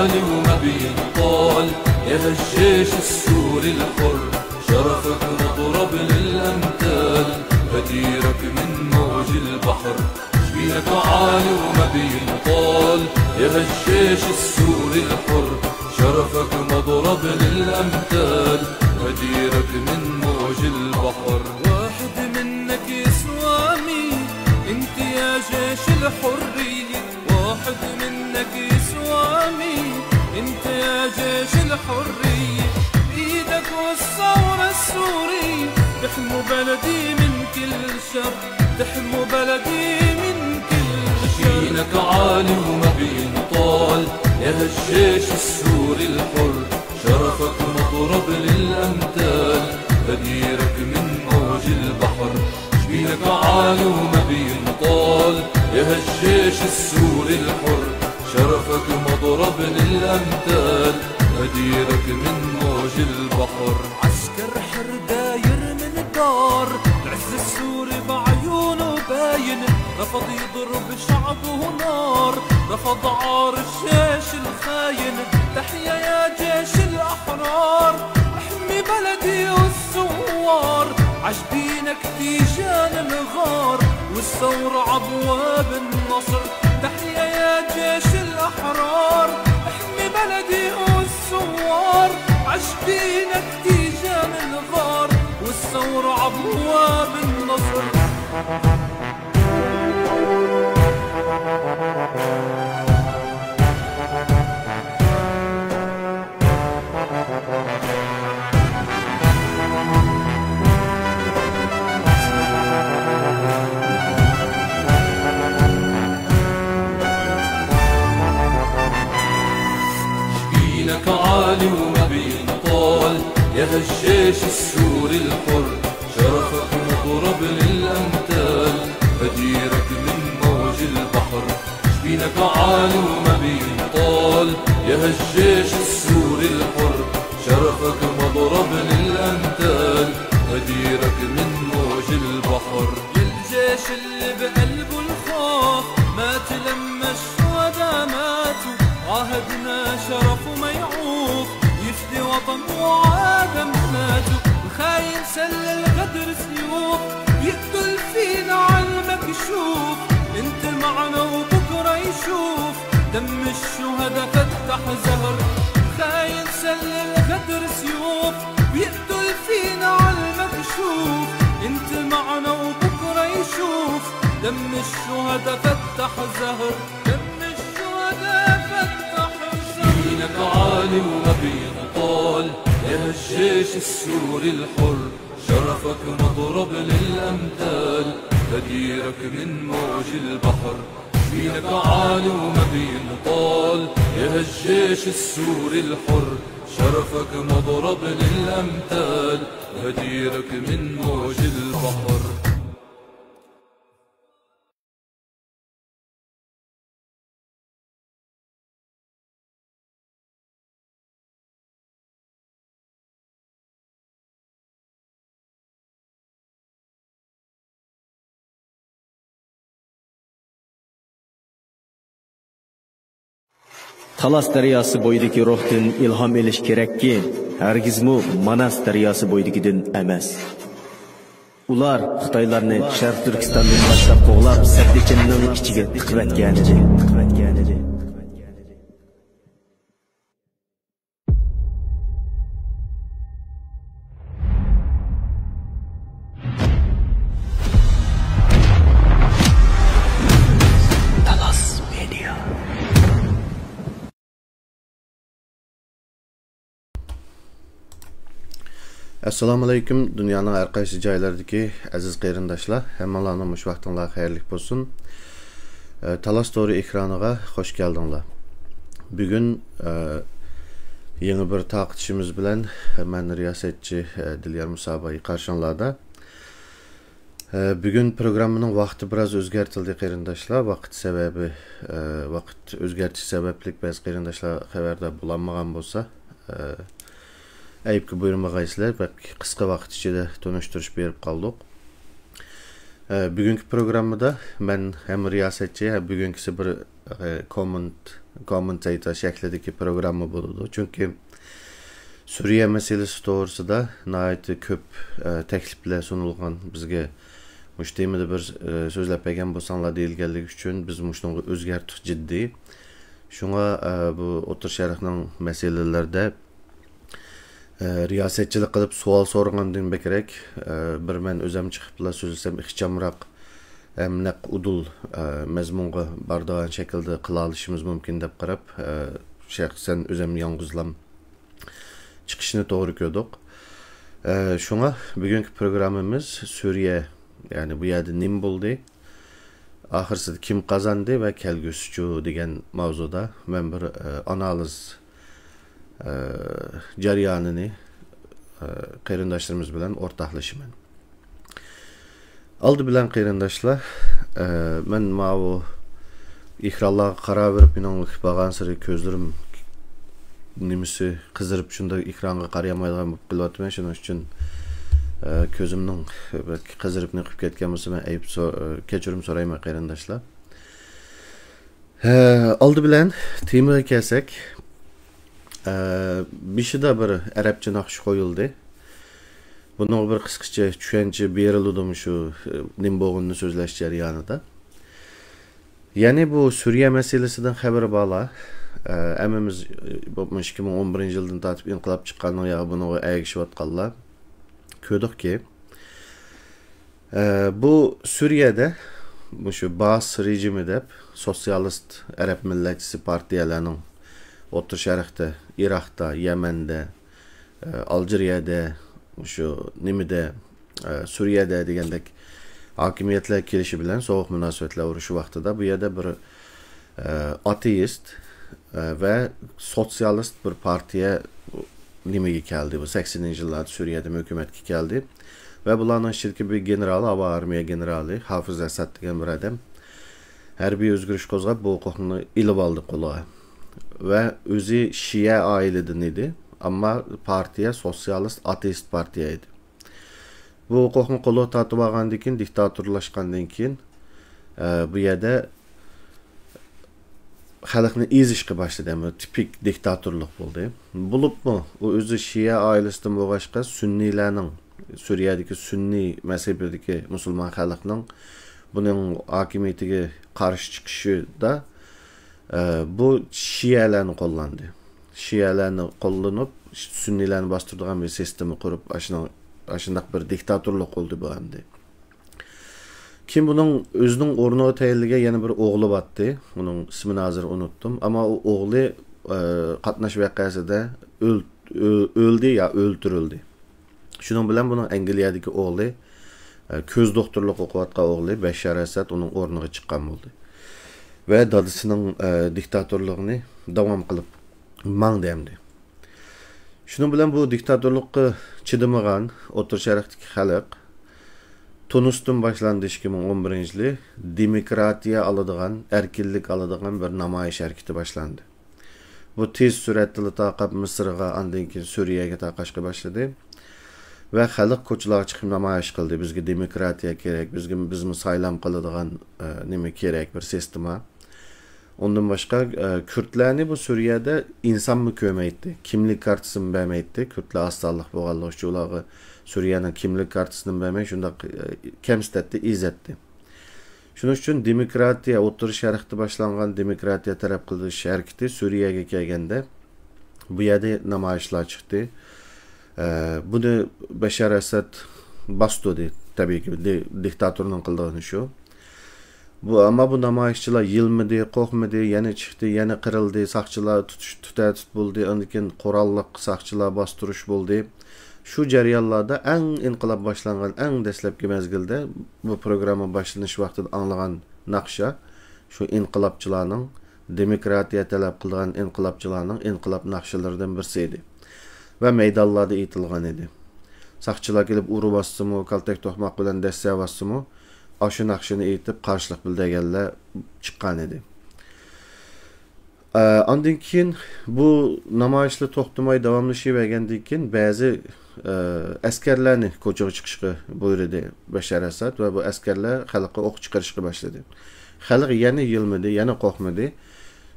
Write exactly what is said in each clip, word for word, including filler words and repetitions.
عالي وما بينطال، يا هشاش السوري الحر، شرفك مضرب للأمثال، غديرك من موج البحر. جبينك عالي وما بينطال، يا هشاش السوري الحر، شرفك مضرب للأمثال، غديرك من موج البحر. واحد منك يسوى مية، انت يا جيش الحرية. واحد منك يسوى مية، انت يا جيش الحرية. بإيدك والثورة السورية، تحموا بلدي من كل شر، تحموا بلدي من كل شر. جبينك عالي وما بينطال، يا هشاش السوري الحر، شرفك مضرب للأمثال، غديرك من موج البحر. جبينك عالي وما بينطال، يا هشاش السوري الحر، شرفك مضرب للأمثال، غديرك من موج البحر. عسكر حر داير من دار، العز السوري بعيونه باين، رفض يضرب شعبه نار، رفض عار الجيش الخاين. تحيا يا جيش الأحرار، احمي بلدي والثوار، عجبينك تيجان الغار، والثورة عبواب النصر. تحيا يا جيش الأحرار، احمي بلدي والثوار، عجبينك تيجان الغار، والثورة عبواب النصر. جبينك عالي وما بينطال، يا هشاش السوري الحر، شرفك مضرب للأمثال، غديرك من موج البحر. جبينك عالي وما بينطال، يا هشاش السوري الحر، شرفك مضرب للأمثال، غديرك من موج البحر. يا الجيش اللي بقلبه الخوف، ما تلم الشهداء ماتوا، عهدنا شرف وما يعوف، يفدي وطن وعاد أمناته. الخاين سل الغدر سيوف، يقتل فينا عالمكشوف. انت معنا وبكرة يشوف، دم الشهداء فتح زهر. الخاين سل الغدر سيوف، ويقتل فينا عالمكشوف. انت معنا وبكرة يشوف، دم الشهداء فتح زهر. دم الشهداء فتح زهر. جبينك عالي وما بينطال، يا هشاش السوري الحر، شرفك مضرب للأمثال، غديرك من موج البحر. جبينك عالي وما بينطال، يا هشاش السوري الحر، شرفك مضرب للأمثال، غديرك من موج البحر. تالاس دەرياسى بويىدىكى روھتىن ئىلھام ئېلىش كېرەككى، ھەرگىزمۇ ماناس دەرياسى بويىدىكىدىن ئەمەس. ئۇلار خىتايلارنى شەرقىي تۈركىستاندىن باشلاپ قوغلاپ، سەددىچىننىڭ ئىچىگە تىقىۋەتكەنىدى. ئەسسالامۇئەلەيكۇم، دۇنيانىڭ ھەر قايسى جايلىرىدىكى ئەزىز قېرىنداشلار، ھەممىڭلارنىڭ مۇشۇ ۋاقتىڭلار خەيرلىك بولسۇن. ئە، تالاس تورى ئېكرانىغا خوش كەلدىڭلار. بۈگۈن، ئە، يېڭى بىر تارقىتىشىمىز بىلەن مەن رىياسەتچى، ئە، دىليار مۇساباي قارشىڭلاردا. ئە، بۈگۈن پروگراممىنىڭ ۋاقتى بىراز ئۆزگەرتىلدى، قېرىنداشلار. ۋاقىت سەۋەبى، ئە، ۋاقىت ئۆزگەرتىش سەۋەبلىك بەزى قېرىنداشلار خەۋەردار بولالمىغان بولسا، ئە، ئەيىبكە بۇيرۇمىغايسىلەر، بەك قىسقا ۋاقىت ئىچىدە تونۇشتۇرۇش بېرىپ قالدۇق. ئە، بۈگۈنكى پروگراممىدا مەن ھەم رىياسەتچى، ھە، بۈگۈنكىسى بىر، كوممېنت، كوممېنتېيتور شەكلىدىكى پروگرامما بولىدۇ. چۈنكى سۈرىيە مەسىلىسى توغرىسىدا ناھايىتى كۆپ، ئە، تەكلىپلەر سۇنۇلغان. بىزگە مۇشۇ تېمىدا بىر، ئە، سۆزلەپ بەرگەن بولساڭلار دېيىلگەنلىكى ئۈچۈن بىز مۇشۇنىڭغا ئۆزگەرتتۇق جىددىي. شۇڭا، ئە، بۇ ئوتتۇرا شەرقنىڭ مەسىلىلىرىدە، ئە، رىياسەتچىلىك قىلىپ سوئال سورىغاندىن بەكرەك، ئە، بىر مەن ئۆزۈم چىقىپلا سۆزلىسەم ئىخچامراق ھەم نەق ئۇدۇل، ئە، مەزمۇنغا بارىدىغان شەكىلدە قىلالىشىمىز مۇمكىن دەپ قاراپ، ئە، شەخسەن ئۆزۈم يالغۇزلام چىقىشنى توغرا كۆردۇق. ئە، شۇڭا بۈگۈنكى پروگراممىمىز سۈرىيە، يەنى بۇ يەردە نېمە بولدى، ئاخىرسىدا كىم قازاندى ۋە كەلگۈسىچۇ دېگەن ماۋزۇدا مەن بىر، ئە، ئانالىز، ئە، جەريانىنى، ئە، قېرىنداشلىرىمىز بىلەن ئورتاقلىشىمەن. ئالدى بىلەن قېرىنداشلار، ئە، مەن ماۋۇ ئېكرانلارغا قاراۋېرىپ، مېنىڭ بارغانسېرى كۆزلىرىم نېمىسى قىزىرىپ، شۇنداق ئېكرانغا قارىيالمايدىغان بولۇپ قېلىۋاتىمەن. شۇنىڭ ئۈچۈن، ئە، كۆزۈمنىڭ بەلكى قىزىرىپ نېقىپ كەتكەن بولسا، مەن ئەيىب سو-، ئە، كەچۈرۈم سورايمەن، قېرىنداشلار. ھە، ئالدى بىلەن تېمىغا كەلسەك، ئە، بېشىدا بىر ئەرەبچە ناخشا قويۇلدى. بۇنىڭغا بىر قىسقىچە چۈشەنچە بېرىلىدۇ مۇشۇ، ئە، نېمە بولغىنىنى سۆزلەش جەريانىدا. يەنى بۇ سۈرىيە مەسىلىسىدىن خەۋىرى بارلار، ئە، ھەممىمىز، ئە، بولۇپمۇ ئىككى مىڭ ئون بىرىنچى يىلدىن تارتىپ ئىنقىلاب چىققاندىن ياغى بۇنىڭغا ئەگىشىۋاتقانلار كۆردۇقكى، ئە، بۇ سۈرىيەدە مۇشۇ باس رېجىمى دەپ سوتسىيالىست ئەرەب مىللەتچىسى پارتىيەلەرنىڭ ئوتتۇرا شەرقتە، ئىراقتا، يەمەندە، ئە، ئالجىرىيەدە، مۇشۇ نېمىدە، ئە، سۈرىيەدە دېگەندەك ھاكىمىيەتلەر كېلىشى بىلەن سوغۇق مۇناسىۋەتلەر ئۇرۇشى ۋاقتىدا بۇ يەردە بىر، ئە، ئاتېئىست، ئە، ۋە سوتسىيالىست بىر پارتىيە نېمىگە كەلدى. بۇ سەكسىنىنچى يىللاردا سۈرىيەدە ھۆكۈمەتكە كەلدى. ۋە بۇلارنىڭ ئىچىدىكى بىر گېنېرال، ھاۋا ئارمىيە گېنېرالى، ھافىز ئەسەد دېگەن بىر ئادەم ھەربىي ئۆزگىرىش قوزغاپ، بۇ ھوقۇقنى ئېلىۋالدى قولىغا. ۋە ئۆزى شىئە ئائىلىدىن ئىدى، ئەمما پارتىيە سوتسىيالىست ئاتېئىست پارتىيە ئىدى. بۇ ھوقۇقنى قولىغا تارتىپ ئالغاندىن كېيىن، دىكتاتورلاشقاندىن كېيىن، ئە، بۇ يەردە خەلقنى ئېزىشقا باشلىدى. ھەم تىپىك دىكتاتورلۇق بولدى. بولۇپمۇ ئۇ ئۆزى شىئە ئائىلىسىدىن بولغاچقا، سۈننىيلەرنىڭ، سۈرىيەدىكى سۈننىي مەزھىپىدىكى مۇسۇلمان خەلقنىڭ بۇنىڭ ھاكىمىيىتىگە قارشى چىقىشىدا، ئە، بۇ شىئەلەرنى قوللاندى. شىئەلەرنى قوللىنىپ، سۈننىيلەرنى باستۇرىدىغان بىر سىستېما قۇرۇپ، ئاشۇنىڭ، ئاشۇنداق بىر دىكتاتورلۇق قىلدى بۇ ئەمدى. كېيىن بۇنىڭ ئۆزىنىڭ ئورنىغا تەيىنلىگەن يەنە بىر ئوغلى بارتتى. ئۇنىڭ ئىسمىنى ھازىر ئۇنتتۇم. ئەمما ئۇ ئوغلى، ئە، قاتناش ۋەقەسىدە ئۆل-، ئۆ-، ئۆلدى يا ئۆلتۈرۈلدى. شۇنىڭ بىلەن بۇنىڭ ئەنگلىيەدىكى ئوغلى، ئە، كۆز دوختۇرلۇق ئوقۇۋاتقان ئوغلى بەششار ئەسەد ئۇنىڭ ئورنىغا چىققان بولدى. ۋە دادىسىنىڭ، ئە، دىكتاتورلۇقىنى داۋام قىلىپ ماڭدى ئەمدى. شۇنىڭ بىلەن بۇ دىكتاتورلۇققا چىدىمىغان ئوتتۇرا شەرقتىكى خەلق تۇنۇستىن باشلاندى، ئىككى مىڭ ئون بىرىنچى يىلى دېموكراتىيە ئالىدىغان، ئەركىنلىك ئالىدىغان بىر نامايىش ھەرىكىتى باشلاندى. بۇ تېز سۈرئەتتىلا تارقاپ مىسىرغا، ئاندىن كېيىن سۈرىيەگە تارقاشقا باشلىدى. ۋە خەلق كوچىلارغا چىقىپ نامايىش قىلدى. بىزگە دېموكراتىيە كېرەك، بىزگە، بىزمۇ سايلام قىلىدىغان، ئە، نېمە كېرەك، بىر سىستېما. ئۇندىن باشقا، ئە، كۈردلەرنى بۇ سۈرىيەدە ئىنسانمۇ كۆرمەيتتى. كىملىك كارتىسىمۇ بەرمەيتتى. كۈردلەر ئاز سانلىق بولغانلىقى ئۈچۈن ئۇلارغا سۈرىيەنىڭ كىملىك كارتىسىنىمۇ بەرمەي، شۇنداق، ئە، كەمسىتەتتى، ئېزەتتى. شۇنىڭ ئۈچۈن دېموكراتىيە، ئوتتۇرا شەرقتە باشلانغان دېموكراتىيە تەرەپ قىلىش ھەرىكىتى سۈرىيەگە كەلگەندە، بۇ يەردە نامايىشلار چىقتى. ئە، بۇنى بەشار ئەسەد باستۇردى، تەبىئىيكى، دى-، دىكتاتورنىڭ قىلىدىغىنى شۇ. بۇ، ئەمما بۇ نامايىشچىلار يىلمىدى، قورقمىدى، يەنە چىقتى، يەنە قىرىلدى، ساقچىلار تۇتۇش، تۇتە تۇت بولدى، ئاندىن كېيىن قوراللىق ساقچىلار باستۇرۇش بولدى. شۇ جەريانلاردا ئەڭ ئىنقىلاب باشلانغان ئەڭ دەسلەپكى مەزگىلدە بۇ پروگرامما باشلىنىش ۋاقتىدا ئاڭلىغان ناخشا شۇ ئىنقىلابچىلارنىڭ، دېموكراتىيە تەلەپ قىلىدىغان ئىنقىلابچىلارنىڭ ئىنقىلاب ناخشىلىرىدىن بىرسى ئىدى. ۋە مەيدانلاردا ئېيتىلغان ئىدى. ساقچىلار كېلىپ ئۇرۇۋاتسىمۇ، كالتەك توقماق بىلەن دەسسەۋاتسىمۇ، ئاشۇ ناخشىنى ئېيتىپ قارشىلىق بىلدۈرگەنلەر چىققان ئىدى. ئە، ئاندىن كېيىن بۇ نامايىشلار توختىماي داۋاملىشىۋەرگەندىن كېيىن بەزى، ئە، ئەسكەرلەرنى كوچىغا چىقىشقا بۇيرۇدى بەشار ئەسەد ۋە بۇ ئەسكەرلەر خەلققە ئوق چىقىرىشقا باشلىدى. خەلق يەنە يىلمىدى، يەنە قورقمىدى.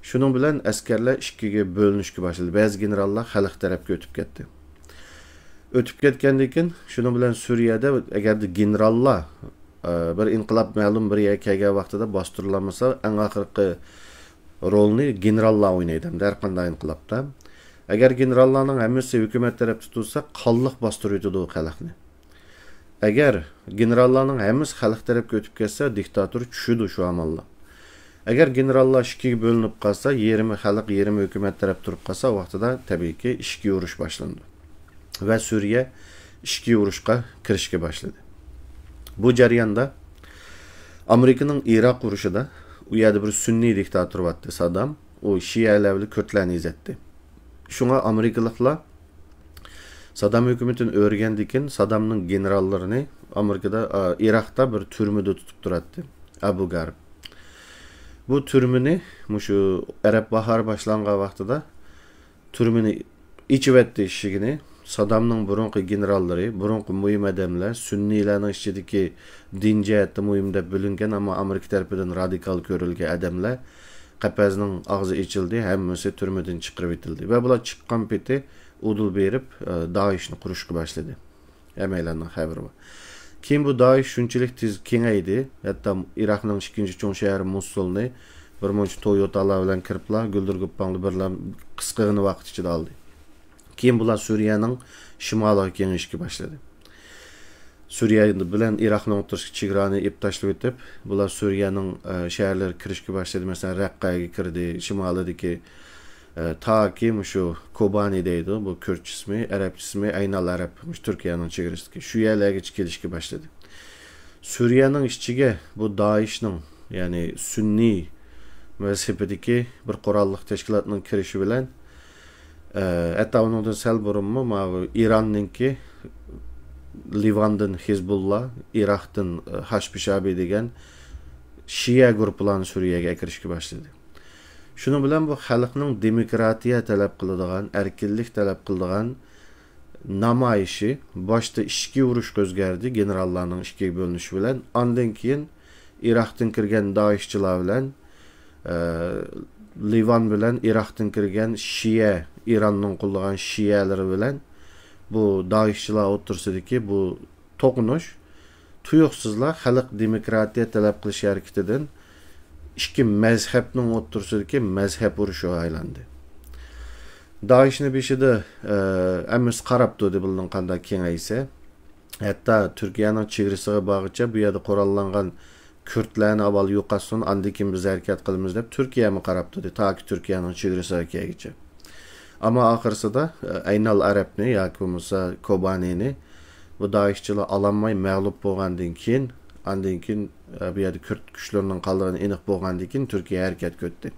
شۇنىڭ بىلەن ئەسكەرلەر ئىككىگە بۆلۈنۈشكە باشلىدى. بەزى گېنېراللار خەلق تەرەپكە ئۆتۈپ كەتتى. ئۆتۈپ كەتكەندىن كېيىن، شۇنىڭ بىلەن سۈرىيەدە ئەگەردە گېنېراللار، ئە، بىر ئىنقىلاب مەلۇم بىر يەرگە كەلگەن ۋاقتىدا باستۇرۇلالمىسا، ئەڭ ئاخىرقى رولنى گېنېراللار ئوينايدۇ ئەمدى ھەر قانداق ئىنقىلابتا. ئەگەر گېنېراللارنىڭ ھەممىسى ھۆكۈمەت تەرەپتە تۇرسا، قانلىق باستۇرۇۋېتىدۇ خەلقنى. ئەگەر گېنېراللارنىڭ ھەممىسى خەلق تەرەپكە ئۆتۈپ كەتسە، دىكتاتور چۈشىدۇ شۇ ئامانلا. ئەگەر گېنېراللار ئىككىگە بۆلۈنۈپ قالسا، يېرىمى خەلق، يېرىمى ھۆكۈمەت تەرەپتە تۇرۇپ قالسا، ۋاقتىدا تەبىئىيكى ئىچكى ئۇرۇش باشلىنىدۇ. ۋە سۈرىيە ئىچكى ئۇرۇشقا كىرىشكە باشلىدى. بۇ جەرياندا ئامېرىكىنىڭ ئىراق ئۇرۇشىدا ئۇ يەردە بىر سۈننىي دىكتاتور بارتتى، سادام. ئۇ شىئەلەر بىلەن كۈردلەرنى ئېزەتتى. شۇڭا ئامېرىكىلىقلار سادام ھۆكۈمىتىنى ئۆرگەندىن كېيىن، سادامنىڭ گېنېراللىرىنى ئامېرىكىدا، ئا، ئىراقتا بىر تۈرمىدە تۇتۇپ تۇراتتى. ئەبۇ غارىب. بۇ تۈرمىنى مۇشۇ ئەرەب باھارى باشلانغان ۋاقتىدا تۈرمىنى ئېچىۋەتتى ئىشىكىنى. سادامنىڭ بۇرۇنقى گېنېراللىرى، بۇرۇنقى مۇھىم ئادەملەر، سۈننىيلەرنىڭ ئىچىدىكى دىن جەھەتتە مۇھىم دەپ بىلىنگەن، ئەمما ئامېرىكا تەرىپىدىن رادىكال كۆرۈلگەن ئادەملەر قەپەسنىڭ ئاغزى ئېچىلدى، ھەممىسى تۈرمىدىن چىقىرىۋېتىلدى. ۋە بۇلار چىققان پېتى ئۇدۇل بېرىپ، ئە، دائىشنى قۇرۇشقا باشلىدى. ھەممەيلەننىڭ خەۋىرى بار. كېيىن بۇ دائىش شۇنچىلىك تېز كېڭەيدى، ھەتتا ئىراقنىڭ ئىككىنچى چوڭ شەھىرى موسۇلنى بىر مۇنچە تويوتالار بىلەن كىرىپلا، گۈلدۈر گۇپپاڭلا بىرلا قىسقىغىنە ۋاقىت ئىچىدە ئالدى. كېيىن بۇلار سۈرىيەنىڭ شىمالىغا كېڭىيىشكە باشلىدى. سۈرىيە بىلەن ئىراقنىڭ ئوتتۇرىسىدىكى چېگرانى ئېلىپ تاشلىۋېتىپ، بۇلار سۈرىيەنىڭ، ئە، شەھەرلىرىگە كىرىشكە باشلىدى. مەسىلەن، رەققەگە كىردى، شىمالىدىكى، ئە، تاكى مۇشۇ كوبانى دەيدۇ، بۇ كۈردچىسىمۇ، ئەرەبچىسىمۇ، ئەينال ئەرەب، مۇشۇ تۈركىيەنىڭ چېگرىسىدىكى شۇ يەرلەرگىچە كېلىشكە باشلىدى. سۈرىيەنىڭ ئىچىگە بۇ دائىشنىڭ، يەنى سۈننىي مەزھىپىدىكى بىر قوراللىق تەشكىلاتنىڭ كىرىشى بىلەن، ئە، ھەتتا ئۇنىڭدىن سەل بۇرۇنمۇ ماۋۇ ئىراننىڭكى لىۋاندىن ھىزبۇللا، ئىراقتىن، ئە، ھاشبىشابى دېگەن شىئە گۇرۇپپىلارنى سۈرىيەگە ئەكىرىشكە باشلىدى. شۇنىڭ بىلەن بۇ خەلقنىڭ دېموكراتىيە تەلەپ قىلىدىغان، ئەركىنلىك تەلەپ قىلىدىغان نامايىشى باشتا ئىچكى ئۇرۇشقا ئۆزگەردى، گېنېراللارنىڭ ئىككىگە بۆلۈنۈشى بىلەن. ئاندىن كېيىن ئىراقتىن كىرگەن دائىشچىلار بىلەن، ئە، لىۋان بىلەن ئىراقتىن كىرگەن شىئە، ئىراننىڭ قوللىغان شىئەلىرى بىلەن بۇ دائىشچىلار ئوتتۇرىسىدىكى بۇ توقۇنۇش تۇيۇقسىزلا خەلق دېموكراتىيە تەلەپ قىلىش ھەرىكىتىدىن ئىككى مەزھەپنىڭ ئوتتۇرىسىدىكى مەزھەپ ئۇرۇشىغا ئايلاندى. دائىشنى بېشىدا، ئە، ھەممىسى قاراپ تۇردى، بۇلىنىڭ قانداق كېڭەيسە. ھەتتا تۈركىيەنىڭ چېگرىسىغا بارغىچە بۇ يەردە قوراللانغان كۈردلەرنى ئاۋۋال يوقاتسۇن، ئاندىن كېيىن بىز ھەرىكەت قىلىمىز دەپ تۈركىيەمۇ قاراپ تۇردى، تاكى تۈركىيەنىڭ چېگرىسىغا كەلگۈچە. ئەمما ئاخىرسىدا، ئە، ئەينال ئەرەبنى ياكى بولمىسا كوبانىنى بۇ دائىشچىلار ئالالماي مەغلۇپ بولغاندىن كېيىن، ئاندىن كېيىن، ئە، بۇ يەردە كۈرد كۈچلىرىنىڭ قالدىغىنى ئېنىق بولغاندىن كېيىن تۈركىيە ھەرىكەتكە ئۆتتى.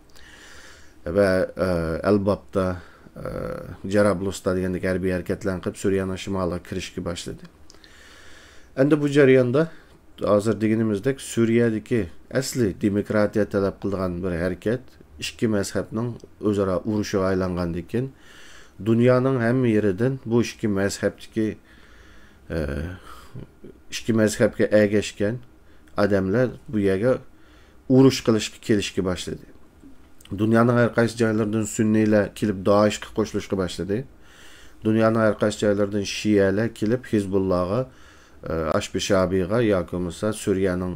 ۋە، ئە، ئەلبابتا، ئە، جەرابلۇستا دېگەندەك ھەربىي ھەرىكەتلەرنى قىلىپ سۈرىيەنىڭ شىمالىغا كىرىشكە باشلىدى. ئەمدى بۇ جەرياندا ھازىر دېگىنىمىزدەك سۈرىيەدىكى ئەسلى دېموكراتىيە تەلەپ قىلىدىغان بىر ھەرىكەت، ئىككى مەزھەپنىڭ ئۆزئارا ئۇرۇشىغا ئايلانغاندىن كېيىن، دۇنيانىڭ ھەممە يېرىدىن بۇ ئىككى مەزھەپتىكى، ئە، ئىككى مەزھەپكە ئەگەشكەن ئادەملەر بۇ يەرگە ئۇرۇش قىلىشقا كېلىشكە باشلىدى. دۇنيانىڭ ھەر قايسى جايلىرىدىن سۈننىيلەر كېلىپ دائىشقا قوشۇلۇشقا باشلىدى. دۇنيانىڭ ھەر قايسى جايلىرىدىن شىئەلەر كېلىپ ھىزبۇللاغا، ئە، ئاشبىشابىغا ياكى بولمىسا سۈرىيەنىڭ،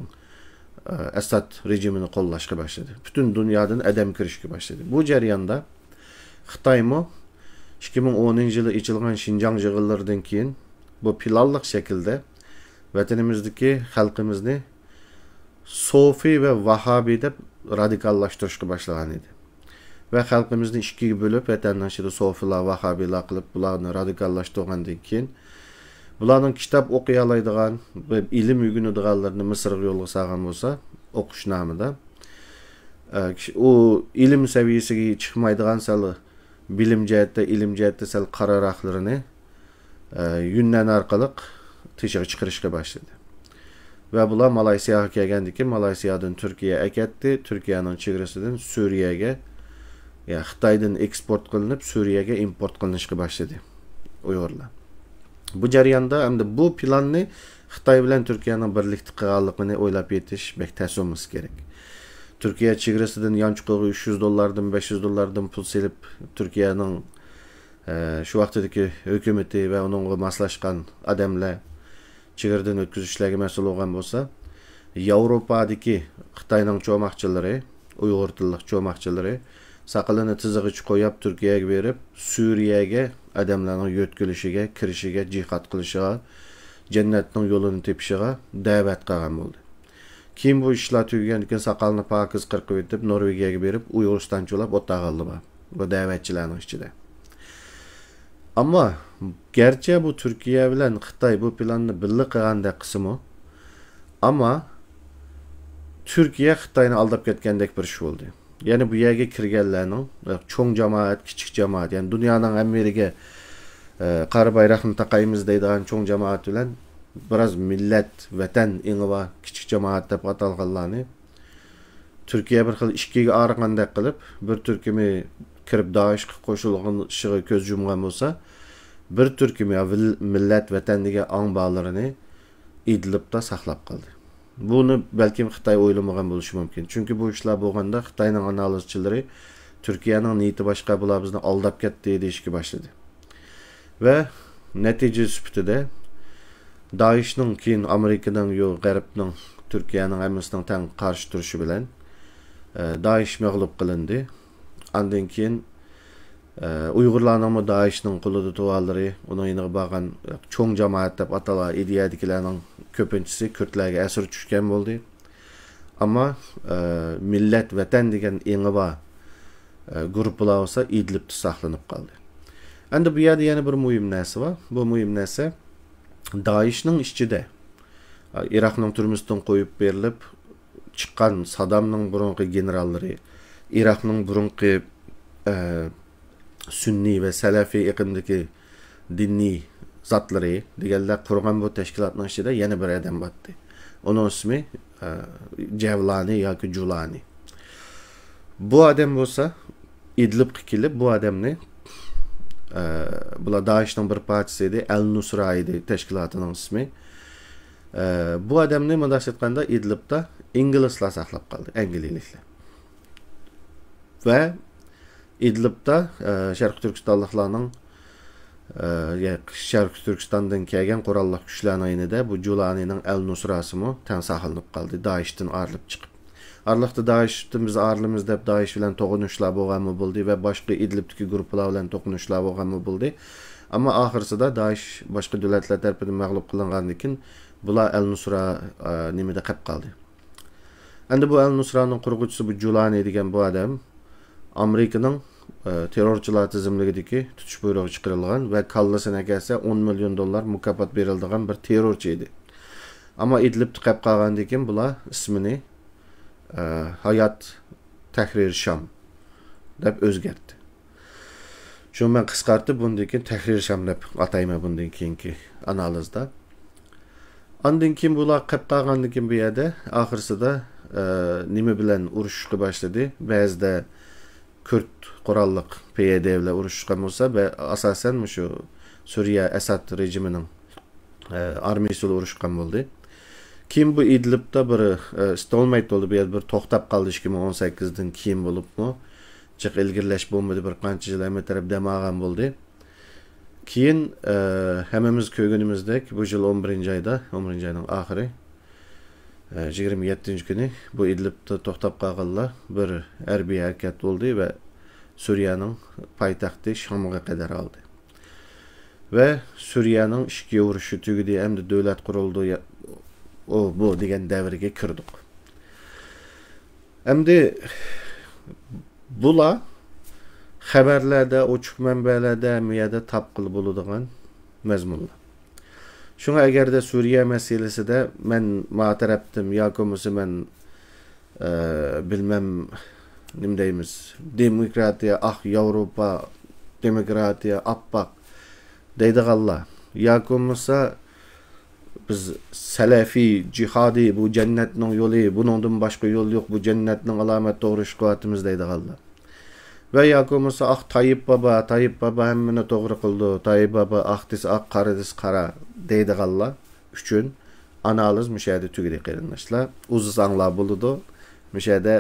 ئە، ئەساد رېجىمىنى قوللاشقا باشلىدى. پۈتۈن دۇنيادىن ئادەم كىرىشكە باشلىدى. بۇ جەرياندا خىتايمۇ ئىككى مىڭ ئونىنچى يىلى ئېچىلغان شىنجاڭ يىغىنلىرىدىن كېيىن بۇ پىلانلىق شەكىلدە ۋەتىنىمىزدىكى خەلقىمىزنى سوفىي ۋە ۋاھابىي دەپ رادىكاللاشتۇرۇشقا باشلىغان ئىدى. ۋە خەلقىمىزنى ئىككىگە بۆلۈپ، ۋەتەننىڭ ئىچىدە سوفىيلار، ۋاھابىيلار قىلىپ، بۇلارنى رادىكاللاشتۇرغاندىن كېيىن، بۇلارنىڭ كىتاب ئوقۇيالايدىغان ۋە ئىلىم ئۆگىنىدىغانلىرىنى مىسىرغا يولغا سالغان بولسا، ئوقۇشنامىدا، ئە، كىش-، ئۇ ئىلىم سەۋىيەسىگە چىقمايدىغان سەل بىلىم جەھەتتە، ئىلىم جەھەتتە سەل قارىراقلىرىنى، ئە، يۈننەن ئارقىلىق تېشىغا چىقىرىشقا باشلىدى. ۋە بۇلار مالايسىياغا كەلگەندىن كېيىن، مالايسىيادىن تۈركىيە ئەكەتتى، تۈركىيەنىڭ چېگرىسىدىن سۈرىيەگە، يا خىتايدىن ئېكسپورت قىلىنىپ، سۈرىيەگە ئىمپورت قىلىنىشقا باشلىدى ئۇيغۇرلار. بۇ جەرياندا ئەمدى بۇ پىلاننى خىتاي بىلەن تۈركىيەنىڭ بىرلىكتە قىلغانلىقىنى ئويلاپ يېتىش بەك تەس بولمىسا كېرەك. تۈركىيە چېگرىسىدىن يانچۇقىغا ئۈچ يۈز دوللاردىن، بەش يۈز دوللاردىن پۇل سېلىپ، تۈركىيەنىڭ، ئە، شۇ ۋاقتىدىكى ھۆكۈمىتى ۋە ئۇنىڭغا ماسلاشقان ئادەملەر چېگرىدىن ئۆتكۈزۈشلەرگە مەسئۇل بولغان بولسا، ياۋروپادىكى خىتاينىڭ چوماقچىلىرى، ئۇيغۇر تىللىق چوماقچىلىرى ساقىلىنى تىزىغىچە قويۇپ، تۈركىيەگە بېرىپ، سۈرىيەگە ئادەملەرنىڭ يۆتكىلىشىگە، كىرىشىگە، جىھاد قىلىشىغا، جەننەتنىڭ يولىنى تېپىشىغا دەۋەت قىلغان بولدى. كېيىن بۇ ئىشلار تۈگىگەندىن كېيىن ساقالنى پاكىز قىرقىۋېتىپ، نورۋېگىيەگە بېرىپ، ئۇيغۇرىستانچە بولاپ ئولتۇرغانلار بار. بۇ دەۋەتچىلەرنىڭ ئىچىدە. ئەمما گەرچە بۇ تۈركىيە بىلەن خىتاي بۇ پىلاننى بىللە قىلغاندەك قىلسىمۇ، ئەمما تۈركىيە خىتاينى ئالداپ كەتكەندەك بىر ئىش بولدى. يەنى بۇ يەرگە كىرگەنلەرنىڭ، ئە، چوڭ جامائەت، كىچىك جامائەت، يەنى دۇنيانىڭ ھەممە يېرىگە، ئە، قارا بايراقنى تاقايمىز دەيدىغان چوڭ جامائەت بىلەن بىراز مىللەت، ۋەتەن ئېڭى بار كىچىك جامائەت دەپ ئاتالغانلارنى تۈركىيە بىر خىل ئىككىگە ئايرىغاندەك قىلىپ، بىر تۈركۈمى كىرىپ دائىشقا قوشۇلۇشىغا كۆز يۇمغان بولسا، بىر تۈركۈمى يا ۋىل-، مىللەت، ۋەتەن دېگەن ئاڭ بارلىرىنى ئىدلىبتا ساقلاپ قالدى. بۇنى بەلكىم خىتاي ئويلىمىغان بولۇشى مۇمكىن. چۈنكى بۇ ئىشلار بولغاندا خىتاينىڭ ئانالىزچىلىرى تۈركىيەنىڭ نىيىتى باشقا، بۇلار بىزنى ئالداپ كەتتى دېيىشكە باشلىدى. ۋە نەتىجە سۈپىتىدە دائىشنىڭ كېيىن ئامېرىكىنىڭ، يو-، غەربنىڭ، تۈركىيەنىڭ ھەممىسىنىڭ تەڭ قارشى تۇرۇشى بىلەن، ئە، دائىش مەغلۇپ قىلىندى. ئاندىن كېيىن، ئە، ئۇيغۇرلارنىڭمۇ دائىشنىڭ قولىدا تۇرغانلىرى، ئۇنىڭ يېنىغا بارغان چوڭ جامائەت دەپ ئاتالغان ئىدىيەدىكىلەرنىڭ كۆپىنچىسى كۈردلەرگە ئەسىر چۈشكەن بولدى. ئەمما، ئە، مىللەت، ۋەتەن دېگەن ئېڭى بار، ئە، گۇرۇپپىلار بولسا ئىدلىبتە ساقلىنىپ قالدى. ئەمدى بۇ يەردە يەنە بىر مۇھىم نەرسە بار. بۇ مۇھىم نەرسە دائىشنىڭ ئىچىدە، ئە، ئىراقنىڭ تۈرمىسىدىن قويۇپ بېرىلىپ چىققان سادامنىڭ بۇرۇنقى گېنېراللىرى، ئىراقنىڭ بۇرۇنقى، ئە، سۈننىي ۋە سەلەفىي ئېقىمدىكى دىنىي زاتلىرى دېگەنلەر قۇرغان بۇ تەشكىلاتنىڭ ئىچىدە يەنە بىر ئادەم بارتى. ئۇنىڭ ئىسمى، ئە، جەۋلانى ياكى جۇلانى. بۇ ئادەم بولسا ئىدلىبقا كېلىپ، بۇ ئادەمنى، ئە، بۇلار دائىشنىڭ بىر پارچىسى ئىدى، ئەل نۇسرا ئىدى تەشكىلاتىنىڭ ئىسمى. ئە، بۇ ئادەمنى مۇنداق ئېيتقاندا ئىدلىبتا ئىنگلىزلار ساقلاپ قالدى، ئەنگلىيەلىكلەر. ۋە ئىدلىبتا، ئە، شەرقىي تۈركىستانلىقلارنىڭ، ئە، يە-، شەرقىي تۈركىستاندىن كەلگەن قوراللىق كۈچلەرنىڭ يېنىدا بۇ جۇلانىنىڭ ئەل نۇسراسىمۇ تەڭ ساقلىنىپ قالدى، دائىشتىن ئايرىلىپ چىقىپ. ئارىلىقتا دائىشتىن بىز ئايرىلىمىز دەپ دائىش بىلەن توقۇنۇشلار بولغانمۇ بولدى ۋە باشقا ئىدلىبتىكى گۇرۇپپىلار بىلەن توقۇنۇشلار بولغانمۇ بولدى. ئەمما ئاخىرسىدا دائىش باشقا دۆلەتلەر تەرىپىدىن مەغلۇپ قىلىنغاندىن كېيىن بۇلار ئەل نۇسرا، ئە، نېمىدە قېلىپ قالدى. ئەمدى بۇ ئەل نۇسرانىڭ قۇرغۇچىسى بۇ جۇلانى دېگەن بۇ ئادەم ئامېرىكىنىڭ، ئە، تېررورچىلار تىزىملىكىدىكى تۇتۇش بۇيرۇغى چىقىرىلغان ۋە كاللىسىنى كەلسە ئون مىليون دوللار مۇكاپات بېرىلىدىغان بىر تېررورچى ئىدى. ئەمما ئىدلىبتە قېلىپ قالغاندىن كېيىن بۇلار ئىسمىنى، ئە، ھايات تەھرىر شام دەپ ئۆزگەرتتى. شۇنى مەن قىسقارتىپ بۇندىن كېيىن تەھرىر شام دەپ ئاتايمەن بۇندىن كېيىنكى ئانالىزدا. ئاندىن كېيىن بۇلار قېلىپ قالغاندىن كېيىن بۇ يەردە ئاخىرسىدا، ئە، نېمە بىلەن ئۇرۇشۇشقا باشلىدى؟ بەزىدە كۈرد قوراللىق پې يې دې بىلەن ئۇرۇشۇشقان بولسا، بە-، ئاساسەن مۇشۇ سۈرىيە ئەساد رېجىمىنىڭ، ئە، ئارمىيىسى بىلەن ئۇرۇشقان بولدى. كېيىن بۇ ئىدلىبتا بىر، ئە، ستولمەيت بولدى، بۇ يەردە بىر توختاپ قالدى، ئىككى مىڭ ئون سەككىزدىن كېيىن بولۇپمۇ. جىق ئىلگىرىلەش بولمىدى، بىر قانچە يىل ھەممە تەرەپ دەم ئالغان بولدى. كېيىن، ئە، ھەممىمىز كۆرگىنىمىزدەك، بۇ يىل ئون بىرىنچى ئايدا، ئون بىرىنچى ئاينىڭ ئاخىرى، ئە، يىگىرمە يەتتىنچى كۈنى بۇ ئىدلىبتا توختاپ قالغانلار بىر ھەربىي ھەرىكەت بولدى ۋە سۈرىيەنىڭ پايتەختى شامغا قەدەر ئالدى. ۋە سۈرىيەنىڭ ئىچكى ئۇرۇشى تۈگىدى، ئەمدى دۆلەت قۇرۇلدى، يا-، ئۇ، بۇ دېگەن دەۋرگە كىردۇق. ئەمدى بۇلار خەۋەرلەردە، ئوچۇق مەنبەلەردە، ھەممە يەردە تاپقىلى بولىدىغان مەزمۇنلار. شۇڭا ئەگەردە سۈرىيە مەسىلىسىدە مەن ما تەرەپتىم ياكى بولمىسا مەن، ئە، بىلمەم، نېمە دەيمىز، دېموكراتىيە، ئاق ياۋروپا، دېموكراتىيە، ئاپئاق دەيدىغانلار ياكى بولمىسا بىز سەلەفىي، جىھادىي، بۇ جەننەتنىڭ يولى، بۇنىڭدىن باشقا يول يوق، بۇ جەننەتنىڭ ئالامەت توغرا ئىش قىلىۋاتىمىز دەيدىغانلار. ۋە ياكى بولمىسا، ئاھ، تايىپ بابا، تايىپ بابا ھەممىنى توغرا قىلىدۇ، تايىپ بابا ئاق دېسە ئاق، قارا دېسە قارا دەيدىغانلار ئۈچۈن ئانالىز مۇشۇ يەردە تۈگىدى، قېرىنداشلار. ئۇزىساڭلار بولىدۇ. مۇشۇ يەردە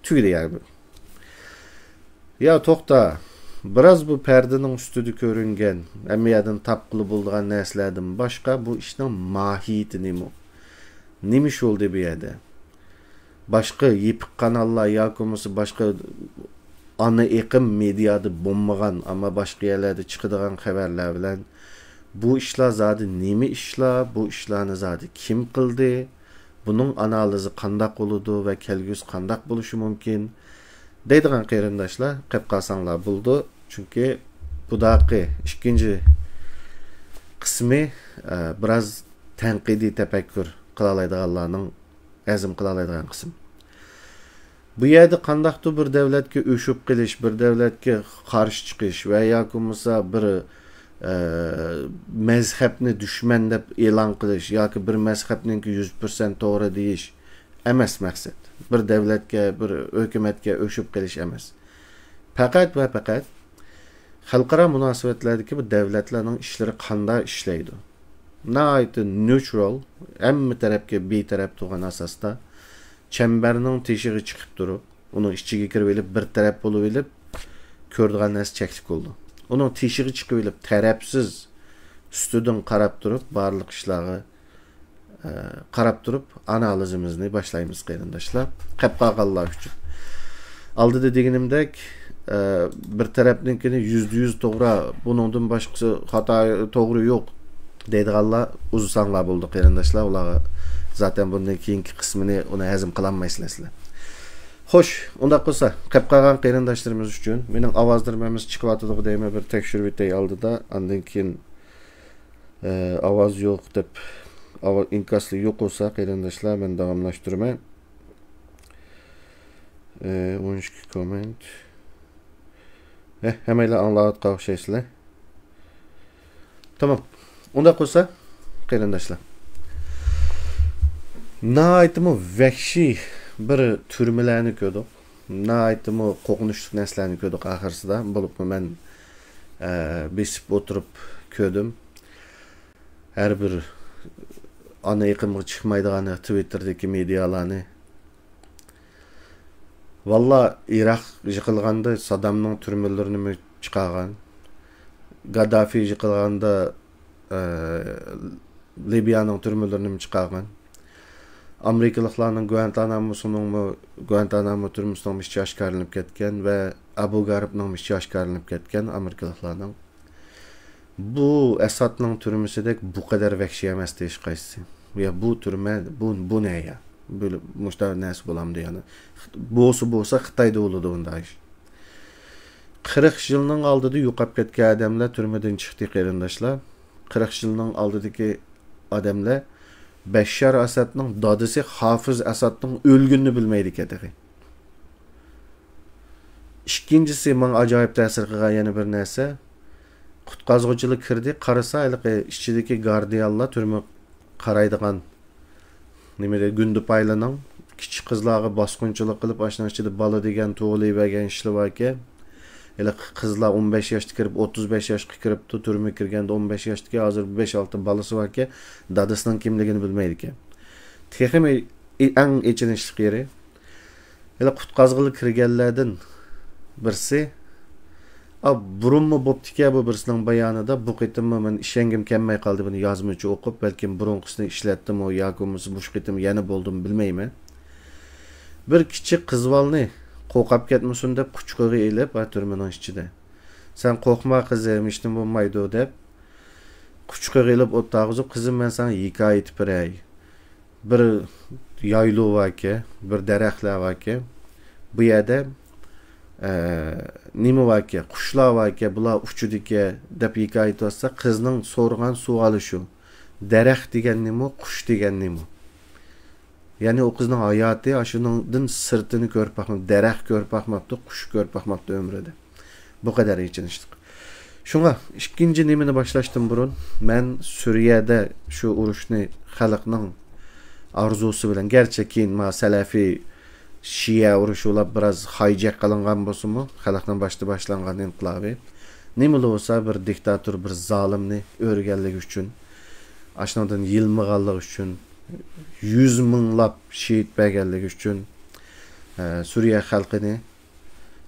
تۈگىدى يەنى بۇ. يا توختا، بىراز بۇ پەردىنىڭ ئۈستىدە كۆرۈنگەن، ھەممە يەردىن تاپقىلى بولىدىغان نەرسىلەردىن باشقا بۇ ئىشنىڭ ماھىيىتى نېمە؟ نېمە ئىش بولدى بۇ يەردە؟ باشقا يېپىق قاناللار ياكى بولمىسا باشقا ئانا ئېقىم مېدىيادا بولمىغان، ئەمما باشقا يەرلەردە چىقىدىغان خەۋەرلەر بىلەن بۇ ئىشلار زادى نېمە ئىشلار، بۇ ئىشلارنى زادى كىم قىلدى، بۇنىڭ ئانالىزى قانداق بولىدۇ ۋە كەلگۈسى قانداق بولۇشى مۇمكىن دەيدىغان قېرىنداشلار قېپ قالساڭلار بولىدۇ. چۈنكى بۇداقى ئىككىنچى قىسمى، ئە، بىراز تەنقىدىي تەپەككۇر قىلالايدىغانلارنىڭ ھەزىم قىلالايدىغان قىسىم. بۇ يەردە قانداقتۇر بىر دەۋلەتكە ئۆچۈپ قېلىش، بىر دەۋلەتكە قارشى چىقىش ۋە ياكى بولمىسا بىر، ئە، مەزھەپنى دۈشمەن دەپ ئېلان قىلىش ياكى بىر مەزھەپنىڭكى يۈز پىرسەنت توغرا دېيىش ئەمەس مەقسەت. بىر دەۋلەتكە، بىر ھۆكۈمەتكە ئۆچۈپ قېلىش ئەمەس. پەقەت ۋە پەقەت خەلقئارا مۇناسىۋەتلەردىكى بۇ دەۋلەتلەرنىڭ ئىشلىرى قانداق ئىشلەيدۇ؟ ناھايىتى نېچۇرال، ھەممە تەرەپكە بىتەرەپ تۇرغان ئاساستا، چەمبەرنىڭ تېشىغا چىقىپ تۇرۇپ، ئۇنىڭ ئىچىگە كىرىۋېلىپ، بىر تەرەپ بولۇۋېلىپ، كۆرىدىغان نەرسە چەكلىك بولىدۇ. ئۇنىڭ تېشىغا چىقىۋېلىپ، تەرەپسىز ئۈستىدىن قاراپ تۇرۇپ، بارلىق ئىشلارغا، ئە، قاراپ تۇرۇپ، ئانالىزىمىزنى باشلايمىز، قېرىنداشلار. قېپ قالغانلار ئۈچۈن. ئالدىدا دېگىنىمدەك، ئە، بىر تەرەپنىڭكىنى يۈزدە يۈز توغرا، بۇنىڭدىن باشقىسى خاتا، توغرا يوق دەيدىغانلار ئۇزىساڭلار بولدى، قېرىنداشلار. ئۇلارغا زاتەن بۇندىن كېيىنكى قىسمىنى ئۇنى ھەزىم قىلالمايسىلەر سىلەر. خوش، ئۇنداق بولسا، قېپ قالغان قېرىنداشلىرىمىز ئۈچۈن مېنىڭ ئاۋازلىرىم ھەممىسى چىقىۋاتىدىغۇ دەيمەن، بىر تەكشۈرۈۋېتەي ئالدىدا، ئاندىن كېيىن، ئە، ئاۋاز يوق دەپ، ئاۋا-، ئىنكاسلار يوق بولسا، قېرىنداشلار، مەن داۋاملاشتۇرىمەن. ئە، ئون ئىككى كوممېنت. ھە، ھەممەيلەن ئاڭلاۋاتقان ئوخشايسىلەر. تامام. ئۇنداق بولسا، قېرىنداشلار، ناھايىتىمۇ ۋەھشىي بىر تۈرمىلەرنى كۆردۇق. ناھايىتىمۇ قورقۇنچلۇق نەرسىلەرنى كۆردۇق ئاخىرسىدا. بولۇپمۇ مەن، ئە، بېسىپ ئولتۇرۇپ كۆردۈم. ھەر بىر ئانا ئېقىمغا چىقمايدىغان تىۋىتتېردىكى مېدىيالارنى. ۋاللا، ئىراق يىقىلغاندا سادامنىڭ تۈرمىلىرىنىمۇ چىقارغان. گاددافى يىقىلغاندا، ئە، لىبىيانىڭ تۈرمىلىرىنىمۇ چىقارغان. ئامېرىكىلىقلارنىڭ گۇئانتاناموسىنىڭمۇ، گۇئانتانامو تۈرمىسىنىڭمۇ ئىچى ئاشكارىلىنىپ كەتكەن ۋە ئابۇ غارىبنىڭمۇ ئىچى ئاشكارىلىنىپ كەتكەن ئامېرىكىلىقلارنىڭ. بۇ ئەسادنىڭ تۈرمىسىدەك بۇ قەدەر ۋەھشىي ئەمەستى ھېچقايسىسى. يا بۇ تۈرمە، بۇ، بۇ نە يا؟ بۇ مۇشۇنداق نەرسە بولامدۇ يەنە؟ بولسا بولسا خىتايدا بولىدۇ بۇنداق ئىش. قىرىق يىلنىڭ ئالدىدا يوقاپ كەتكەن ئادەملەر تۈرمىدىن چىقتى، قېرىنداشلار. قىرىق يىلنىڭ ئالدىدىكى ئادەملەر بەششار ئەسەدنىڭ دادىسى ھافىز ئەسەدنىڭ ئۆلگىنىنى بىلمەيدىكەن تېخى. ئىككىنچىسى، ماڭا ئاجايىپ تەسىر قىلغان يەنە بىر نەرسە، قۇتقازغۇچىلار كىردى، قارىسا، ھېلىقى ئىچىدىكى گاردىيانلار، تۈرمە قارايدىغان، نېمە دەيدۇ، گۇندىپايلىنىڭ كىچىك قىزلارغا باسقۇنچىلىق قىلىپ، ئاشۇنىڭ ئىچىدە بالا دېگەن تۇغۇلۇۋەرگەن ئىشلار باركەن. ھېلىقى قىزلار ئون بەش ياشتا كىرىپ، ئوتتۇز بەش ياشقا كىرىپتۇ، تۈرمىگە كىرگەندە ئون بەش ياشتىكى، ھازىر بەش ئالتە بالىسى باركەن، دادىسىنىڭ كىملىكىنى بىلمەيدىكەن. تېخىمۇ ئەڭ ئېچىنىشلىق يېرى، ھېلى قۇتقازغىلى كىرگەنلەردىن بىرسى، ئا، بۇرۇنمۇ بوپتىكەن بۇ بىرسىنىڭ بايانىدا، بۇ قېتىممۇ مەن ئىشەنگۈم كەلمەي قالدى بۇنى يازمىچە ئوقۇپ، بەلكىم بۇرۇنقىسىنى ئىشلەتتىمۇ ياكى بولمىسا مۇشۇ قېتىم يەنە بولدىمۇ بىلمەيمەن. بىر كىچىك قىزۋالنى قورقاپ كەتمىسۇن دەپ قۇچىقىغا ئېلىپ، ھە، تۈرمىنىڭ ئىچىدە. سەن قورقما قىزىم، ھېچنېمە بولمايدۇ دەپ، قۇچىقىغا ئېلىپ ئولتۇرغۇزۇپ، قىزىم، مەن ساڭا ھېكايە ئېيتىپ بېرەي. بىر يايلۇ باركەن، بىر دەرەخلەر باركەن. بۇ يەردە، ئە، نېمە باركەن؟ قۇشلار باركەن، بۇلار ئۇچىدىكەن دەپ ھېكايە ئېيتىۋاتسا، قىزنىڭ سورىغان سوئالى شۇ. دەرەخ دېگەن نېمە؟ قۇش دېگەن نېمە؟ يەنى ئۇ قىزنىڭ ھاياتى ئاشۇنىڭدىن سىرتىنى كۆرۈپ باقماپتۇ، دەرەخ كۆرۈپ باقماپتۇ، قۇش كۆرۈپ باقماپتۇ ئۆمرىدە. بۇ قەدەر ئېچىنىشلىق. شۇڭا ئىككىنچى نېمىنى باشلاشتىن بۇرۇن، مەن سۈرىيەدە شۇ ئۇرۇشنى خەلقنىڭ ئارزۇسى بىلەن، گەرچە كېيىن ما سەلەفىي شىئە ئۇرۇشى ئۇلاپ بىراز خايجەك قىلىنغان بولسىمۇ، خەلقنىڭ باشتا باشلانغان ئىنقىلابى، نېمىلا بولسا بىر دىكتاتور، بىر زالىمنى ئۆرگەنلىكى ئۈچۈن، ئاشۇنىڭدىن يىلمىغانلىقى ئۈچۈن، يۈز مىڭلاپ شېھىت بەرگەنلىكى ئۈچۈن، ئە، سۈرىيە خەلقىنى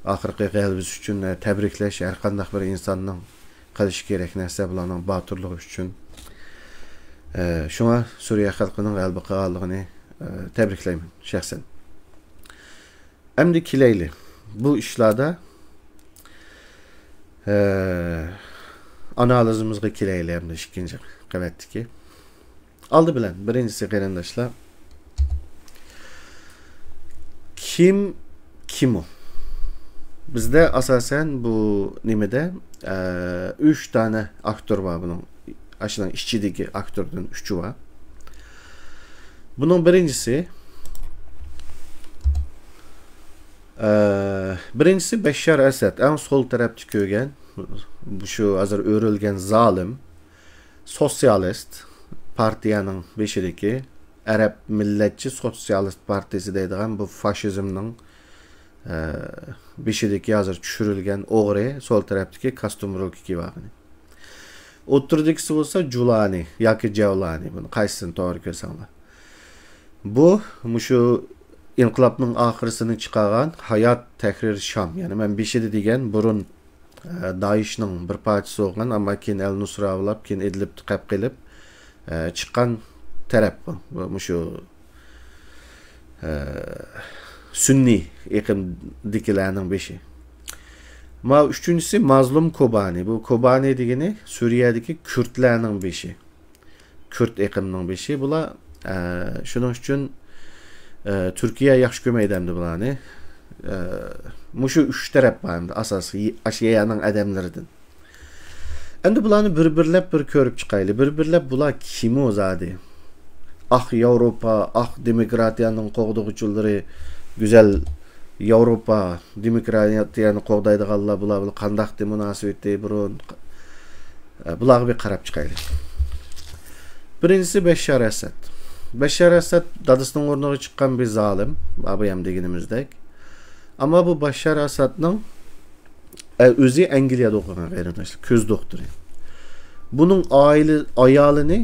ئاخىرقى غەلىبىسى ئۈچۈن، ئە، تەبرىكلەش ھەر قانداق بىر ئىنساننىڭ قىلىشى كېرەك نەرسە، بۇلارنىڭ باتۇرلۇقى ئۈچۈن. ئە، شۇڭا سۈرىيە خەلقىنىڭ غەلىبە قىلغانلىقىنى، ئە، تەبرىكلەيمەن شەخسەن. ئەمدى كېلەيلى. بۇ ئىشلاردا، ئە، ئانالىزىمىزغا كېلەيلى ئەمدى ئىككىنچى قەۋەتتىكى. ئالدى بىلەن، بىرىنچىسى، قېرىنداشلار، كىم، كىم ئۇ؟ بىزدە ئاساسەن بۇ نېمىدە، ئە، ئۈچ دانە ئاكتور بار بۇنىڭ. ئاشۇنىڭ ئىچىدىكى ئاكتوردىن ئۈچى بار. بۇنىڭ بىرىنچىسى، ئە، بىرىنچىسى بەششار ئەسەد، ئەڭ سول تەرەپتە كۆرگەن، شۇ ھازىر ئۆرۈلگەن زالىم، سوتسىيالىست پارتىيەنىڭ بېشىدىكى، ئەرەب مىللەتچى سوتسىيالىست پارتىيىسى دەيدىغان بۇ فاشىزمنىڭ، ئە، بېشىدىكى ھازىر چۈشۈرۈلگەن ئوغرى، سول تەرەپتىكى كاستيۇم روكى كىيىۋالغىنى. ئوتتۇرىدىكىسى بولسا جۇلانى ياكى جەۋلانى، بۇنى قايسىسىنى توغرا كۆرسەڭلار. بۇ مۇشۇ ئىنقىلابنىڭ ئاخىرىسىنى چىقارغان ھايات تەھرىر شام، يەنى مەن بېشىدا دېگەن بۇرۇن، ئە، دائىشنىڭ بىر پارچىسى بولغان، ئەمما كېيىن ئەل نۇسرا بولاپ، كېيىن ئىدلىبتە قېلىپ قېلىپ، ئە، چىققان تەرەپ بۇ. بۇ مۇشۇ، ئە، سۈننىي ئېقىمدىكىلەرنىڭ بېشى. ما ئۈچىنچىسى مازلۇم كوبانى. بۇ كوبانى دېگىنى سۈرىيەدىكى كۈردلەرنىڭ بېشى. كۈرد ئېقىمنىڭ بېشى. بۇلار، ئە، شۇنىڭ ئۈچۈن، ئە، تۈركىيە ياخشى كۆرمەيدۇ ئەمدى بۇلارنى. ئە، مۇشۇ ئۈچ تەرەپ بار ئەمدى ئاساسىي ئاشۇ يەرنىڭ ئادەملىرىدىن. ئەمدى بۇلارنى بىر-بىرلەپ بىر كۆرۈپ چىقايلى. بىر-بىرلەپ بۇلار كىم ئۇ زادى؟ ئاھ ياۋروپا، ئاھ دېموكراتىيەنىڭ قوغدىغۇچىلىرى، گۈزەل ياۋروپا، دېموكراتىيەنى قوغدايدىغانلار، بۇلار بىلەن قانداقتى مۇناسىۋىتى بۇرۇن؟ ئە، بۇلارغا بىر قاراپ چىقايلى. بىرىنچىسى بەششار ئەسەد. بەششار ئەسەد دادىسىنىڭ ئورنىغا چىققان بىر زالىم، ئابايام دېگىنىمىزدەك. ئەمما بۇ بەششار ئەسەدنىڭ، ئە، ئۆزى ئەنگلىيەدە ئوقۇغان قېرىنداشلار، كۆز دوختۇرى. بۇنىڭ ئائىلە، ئايالىنى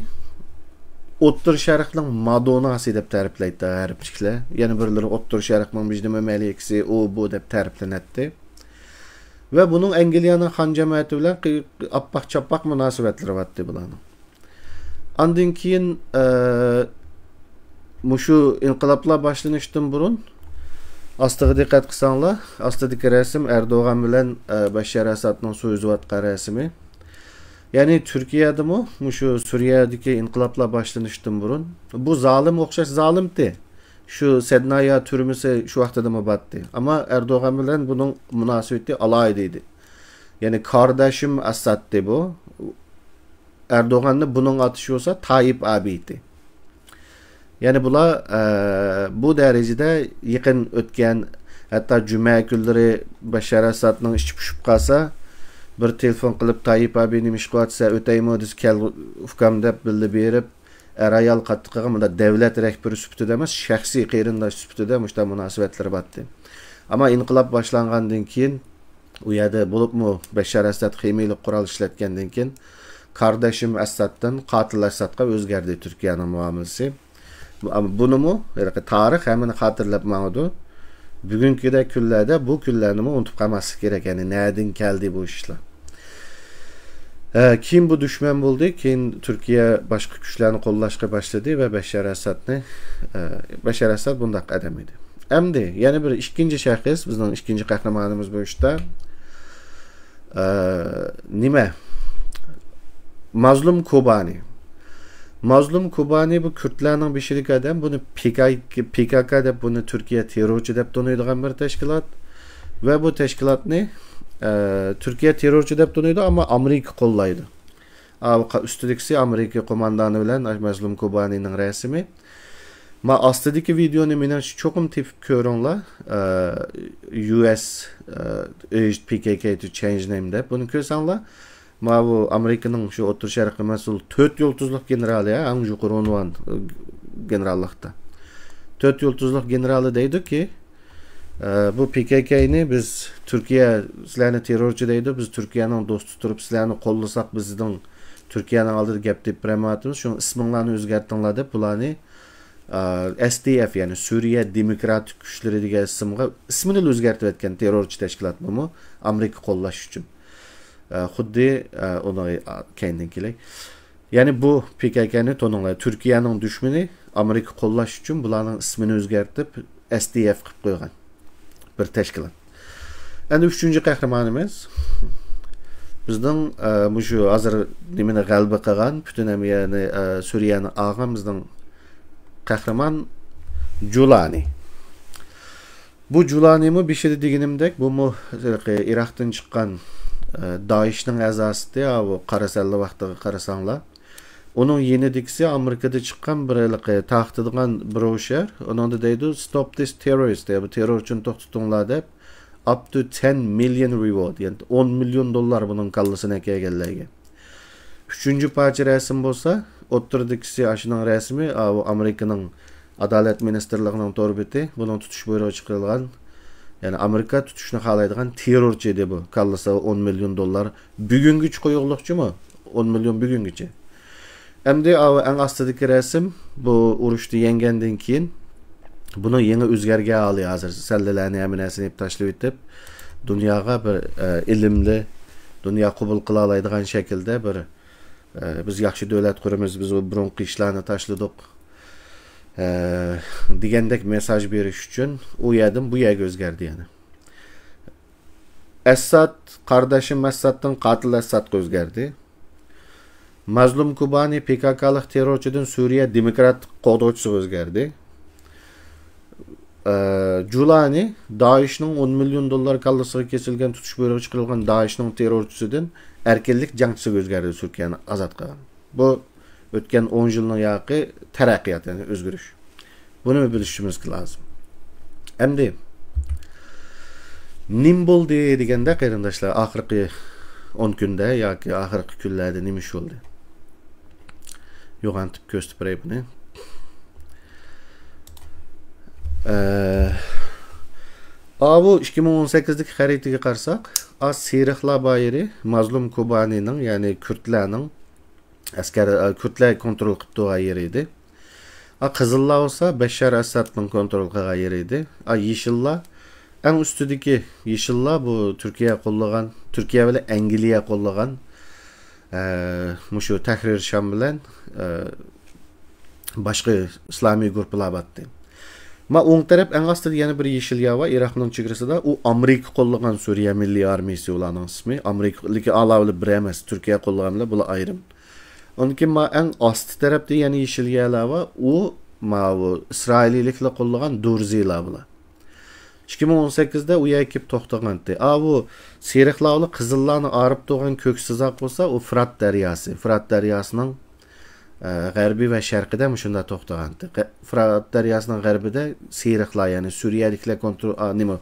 ئوتتۇرا شەرقنىڭ مادونناسى دەپ تەرىپلەيدۇ غەربلىكلەر. يەنە بىرلىرى ئوتتۇرا شەرقنىڭ بىر نېمە مەلىكىسى، ئۇ بۇ دەپ تەرىپلىنەتتى. ۋە بۇنىڭ ئەنگلىيەنىڭ خان جەمەتى بىلەن قى-، ئاپئاق-چاپئاق مۇناسىۋەتلىرى بارتتى بۇلارنىڭ. ئاندىن كېيىن، ئە، مۇشۇ ئىنقىلابلار باشلىنىشتىن بۇرۇن ئاستىغا دىققەت قىلساڭلار، ئاستىدىكى رەسىم ئەردوغان بىلەن، ئە، بەششار ئەسەدنىڭ سۇ ئۈزۈۋاتقان رەسىمى. يەنى تۈركىيەدىمۇ مۇشۇ سۈرىيەدىكى ئىنقىلابلار باشلىنىشتىن بۇرۇن بۇ زالىم ئوخشاش زالىمتى. شۇ سەدنايا تۈرمىسى شۇ ۋاقتىدىمۇ بارتتى. ئەمما ئەردوغان بىلەن بۇنىڭ مۇناسىۋىتى ئالاھىدە ئىدى. يەنى كارداشىم ئەسەدتى بۇ. ئەردوغاننى بۇنىڭ ئاتىشى بولسا تايىپ ئابىتى. يەنى بۇلار، ئە، بۇ دەرىجىدە يېقىن ئۆتكەن، ھەتتا جۈمە كۈنلىرى بەششار ئەسەدنىڭ ئىچى پۇشۇپ قالسا، بىر تېلېفون قىلىپ، تايىپ ئابىي نېمە ئىش قىلىۋاتىسەن، ئۆتەيمۇ دېسە، كەل ئۇكام دەپ بىللە بېرىپ، ئەر-ئايال قاتتىقىغا مۇنداق دەۋلەت رەھبىرى سۈپىتىدە ئەمەس، شەخسىي قېرىنداش سۈپىتىدە مۇشۇنداق مۇناسىۋەتلىرى بارتتى. ئەمما ئىنقىلاب باشلانغاندىن كېيىن، ئۇ يەردە بولۇپمۇ بەششار ئەسەد خىمىيىلىك قورال ئىشلەتكەندىن كېيىن، كارداشىم ئەسەدتىن قاتىل ئەسەدقا ئۆزگەردى تۈركىيەنىڭ مۇئامىلىسى. بۇ-، بۇنىمۇ، ھېلىقى تارىخ ھەممىنى خاتىرىلەپ ماڭىدۇ. بۈگۈنكىدەك كۈنلەردە بۇ كۈنلەرنىمۇ ئۇنتۇپ قالماسلىق كېرەك. يەنى نەدىن كەلدى بۇ ئىشلار؟ ئە، كېيىن بۇ دۈشمەن بولدى. كېيىن تۈركىيە باشقا كۈچلەرنى قوللاشقا باشلىدى ۋە بەششار ئەسەدنى، ئە، بەششار ئەسەد بۇنداق ئادەم ئىدى. ئەمدى يەنە بىر ئىككىنچى شەخس، بىزنىڭ ئىككىنچى قەھرىمانىمىز بۇ ئىشتا. ئە، نېمە؟ مازلۇم كوبانى. مازلۇم كوبانى بۇ كۈردلەرنىڭ بېشىدىكى ئادەم. بۇنى پى كاي-، پى كا كا دەپ، بۇنى تۈركىيە تېررورچى دەپ تونۇيدىغان بىر تەشكىلات. ۋە بۇ تەشكىلاتنى، ئە، تۈركىيە تېررورچى دەپ تونۇيدۇ، ئەمما ئامېرىكا قوللايدۇ. ئا، قا-، ئۈستىدىكىسى ئامېرىكا قوماندانى بىلەن مازلۇم كوبانىنىڭ رەسىمى. ما ئاستىدىكى ۋىدېئونى مېنىڭچە چوقۇم تېپىپ كۆرۈڭلار. ئە، يۇ ئېس، ئە، urged پى كەي كەي to change name دەپ بۇنى كۆرسەڭلار. ماۋۇ ئامېرىكىنىڭ شۇ ئوتتۇرا شەرققە مەسئۇل تۆت يۇلتۇزلۇق گېنېرالى، ھە، ئەڭ يۇقىرى ئۇنۋان، ئە، گېنېراللىقتا. تۆت يۇلتۇزلۇق گېنېرالى دەيدۇكى، ئە، بۇ پى كەي كەينى بىز، تۈركىيە سىلەرنى تېررورچى دەيدۇ، بىز تۈركىيەنىڭ دوستى تۇرۇپ سىلەرنى قوللىساق، بىزنىڭ تۈركىيەنىڭ ئالدىدا گەپ تېپىپ بېرەلمەيۋاتىمىز، شۇڭا ئىسمىڭلارنى ئۆزگەرتىڭلار دەپ بۇلارنى، ئە، ئەس دى ئەف، يەنى سۈرىيە دېموكراتىك كۈچلىرى دېگەن ئىسىمغا، ئىسمىنىلا ئۆزگەرتىۋەتكەن تېررورچى تەشكىلات بۇمۇ، ئامېرىكا قوللاش ئۈچۈن. ئە، خۇددى، ئە، ئۇنى، ئا، كەينىدىن كېلەي. يەنى بۇ پې كې كېنى تونۇڭلار، تۈركىيەنىڭ دۈشمىنى، ئامېرىكا قوللاش ئۈچۈن بۇلارنىڭ ئىسمىنى ئۆزگەرتىپ، ئەس دى ئەف قىلىپ قويغان بىر تەشكىلات. ئەندى ئۈچىنچى قەھرىمانىمىز بىزنىڭ، ئە، مۇشۇ ھازىر نېمىنى غەلىبە قىلغان، پۈتۈن ھەم-، يەنى، ئە، سۈرىيەنى ئالغان بىزنىڭ قەھرىمان جۇلانى. بۇ جۇلانىمۇ بېشىدا دېگىنىمدەك، بۇمۇ ھېلىقى ئىراقتىن چىققان، ئە، دائىشنىڭ ئەزاسى، ئاۋۇ قاراسانلى ۋاقتىغا قارىساڭلار. ئۇنىڭ يېنىدىكىسى ئامېرىكىدا چىققان بىر ھېلىقى تارقىتىدىغان بروشيۇر. ئۇنىڭدا دەيدۇ، "Stop this terrorist"، يا بۇ تېررورچىنى توختىتىڭلار دەپ، "Up to ten million reward"، يەنى ئون مىليون دوللار بۇنىڭ كاللىسىنى ئەكەلگەنلەرگە. ئۈچىنچى پارچە رەسىم بولسا، ئوتتۇرىدىكىسى ئاشۇنىڭ رەسىمى، ئاۋۇ ئامېرىكىنىڭ ئادالەت مىنىستىرلىقىنىڭ تور بېتى، بۇنىڭ تۇتۇش بۇيرۇقى چىقىرىلغان، يەنى ئامېرىكا تۇتۇشنى خالايدىغان تېررورچى ئىدى بۇ. كاللىسىغا ئون مىليون دوللار، بۈگۈنگىچە قويۇقلۇقچىمۇ؟ ئون مىليون بۈگۈنگىچە. ئەمدى ئاۋۇ ئەڭ ئاستىدىكى رەسىم، بۇ ئۇرۇشتا يەڭگەندىن كېيىن بۇنىڭ يېڭى ئۆزگەرگەن ھالى ھازىر. سەللىلەرنى، ھەممە نەرسىنى يېپىپ تاشلىۋېتىپ، دۇنياغا بىر، ئە، ئىلىملى، دۇنيا قوبۇل قىلالايدىغان شەكىلدە بىر، ئە، بىز ياخشى دۆلەت قۇرىمىز، بىز بۇ بۇرۇنقى ئىشلارنى تاشلىدۇق، ئە، دېگەندەك مېساژ بېرىش ئۈچۈن ئۇ يەردىن بۇ يەرگە ئۆزگەردى يەنە. ئەسساد، قارداشىم ئەسسادتىن قاتىل ئەسسادقا ئۆزگەردى. مەزلۇم كوبانى پې كې كېلىق تېررورچىدىن سۈرىيە دېموكراتىك قوغدىغۇچىسىغا ئۆزگەردى. ئە، جۇلانى دائىشنىڭ ئون مىليون دوللار كاللىسىغا كېسىلگەن، تۇتۇش بۇيرۇقى چىقىرىلغان دائىشنىڭ تېررورچىسىدىن ئەركىنلىك جەڭچىسىگە ئۆزگەردى، تۈركىيەنى ئازاد قىلغان. بۇ ئۆتكەن ئون يىلنىڭ ياقى تەرەققىيات، يەنى ئۆزگىرىش. بۇنى بىلىشىمىز لازىم. ئەمدى نېمە بولدى دېگەندە، قېرىنداشلار، ئاخىرقى ئون كۈندە ياكى ئاخىرقى كۈنلەردە نېمە ئىش بولدى؟ يوغانتىپ كۆرسىتىپ بېرەي بۇنى. ئە، ئاۋۇ ئىككى مىڭ ئون سەككىزدىكى خەرىتىگە قارىساق، ئا، سېرىقلار بار يېرى مەزلۇم كوبانىنىڭ، يەنى كۈردلەرنىڭ ئەسكەر، ئە، كۈردلەر كونترول قىلىپ تۇرغان يېرى ئىدى. ئا، قىزىللار بولسا بەششار ئەسسادنىڭ كونترول قىلغان يېرى ئىدى. ئا، يېشىللار، ئەڭ ئۈستىدىكى يېشىللار بۇ تۈركىيە قوللىغان، تۈركىيە بىلەن ئەنگلىيە قوللىغان، ئە، مۇشۇ تەھرىر شام بىلەن، ئە، باشقا ئىسلامىي گۇرۇپپىلار باتتى. ما ئوڭ تەرەپ ئەڭ ئاستىدا يەنە بىر يېشىل يەر بار، ئىراقنىڭ چېگرىسىدا. ئۇ ئامېرىكا قوللىغان سۈرىيە مىللىي ئارمىيىسى ئۇلارنىڭ ئىسمى. ئامېرىكا، لېكىن ئالا بىلەن بىر ئەمەس، تۈركىيە قوللىغان بىلەن بۇلار ئايرىم. ئۇنىڭ كېيىن ما ئەڭ ئاستى تەرەپتە يەنە يېشىل يەرلەر بار. ئۇ ماۋۇ ئىسرائىلىيلىكلەر قوللىغان دۇرزىلار بۇلار. ئىككى مىڭ ئون سەككىزدە ئۇ يەرگە كېلىپ توختىغانتى. ئاۋۇ سېرىقلار بىلەن قىزىللارنى ئايرىپ تۇرغان كۆك سىزىق بولسا، ئۇ فۇرات دەرياسى. فۇرات دەرياسىنىڭ، ئە، غەربى ۋە شەرقىدە مۇشۇنداق توختىغانتى. غە-، فۇرات دەرياسىنىڭ غەربىدە سېرىقلار، يەنى سۈرىيەلىكلەر كونترول، ئا، نېمە،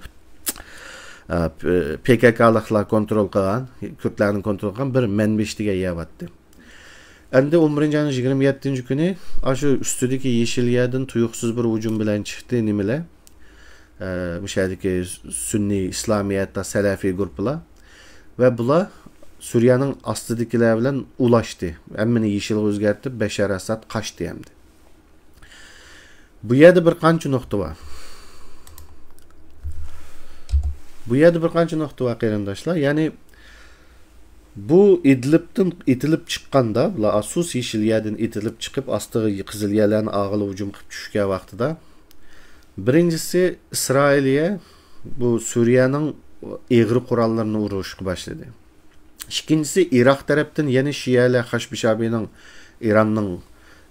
ئا، پ-، پې كې كېلىقلار كونترول قىلغان، كۈردلەرنىڭ كونترول قىلغان بىر مەنبىج دېگەن يەر بارتى. ئەمدى ئون بىرىنچى ئاينىڭ يىگىرمە يەتتىنچى كۈنى ئاشۇ ئۈستىدىكى يېشىل يەردىن تۇيۇقسىز بىر ھۇجۇم بىلەن چىقتى نېمىلەر؟ ئە، مۇشۇ يەردىكى سۈننىي ئىسلامىي، ھەتتا سەلەفىي گۇرۇپپىلار. ۋە بۇلار سۈرىيەنىڭ ئاستىدىكىلەر بىلەن ئۇلاشتى. ھەممىنى يېشىلغا ئۆزگەرتىپ، بەشار ئەسساد قاچتى ئەمدى. بۇ يەردە بىر قانچە نۇقتا بار. بۇ يەردە بىر قانچە نۇقتا بار، قېرىنداشلار. يەنى بۇ ئىدلىبتىن ئېتىلىپ چىققاندا، بۇلار ئاسۇس يېشىل يەردىن ئېتىلىپ چىقىپ، ئاستىغا قىزىل يەرلەرنى ئالغىلى ھۇجۇم قىلىپ چۈشكەن ۋاقتىدا، بىرىنچىسى، ئىسرائىلىيە بۇ سۈرىيەنىڭ ئېغىر قوراللىرىنى ئۇرۇشقا باشلىدى. ئىككىنچىسى، ئىراق تەرەپتىن يەنە شىئەلەر، خەشبىشابىنىڭ، ئىراننىڭ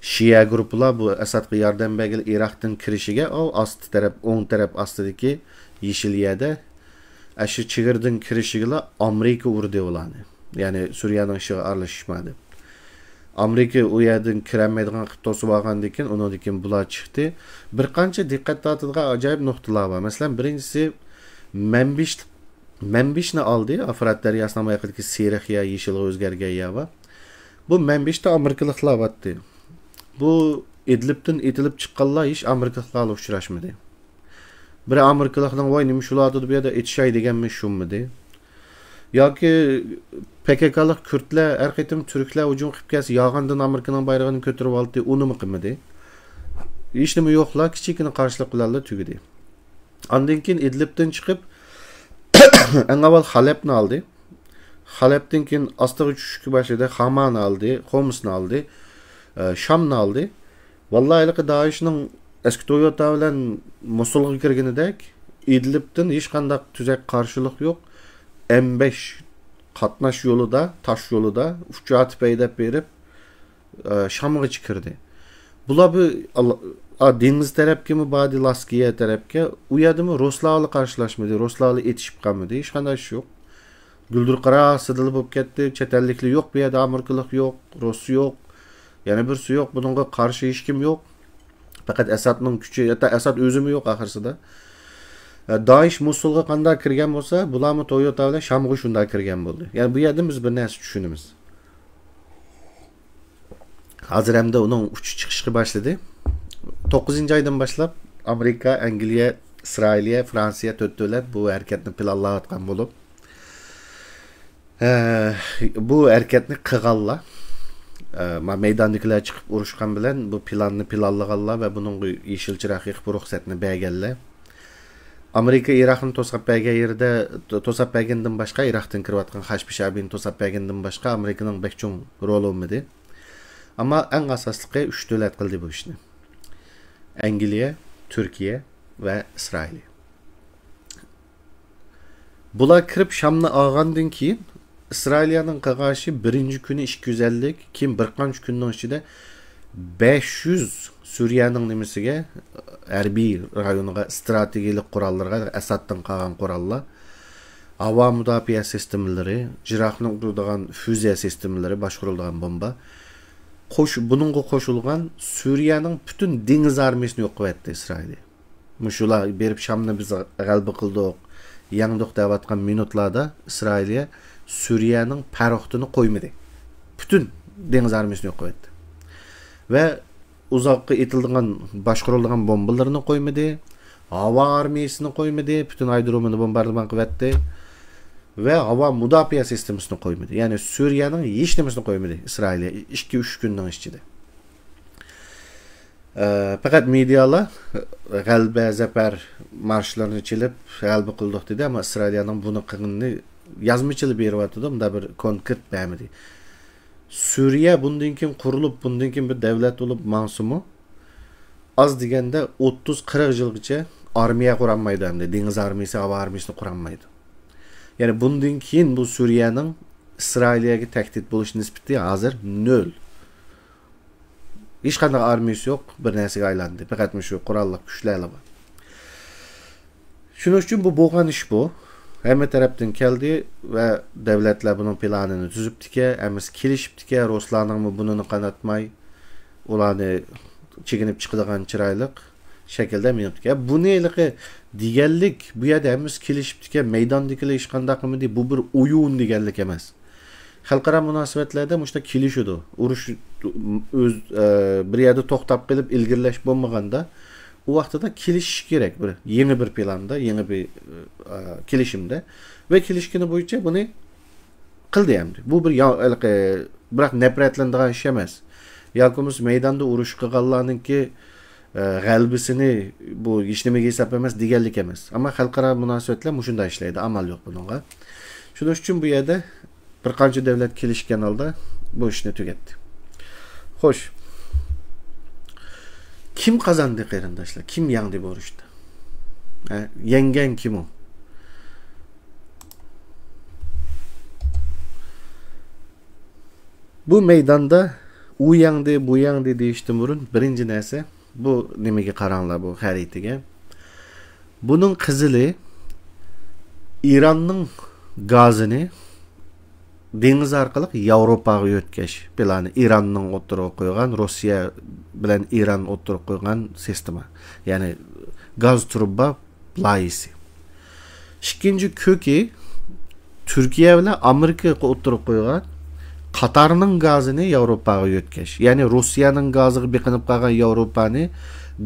شىئە گۇرۇپپىلار بۇ ئەسادقا ياردەم بەرگىلى ئىراقتىن كىرىشىگە، ئۇ ئاستى تەرەپ، ئوڭ تەرەپ ئاستىدىكى يېشىل يەردە، ئاشۇ چېگرىدىن كىرىشىگىلا ئامېرىكا ئۇردى ئۇلارنى. يەنى سۈرىيەنىڭ ئىشىغا ئارىلىشىشما دەپ. ئامېرىكا ئۇ يەردىن كىرەلمەيدىغان قىلىپ توسۇۋالغاندىن كېيىن، ئۇنىڭدىن كېيىن بۇلار چىقتى. بىر قانچە دىققەت تارتىدىغان ئاجايىپ نۇقتىلار بار. مەسىلەن، بىرىنچىسى، مەنبىج، مەنبىجنى ئالدى، ئا، فۇرات دەرياسىنىڭ بۇ يېقىدىكى سېرىق يا يېشىلغا ئۆزگەرگەن يەر بار. بۇ مەنبىجدە ئامېرىكىلىقلار بارتى. بۇ ئىدلىبتىن ئېتىلىپ چىققانلار ھېچ ئامېرىكىلىقلار بىلەن ئۇچراشمىدى. بىر ئامېرىكىلىقنىڭ، ۋاي، نېمە شۇلاردۇ بۇ يەردە ئېتىشاي دېگەنمۇ شۇمىدى. ياكى پې كې كېلىق كۈردلەر ھەر قېتىم تۈركلەر ھۇجۇم قىلىپ كەلسە، ياغاندىن ئامېرىكىنىڭ بايرىقىنى كۆتۈرۈپ ئالاتتى، ئۇنىمۇ قىلمىدى. ھېچنېمە يوقلا، كىچىككىنە قارشىلىق بىلەنلا تۈگىدى. ئاندىن كېيىن ئىدلىبتىن چىقىپ، ئەڭ ئاۋۋال خەلەپنى ئالدى. خەلەپتىن كېيىن ئاستىغا چۈشۈشكە باشلىدى. خامانى ئالدى، خومسنى ئالدى، ئە، شامنى ئالدى. ۋاللا ھېلىقى دائىشنىڭ ئەسكى تويوتا بىلەن موسۇلغا كىرگىنىدەك، ئىدلىبتىن ھېچقانداق تۈزەك قارشىلىق يوق. ئەم بەش قاتناش يولىدا، تاش يولىدا ئۇچۇۋېتىپ ھەيدەپ بېرىپ، ئە، شامغىچە كىردى. بۇلار بۇ ئال-، ئا، دېڭىز تەرەپكىمۇ باردى، لاسكىيە تەرەپكە. ئۇ يەردىمۇ رۇسلار بىلەن قارشىلاشمىدى، رۇسلار بىلەن ئېتىشىپ قالمىدى، ھېچقانداق ئىش يوق. گۈلدۈر قارا سىدىلا بولۇپ كەتتى، چەت ئەللىكلەر يوق بۇ يەردە، ئامېرىكىلىق يوق، رۇس يوق، يەنە بىرسى يوق، بۇنىڭغا قارشى ھېچكىم يوق. پەقەت ئەسادنىڭ كۈچى، ھەتتا ئەساد ئۆزىمۇ يوق ئاخىرسىدا. ئە، دائىش موسۇلغا قانداق كىرگەن بولسا، بۇلارمۇ تويوتا بىلەن شامغا شۇنداق كىرگەن بولدى. يەنى بۇ يەردىن بىز بىر نەرسە چۈشىنىمىز. ھازىر ئەمدى ئۇنىڭ ئۇچۇشى چىقىشقا باشلىدى. توققۇزىنچى ئايدىن باشلاپ ئامېرىكا، ئەنگلىيە، ئىسرائىلىيە، فرانسىيە، تۆت دۆلەت بۇ ھەرىكەتنى پىلانلاۋاتقان بولۇپ، ئە، بۇ ھەرىكەتنى قىلغانلار، ئە، ما-، مەيداندىكىلەر چىقىپ ئۇرۇشقان بىلەن بۇ پىلاننى پىلانلىغانلار ۋە بۇنىڭغا يېشىل چىراغ يېقىپ رۇخسەتنى بەرگەنلەر. ئامېرىكا ئىراقنى توساپ بەرگەن يېرىدە، تو-، توساپ بەرگەندىن باشقا، ئىراقتىن كىرىۋاتقان خەشبە شەبىنى توساپ بەرگەندىن باشقا ئامېرىكىنىڭ بەك چوڭ رولى بولمىدى. ئەمما ئەڭ ئاساسلىقى ئۈچ دۆلەت قىلدى بۇ ئىشنى. ئەنگلىيە، تۈركىيە ۋە ئىسرائىلىيە. بۇلار كىرىپ شامنى ئالغاندىن كېيىن، ئىسرائىلىيەنىڭ قىلغان ئىشى، بىرىنچى كۈنى ئىككى يۈز ئەللىك، كېيىن بىر قانچە كۈننىڭ ئىچىدە بەش يۈز سۈرىيەنىڭ نېمىسىگە، ھەربىي رايونىغا، ئىستراتېگىيەلىك قوراللىرىغا، ئەسادتىن قالغان قوراللار، ھاۋا مۇداپىئە سىستېمىلىرى، جىراقنى ئۇرىدىغان فۇزىيە سىستېمىلىرى، باشقۇرۇلىدىغان بومبا، قوش-، بۇنىڭغا قوشۇلغان سۈرىيەنىڭ پۈتۈن دېڭىز ئارمىيىسىنى يوق قىلىۋەتتى ئىسرائىلىيە. مۇشۇلار بېرىپ شامنى بىز غەلىبە قىلدۇق، يەڭدۇق دەۋاتقان مىنۇتلاردا ئىسرائىلىيە سۈرىيەنىڭ پەرخودىنى قويمىدى. پۈتۈن دېڭىز ئارمىيىسىنى يوق قىلىۋەتتى. ۋە ئۇزاققا ئېتىلىدىغان، باشقۇرۇلىدىغان بومبىلىرىنى قويمىدى، ھاۋا ئارمىيىسىنى قويمىدى، پۈتۈن ئايرودرومىنى بومباردىمان قىلىۋەتتى. ۋە ھاۋا مۇداپىئە سىستېمىسىنى قويمىدى. يەنى سۈرىيەنىڭ ھېچ نېمىسىنى قويمىدى ئىسرائىلىيە ئىككى، ئۈچ كۈننىڭ ئىچىدە. ئە، پەقەت مېدىيالار غەلىبە، زەپەر مارشلىرىنى چېلىپ، غەلىبە قىلدۇق دېدى، ئەمما ئىسرائىلىيەنىڭ بۇنى قىلغىنىنى يازمىچىلا بېرىۋاتىدۇ، مۇنداق بىر كونكرېت بەرمىدى. سۈرىيە بۇندىن كېيىن قۇرۇلۇپ، بۇندىن كېيىن بىر دەۋلەت بولۇپ ماڭسىمۇ، ئاز دېگەندە ئوتتۇز، قىرىق يىلغىچە ئارمىيە قۇرالمايدۇ ئەمدى. دېڭىز ئارمىيىسى، ھاۋا ئارمىيىسىنى قۇرالمايدۇ. يەنى بۇندىن كېيىن بۇ سۈرىيەنىڭ ئىسرائىلىيەگە تەھدىت بولۇش نىسبىتى ھازىر نۆل. ھېچقانداق ئارمىيىسى يوق، بىر نەرسىگە ئايلاندى. پەقەت مۇشۇ قوراللىق كۈچلەرلا بار. شۇنىڭ ئۈچۈن بۇ بولغان ئىش بۇ. ھەممە تەرەپتىن كەلدى ۋە دەۋلەتلەر بۇنىڭ پىلانىنى تۈزۈپتىكەن، ھەممىسى كېلىشىپتىكەن، رۇسلارنىڭمۇ بۇنىنى قاناتماي، ئۇلارنى چېكىنىپ چىقىدىغان چىرايلىق شەكىلدە مېڭىپتىكەن. بۇنى ھېلىقى دېگەنلىك، بۇ يەردە ھەممىسى كېلىشىپتىكەن، مەيداندىكىلەر ھېچقانداق قىلمىدى، بۇ بىر ئويۇن دېگەنلىك ئەمەس. خەلقئارا مۇناسىۋەتلەردە مۇشۇنداق كېلىشىدۇ. ئۇرۇش ئۆز، ئە، بىر يەردە توختاپ قېلىپ ئىلگىرىلەش بولمىغاندا، ئۇ ۋاقتىدا كېلىشىش كېرەك بىر يېڭى بىر پىلاندا، يېڭى بىر، ئە، كېلىشىمدە. ۋە كېلىشكىنى بويىچە بۇنى قىلدى ئەمدى. بۇ بىر يا-، ھېلىقى بىراق نەپرەتلىنىدىغان ئىش ئەمەس. ياكى بولمىسا مەيداندا ئۇرۇش قىلغانلارنىڭكى، ئە، غەلىبىسىنى بۇ ھېچنېمىگە ھېساب ئەمەس دېگەنلىك ئەمەس. ئەمما خەلقئارا مۇناسىۋەتلەر مۇشۇنداق ئىشلەيدۇ، ئامال يوق بۇنىڭغا. شۇنىڭ ئۈچۈن بۇ يەردە بىر قانچە دۆلەت كېلىشكەن ھالدا بۇ ئىشنى تۈگەتتى. خوش. كىم قازاندى، قېرىنداشلار؟ كىم يەڭدى بۇ ئۇرۇشتا؟ ھە؟ يەڭگەن كىم ئۇ؟ بۇ مەيداندا ئۇ يەڭدى، بۇ يەڭدى دېيىشتىن بۇرۇن، بىرىنچى نەرسە، بۇ نېمىگە قاراڭلار، بۇ خەرىتىگە. بۇنىڭ قىزىلى ئىراننىڭ گازىنى دېڭىز ئارقىلىق ياۋروپاغا يۆتكەش پىلانى. ئىراننىڭ ئوتتۇرىغا قويغان، روسىيە بىلەن ئىران ئوتتۇرىغا قويغان سىستېما. يەنى گاز تۇرۇبا لايىھىسى. ئىككىنچى كۆكى تۈركىيە بىلەن ئامېرىكا ئوتتۇرىغا قويغان قاتارنىڭ گازىنى ياۋروپاغا يۆتكەش. يەنى روسىيەنىڭ گازىغا بېقىنىپ قالغان ياۋروپانى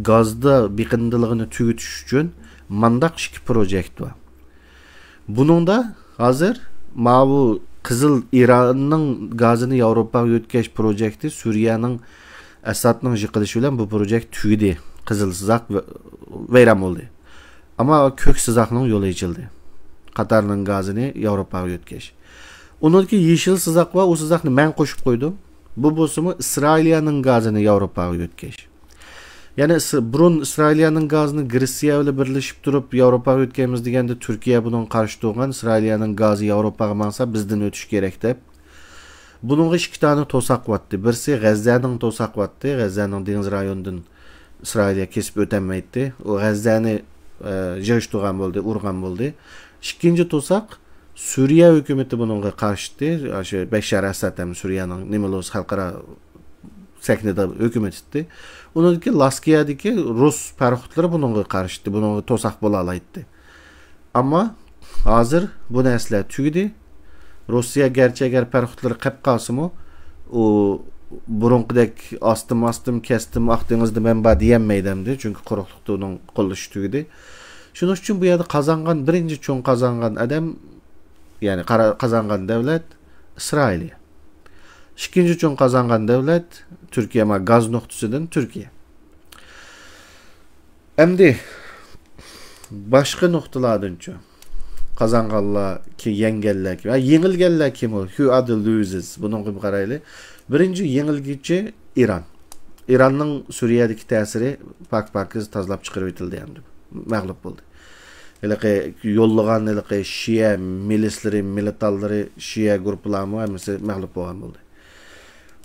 گازدا بېقىندىلىقىنى تۈگىتىش ئۈچۈن مانداق ئىككى پروژېكت بار. بۇنىڭدا ھازىر ماۋۇ قىزىل ئىراننىڭ گازىنى ياۋروپاغا يۆتكەش پروژېكتى سۈرىيەنىڭ ئەسادنىڭ يىقىلىشى بىلەن بۇ پروژېكت تۈگىدى. قىزىل سىزىق ۋەيران بولدى. ئەمما كۆك سىزىقنىڭ يولى ئېچىلدى. قاتارنىڭ گازىنى ياۋروپاغا يۆتكەش. ئۇنىڭدىكى يېشىل سىزىق بار، ئۇ سىزىقنى مەن قوشۇپ قويدۇم. بۇ بولسىمۇ ئىسرائىلىيەنىڭ گازىنى ياۋروپاغا يۆتكەش. يەنى ئىس-، بۇرۇن ئىسرائىلىيەنىڭ گازىنى گرېتسىيە بىلەن بىرلىشىپ تۇرۇپ ياۋروپاغا يۆتكەيمىز دېگەندە، تۈركىيە بۇنىڭغا قارشى تۇرغان، ئىسرائىلىيەنىڭ گازى ياۋروپاغا ماڭسا بىزدىن ئۆتۈش كېرەك دەپ. بۇنىڭغا ئىككى دانە توساق بارتتى. بىرسى غەززەنىڭ توساق بارتتى. غەززەنىڭ دېڭىز رايونىدىن ئىسرائىلىيە كېسىپ ئۆتەلمەيتتى. ئۇ غەززەنى، ئە، يىغىشتۇرغان بولدى، ئۇرغان بولدى. ئىككىنچى توساق سۈرىيە ھۆكۈمىتى بۇنىڭغا قارشى ئىدى. شۇ بەششار ئەسەد ھەم سۈرىيەنىڭ نېمىلوس خەلقئارا سەھنىدە ھۆكۈمەت ئىدى. ئۇنىڭدىكى لاسكىيەدىكى رۇس پاراخوتلىرى بۇنىڭغا قارشى ئىدى. بۇنىڭغا توساق بولالايتتى. ئەمما ھازىر بۇ نەرسىلەر تۈگىدى. روسىيە گەرچە ئەگەر پاراخوتلىرى قېلىپ قالسىمۇ، ئۇ بۇرۇنقىدەك ئاستىم-ئاستىم، كەستىم، ئاق دېڭىزدا مەن بار دېيەلمەيدۇ ئەمدى، چۈنكى قۇرۇقلۇقتا ئۇنىڭ قوللىشى تۈگىدى. شۇنىڭ ئۈچۈن بۇ يەردە قازانغان، بىرىنچى چوڭ قازانغان ئادەم، يەنى قارا-، قازانغان دەۋلەت ئىسرائىلىيە. ئىككىنچى چوڭ قازانغان دەۋلەت تۈركىيە، ما گاز نۇقتىسىدىن تۈركىيە. ئەمدى باشقا نۇقتىلاردىنچۇ؟ قازانغانلار كى-، يەڭگەنلەر كى-، ھە، يېڭىلگەنلەر كىم ئۇ؟ Who are the losers? بۇنىڭغا بىر قارايلى. بىرىنچى يېڭىلگۈچى ئىران. ئىراننىڭ سۈرىيەدىكى تەسىرى پاك-، پاكىز تازىلاپ چىقىرىۋېتىلدى ئەمدى. مەغلۇپ بولدى. ھېلىقى يوللىغان ھېلىقى شىئە مىلىسلىرى، مىلىتانلىرى، شىئە گۇرۇپپىلارمۇ ھەممىسى مەغلۇپ بولغان بولدى.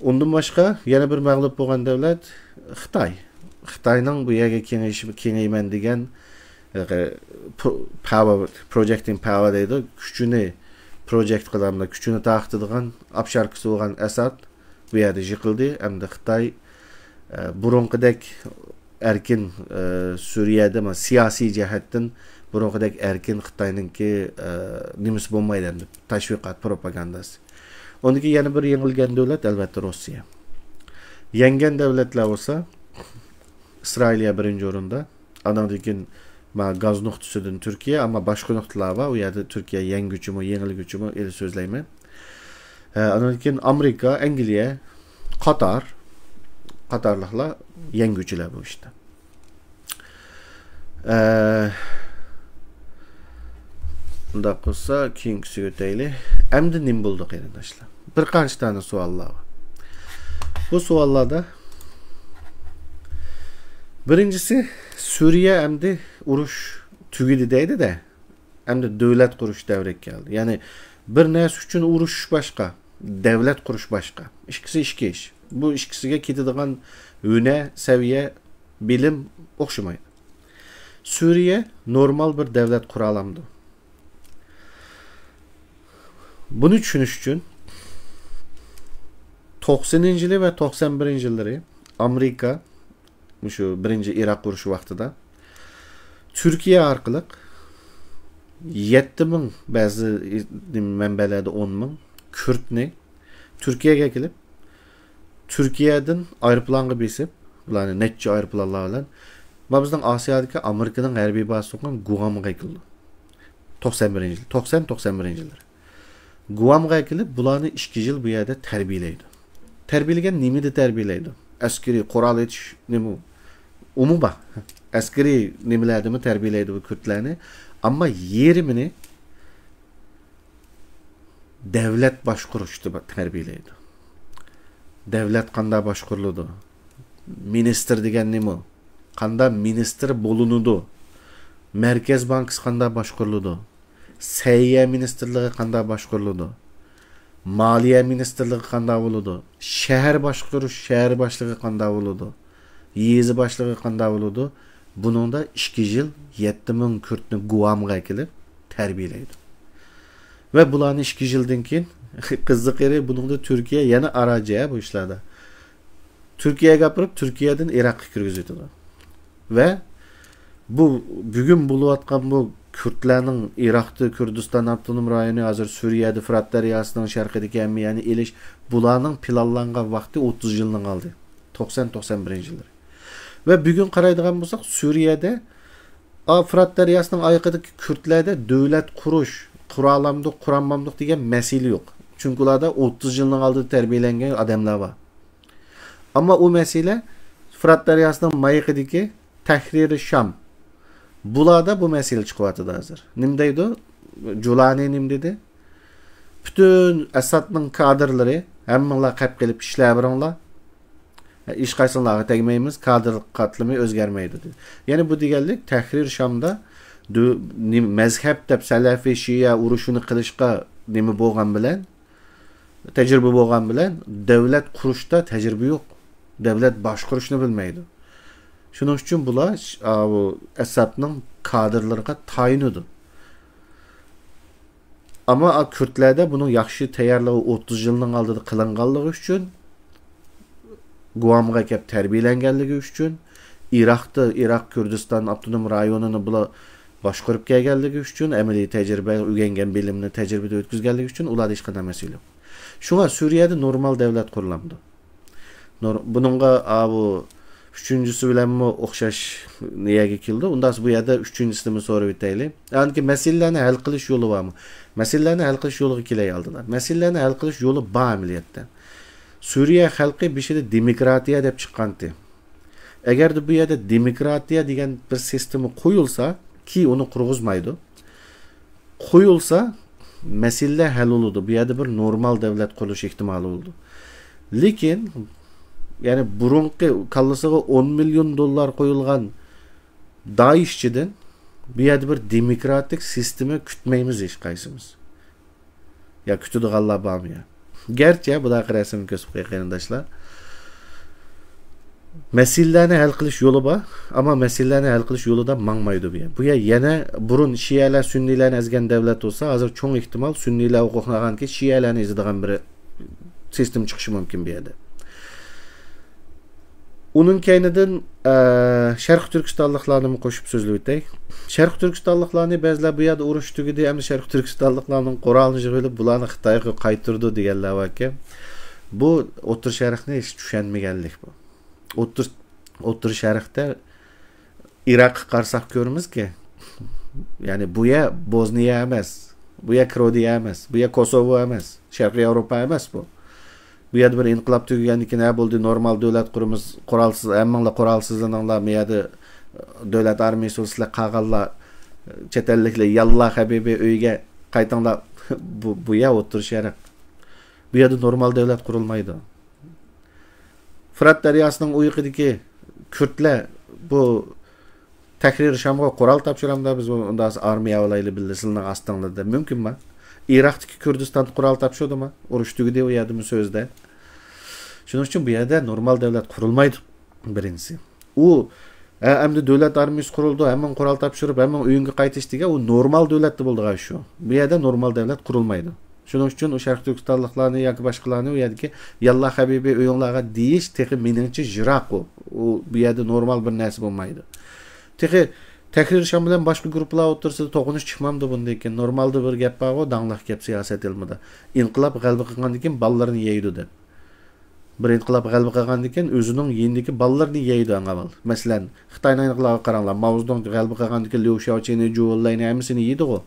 ئۇندىن باشقا يەنە بىر مەغلۇپ بولغان دەۋلەت خىتاي. خىتاينىڭ بۇ يەرگە كېڭىيىش-، كېڭىيىمەن دېگەن، ھېلىقى، پو-، پاۋا، پروجېكتىڭ پاۋا دەيدۇ، كۈچىنى پروجېكت قىلامدا، كۈچىنى تارقىتىدىغان ئاپشاركىسى بولغان ئەساد بۇ يەردە يىقىلدى. ئەمدى خىتاي، ئە، بۇرۇنقىدەك ئەركىن، ئە، سۈرىيەدە، ما، سىياسىي جەھەتتىن بۇرۇنقىدەك ئەركىن خىتاينىڭكى، ئە، نېمىسى بولمايدۇ ئەمدى، تەشۋىقات، پروپاگانداسى. ئۇندىن كېيىن يەنە بىر يېڭىلگەن دۆلەت، ئەلۋەتتە، روسىيە. يەڭگەن دۆلەتلەر بولسا، ئىسرائىلىيە بىرىنچى ئورۇندا، ئانىڭدىن كېيىن، ما، گاز نۇقتىسىدىن تۈركىيە، ئەمما باشقا نۇقتىلار بار، ئۇ يەردە تۈركىيە يەڭگۈچىمۇ، يېڭىلگۈچىمۇ، ئېلى سۆزلەيمەن. ھە، ئاندىن كېيىن ئامېرىكا، ئەنگلىيە، قاتار قاتارلىقلار يەڭگۈچىلەر بۇ ئىشتا. ئە، ئۇنداق بولسا، كېيىنكىسىگە ئۆتەيلى. ئەمدى نېمە بولدى، قېرىنداشلار؟ بىر قانچە دانە سوئاللار بار. بۇ سوئاللاردا بىرىنچىسى، سۈرىيە ئەمدى ئۇرۇش تۈگىدى دەيدۇ-دە. ئەمدى دۆلەت قۇرۇش دەۋرىگە كەلدى. يەنى بىر نەرسە ئۈچۈن ئۇرۇشۇش باشقا، دەۋلەت قۇرۇش باشقا. ئىككىسى ئىككى ئىش. بۇ ئىككىسىگە كېتىدىغان ھۈنەر، سەۋىيە، بىلىم ئوخشىمايدۇ. سۈرىيە نورمال بىر دەۋلەت قۇرالامدۇ؟ بۇنى چۈشىنىش ئۈچۈن توقسىنىنچى يىلى ۋە توقسان بىرىنچى يىللىرى ئامېرىكا مۇشۇ بىرىنچى ئىراق ئۇرۇشى ۋاقتىدا تۈركىيە ئارقىلىق يەتتە مىڭ، بەزى مەنبەلەردە ئون مىڭ كۈردنى تۈركىيەگە ئەكېلىپ، تۈركىيەدىن ئايروپىلانغا بېسىپ، بۇلارنى نەچچە ئايروپىلانلار بىلەن، ما بىزنىڭ ئاسىيادىكى ئامېرىكىنىڭ ھەربىي بازىسى بولغان گۇئامغا ئەكېلىدۇ. توقسان بىرىنچى يىل، توقسان، توقسان بىرىنچى يىللىرى. گۇئامغا ئەكېلىپ، بۇلارنى ئىككى يىل بۇ يەردە تەربىيەلەيدۇ. تەربىيەلىگەن نېمىدە تەربىيەلەيدۇ؟ ئەسكىرىي، قورال ئېتىش نېمە؟ ئۇمۇ بار. ئەسكىرىي نېمىلەردىمۇ تەربىيەلەيدۇ بۇ كۈردلەرنى. ئەمما يېرىمىنى دەۋلەت باشقۇرۇشتا تەربىيەلەيدۇ. دەۋلەت قانداق باشقۇرۇلىدۇ؟ مىنىستىر دېگەن نېمە؟ قانداق مىنىستىر بولۇنىدۇ؟ مەركەز بانكىسى قانداق باشقۇرۇلىدۇ؟ سەھىيە مىنىستىرلىقى قانداق باشقۇرۇلىدۇ؟ مالىيە مىنىستىرلىقى قانداق بولىدۇ؟ شەھەر باشقۇرۇش، شەھەر باشلىقى قانداق بولىدۇ؟ يېزا باشلىقى قانداق بولىدۇ؟ بۇنىڭدا ئىككى يىل يەتتە مىڭ كۈردنى گۇئامغا ئەكېلىپ تەربىيەلەيدۇ. ۋە بۇلارنى ئىككى يىلدىن كېيىن، قىزىقىرى، بۇنىڭدا تۈركىيە يەنە ئاراچى بۇ ئىشلاردا. تۈركىيەگە ئاپىرىپ، تۈركىيەدىن ئىراققا كىرگۈزۈۋېتىدۇ. ۋە بۇ بۈگۈن بولۇۋاتقان بۇ كۈردلەرنىڭ ئىراقتا، كۈردىستان ئاپتونوم رايونى، ھازىر سۈرىيەدە، فۇرات دەرياسىنىڭ شەرقىدىكى ھەممە يەرنى ئېلىش، بۇلارنىڭ پىلانلانغان ۋاقتى ئوتتۇز يىلنىڭ ئالدى. توقسان، توقسان بىرىنچى يىللىرى. ۋە بۈگۈن قارايدىغان بولساق، سۈرىيەدە، ئا، فۇرات دەرياسىنىڭ ئايىغىدىكى كۈردلەردە دۆلەت قۇرۇش، قۇرالامدۇق، قۇرالمامدۇق دېگەن مەسىلە يوق. چۈنكى ئۇلاردا ئوتتۇز يىلنىڭ ئالدىدا تەربىيەلەنگەن ئادەملەر بار. ئەمما ئۇ مەسىلە فۇرات دەرياسىنىڭ مايىقىدىكى تەھرىرى شام. بۇلاردا بۇ مەسىلە چىقىۋاتىدۇ ھازىر. نېمە دەيدۇ؟ جۇلانى نېمە دېدى؟ پۈتۈن ئەسادنىڭ كادىرلىرى، ھەممىڭلار قېپ قېلىپ ئىشلەۋېرىڭلار. ھېچقايسىڭلارغا تەگمەيمىز، كادىر قاتلىمى ئۆزگەرمەيدۇ، دېدى. يەنى بۇ دېگەنلىك، تەھرىر شامدا دۆ-، نېمە، مەزھەپ دەپ، سەلەفىي، شىئە ئۇرۇشىنى قىلىشقا نېمە بولغان بىلەن، تەجرىبە بولغان بىلەن، دۆلەت قۇرۇشتا تەجرىبە يوق. دۆلەت باشقۇرۇشنى بىلمەيدۇ. شۇنىڭ ئۈچۈن بۇلار، ئاۋۇ، ئەسادنىڭ كادىرلىرىغا تايىنىدۇ. ئەمما، ئا، كۈردلەردە بۇنىڭ ياخشى تەييارلىقى ئوتتۇز يىلنىڭ ئالدىدا قىلىنغانلىقى ئۈچۈن، گۇۋامغا كەپ تەربىيەلەنگەنلىكى ئۈچۈن، ئىراقتا، ئىراق كۈردىستان ئاپتونوم رايونىنى بۇلار باشقۇرۇپ كەلگەنلىكى ئۈچۈن، ئەمەلىي تەجرىبە، ئۆگەنگەن بىلىمنى تەجرىبىدە ئۆتكۈزگەنلىكى ئۈچۈن ئۇلاردا ھېچقانداق مەسىلە يوق. شۇڭا سۈرىيەدە نورمال دۆلەت قۇرۇلامدۇ؟ نور-، بۇنىڭغا، ئاۋۇ، ئۈچىنچىسى بىلەنمۇ ئوخشاش يەرگە كېلىدۇ. ئۇنداق بۇ يەردە ئۈچىنچىسىنىمۇ سوراپ ئۆتەيلى. ئاندىن كېيىن مەسىلىلەرنى ھەل قىلىش يولى بارمۇ؟ مەسىلىلەرنى ھەل قىلىش يولىغا كېلەي ئالدىدا. مەسىلىلەرنى ھەل قىلىش يولى بار ئەمەلىيەتتە. سۈرىيە خەلقى بېشىدا دېموكراتىيە دەپ چىققانتى. ئەگەردە بۇ يەردە دېموكراتىيە دېگەن بىر سىستېما قويۇلسا، كى ئۇنى قۇرغۇزمايدۇ. قويۇلسا، مەسىلىلەر ھەل بولىدۇ. بۇ يەردە بىر نورمال دۆلەت قۇرۇلۇش ئېھتىمالى بولىدۇ. لېكىن، يەنى بۇرۇنقى كاللىسىغا ئون مىليون دوللار قويۇلغان دائىشچىدىن بۇ يەردە بىر دېموكراتىك سىستېما كۈتمەيمىز ھېچقايسىمىز. يا كۈتىدىغانلار بارمۇ يا؟ گەرچە بۇلارغا رەسىم كۆرسىتىپ قوياي، قېرىنداشلار. مەسىلىلەرنى ھەل قىلىش يولى بار، ئەمما مەسىلىلەرنى ھەل قىلىش يولىدا ماڭمايدۇ بۇ يەر. بۇ يەر يەنە بۇرۇن شىئەلەر سۈننىيلەرنى ئەزگەن دۆلەت بولسا، ھازىر چوڭ ئېھتىمال سۈننىيلەر ھوقۇقنى ئالغاندىكىن شىئەلەرنى ئېزىدىغان بىر سىستېما چىقىشى مۇمكىن بۇ يەردە. ئۇنىڭ كەينىدىن، ئە، شەرقىي تۈركىستانلىقلارنىمۇ قوشۇپ سۆزلىۋېتەي. شەرقىي تۈركىستانلىقلارنى بەزىلەر بۇ يەردە ئۇرۇش تۈگىدى، ئەمدى شەرقىي تۈركىستانلىقلارنىڭ قورالىنى يىغىۋېلىپ، بۇلارنى خىتايغا قايتۇرىدۇ دېگەنلەر باركەن. بۇ ئوتتۇرا شەرقنى ھېچ چۈشەنمىگەنلىك بۇ. ئوتتۇرا، ئوتتۇرا شەرقتە ئىراققا قارىساق كۆرىمىزكى، يەنى بۇ يەر بوزنىيە ئەمەس، بۇ يەر كرواتىيە ئەمەس، بۇ يەر كوسوۋو ئەمەس، شەرقىي ياۋروپا ئەمەس بۇ. بۇ يەردە بىر ئىنقىلاب تۈگىگەندىن كېيىن، ھە، بولدى، نورمال دۆلەت قۇرىمىز، قورالسىز، ھەممىڭلار قورالسىزلىنىڭلار، بۇ يەردە دۆلەت ئارمىيىسى بولسا، سىلەر قالغانلار، چەت ئەللىكلەر، ياللا ھەبىبى ئۆيگە قايتىڭلار. بۇ، بۇ يەر ئوتتۇرا شەرق. بۇ يەردە نورمال دۆلەت قۇرۇلمايدۇ. فۇرات دەرياسىنىڭ ئۇ يېقىدىكى كۈردلەر بۇ تەھرىر شامغا قورال تاپشۇرامدا، بىز ئۇنداق ئارمىيە بولايلى بىللە سىلىنىڭ ئاستىڭلاردا دەپ مۇمكىنما؟ ئىراقتىكى كۈردىستان قورال تاپشۇردىمۇ؟ ئۇرۇش تۈگىدى ئۇ يەردىمۇ سۆزدە. شۇنىڭ ئۈچۈن بۇ يەردە نورمال دۆلەت قۇرۇلمايدۇ، بىرىنچىسى. ئۇ، ھە، ئەمدى دۆلەت ئارمىيىسى قۇرۇلدى، ھەممىڭ قورال تاپشۇرۇپ، ھەممىڭ ئۆيۈڭگە قايتىش دېگەن، ئۇ نورمال دۆلەتتە بولىدىغان ئىش ئۇ. بۇ يەردە نورمال دۆلەت قۇرۇلمايدۇ. شۇنىڭ ئۈچۈن ئۇ شەرقىي تۈركىستانلىقلارنى ياكى باشقىلارنى ئۇ يەردىكى ياللا ھەبىبى ئۆيۈڭلارغا دېيىش تېخى مېنىڭچە يىراق ئۇ. ئۇ بۇ يەردە نورمال بىر نەرسە بولمايدۇ. تېخى تەھرىر شام بىلەن باشقا گۇرۇپپىلار ئوتتۇرىسىدا توقۇنۇش چىقمامدۇ بۇندىن كېيىن؟ نورمالدا بىر گەپ بارغۇ، داڭلىق گەپ سىياسەت ئىلمىدا. ئىنقىلاب غەلىبە قىلغاندىن كېيىن بالىلىرىنى يەيدۇ دەپ. بىر ئىنقىلاب غەلىبە قىلغاندىن كېيىن ئۆزىنىڭ يېنىدىكى بالىلىرىنى يەيدۇ ئەڭ ئاۋۋال. مەسىلەن، خىتاينىڭ ئىنقىلابىغا قاراڭلار. ماۋزېدۇڭ غەلىبە قىلغاندىن كېيىن ليۇ شياۋچىنى، جۇ ۋېنلەينى ھەممىسىنى يېدىغۇ.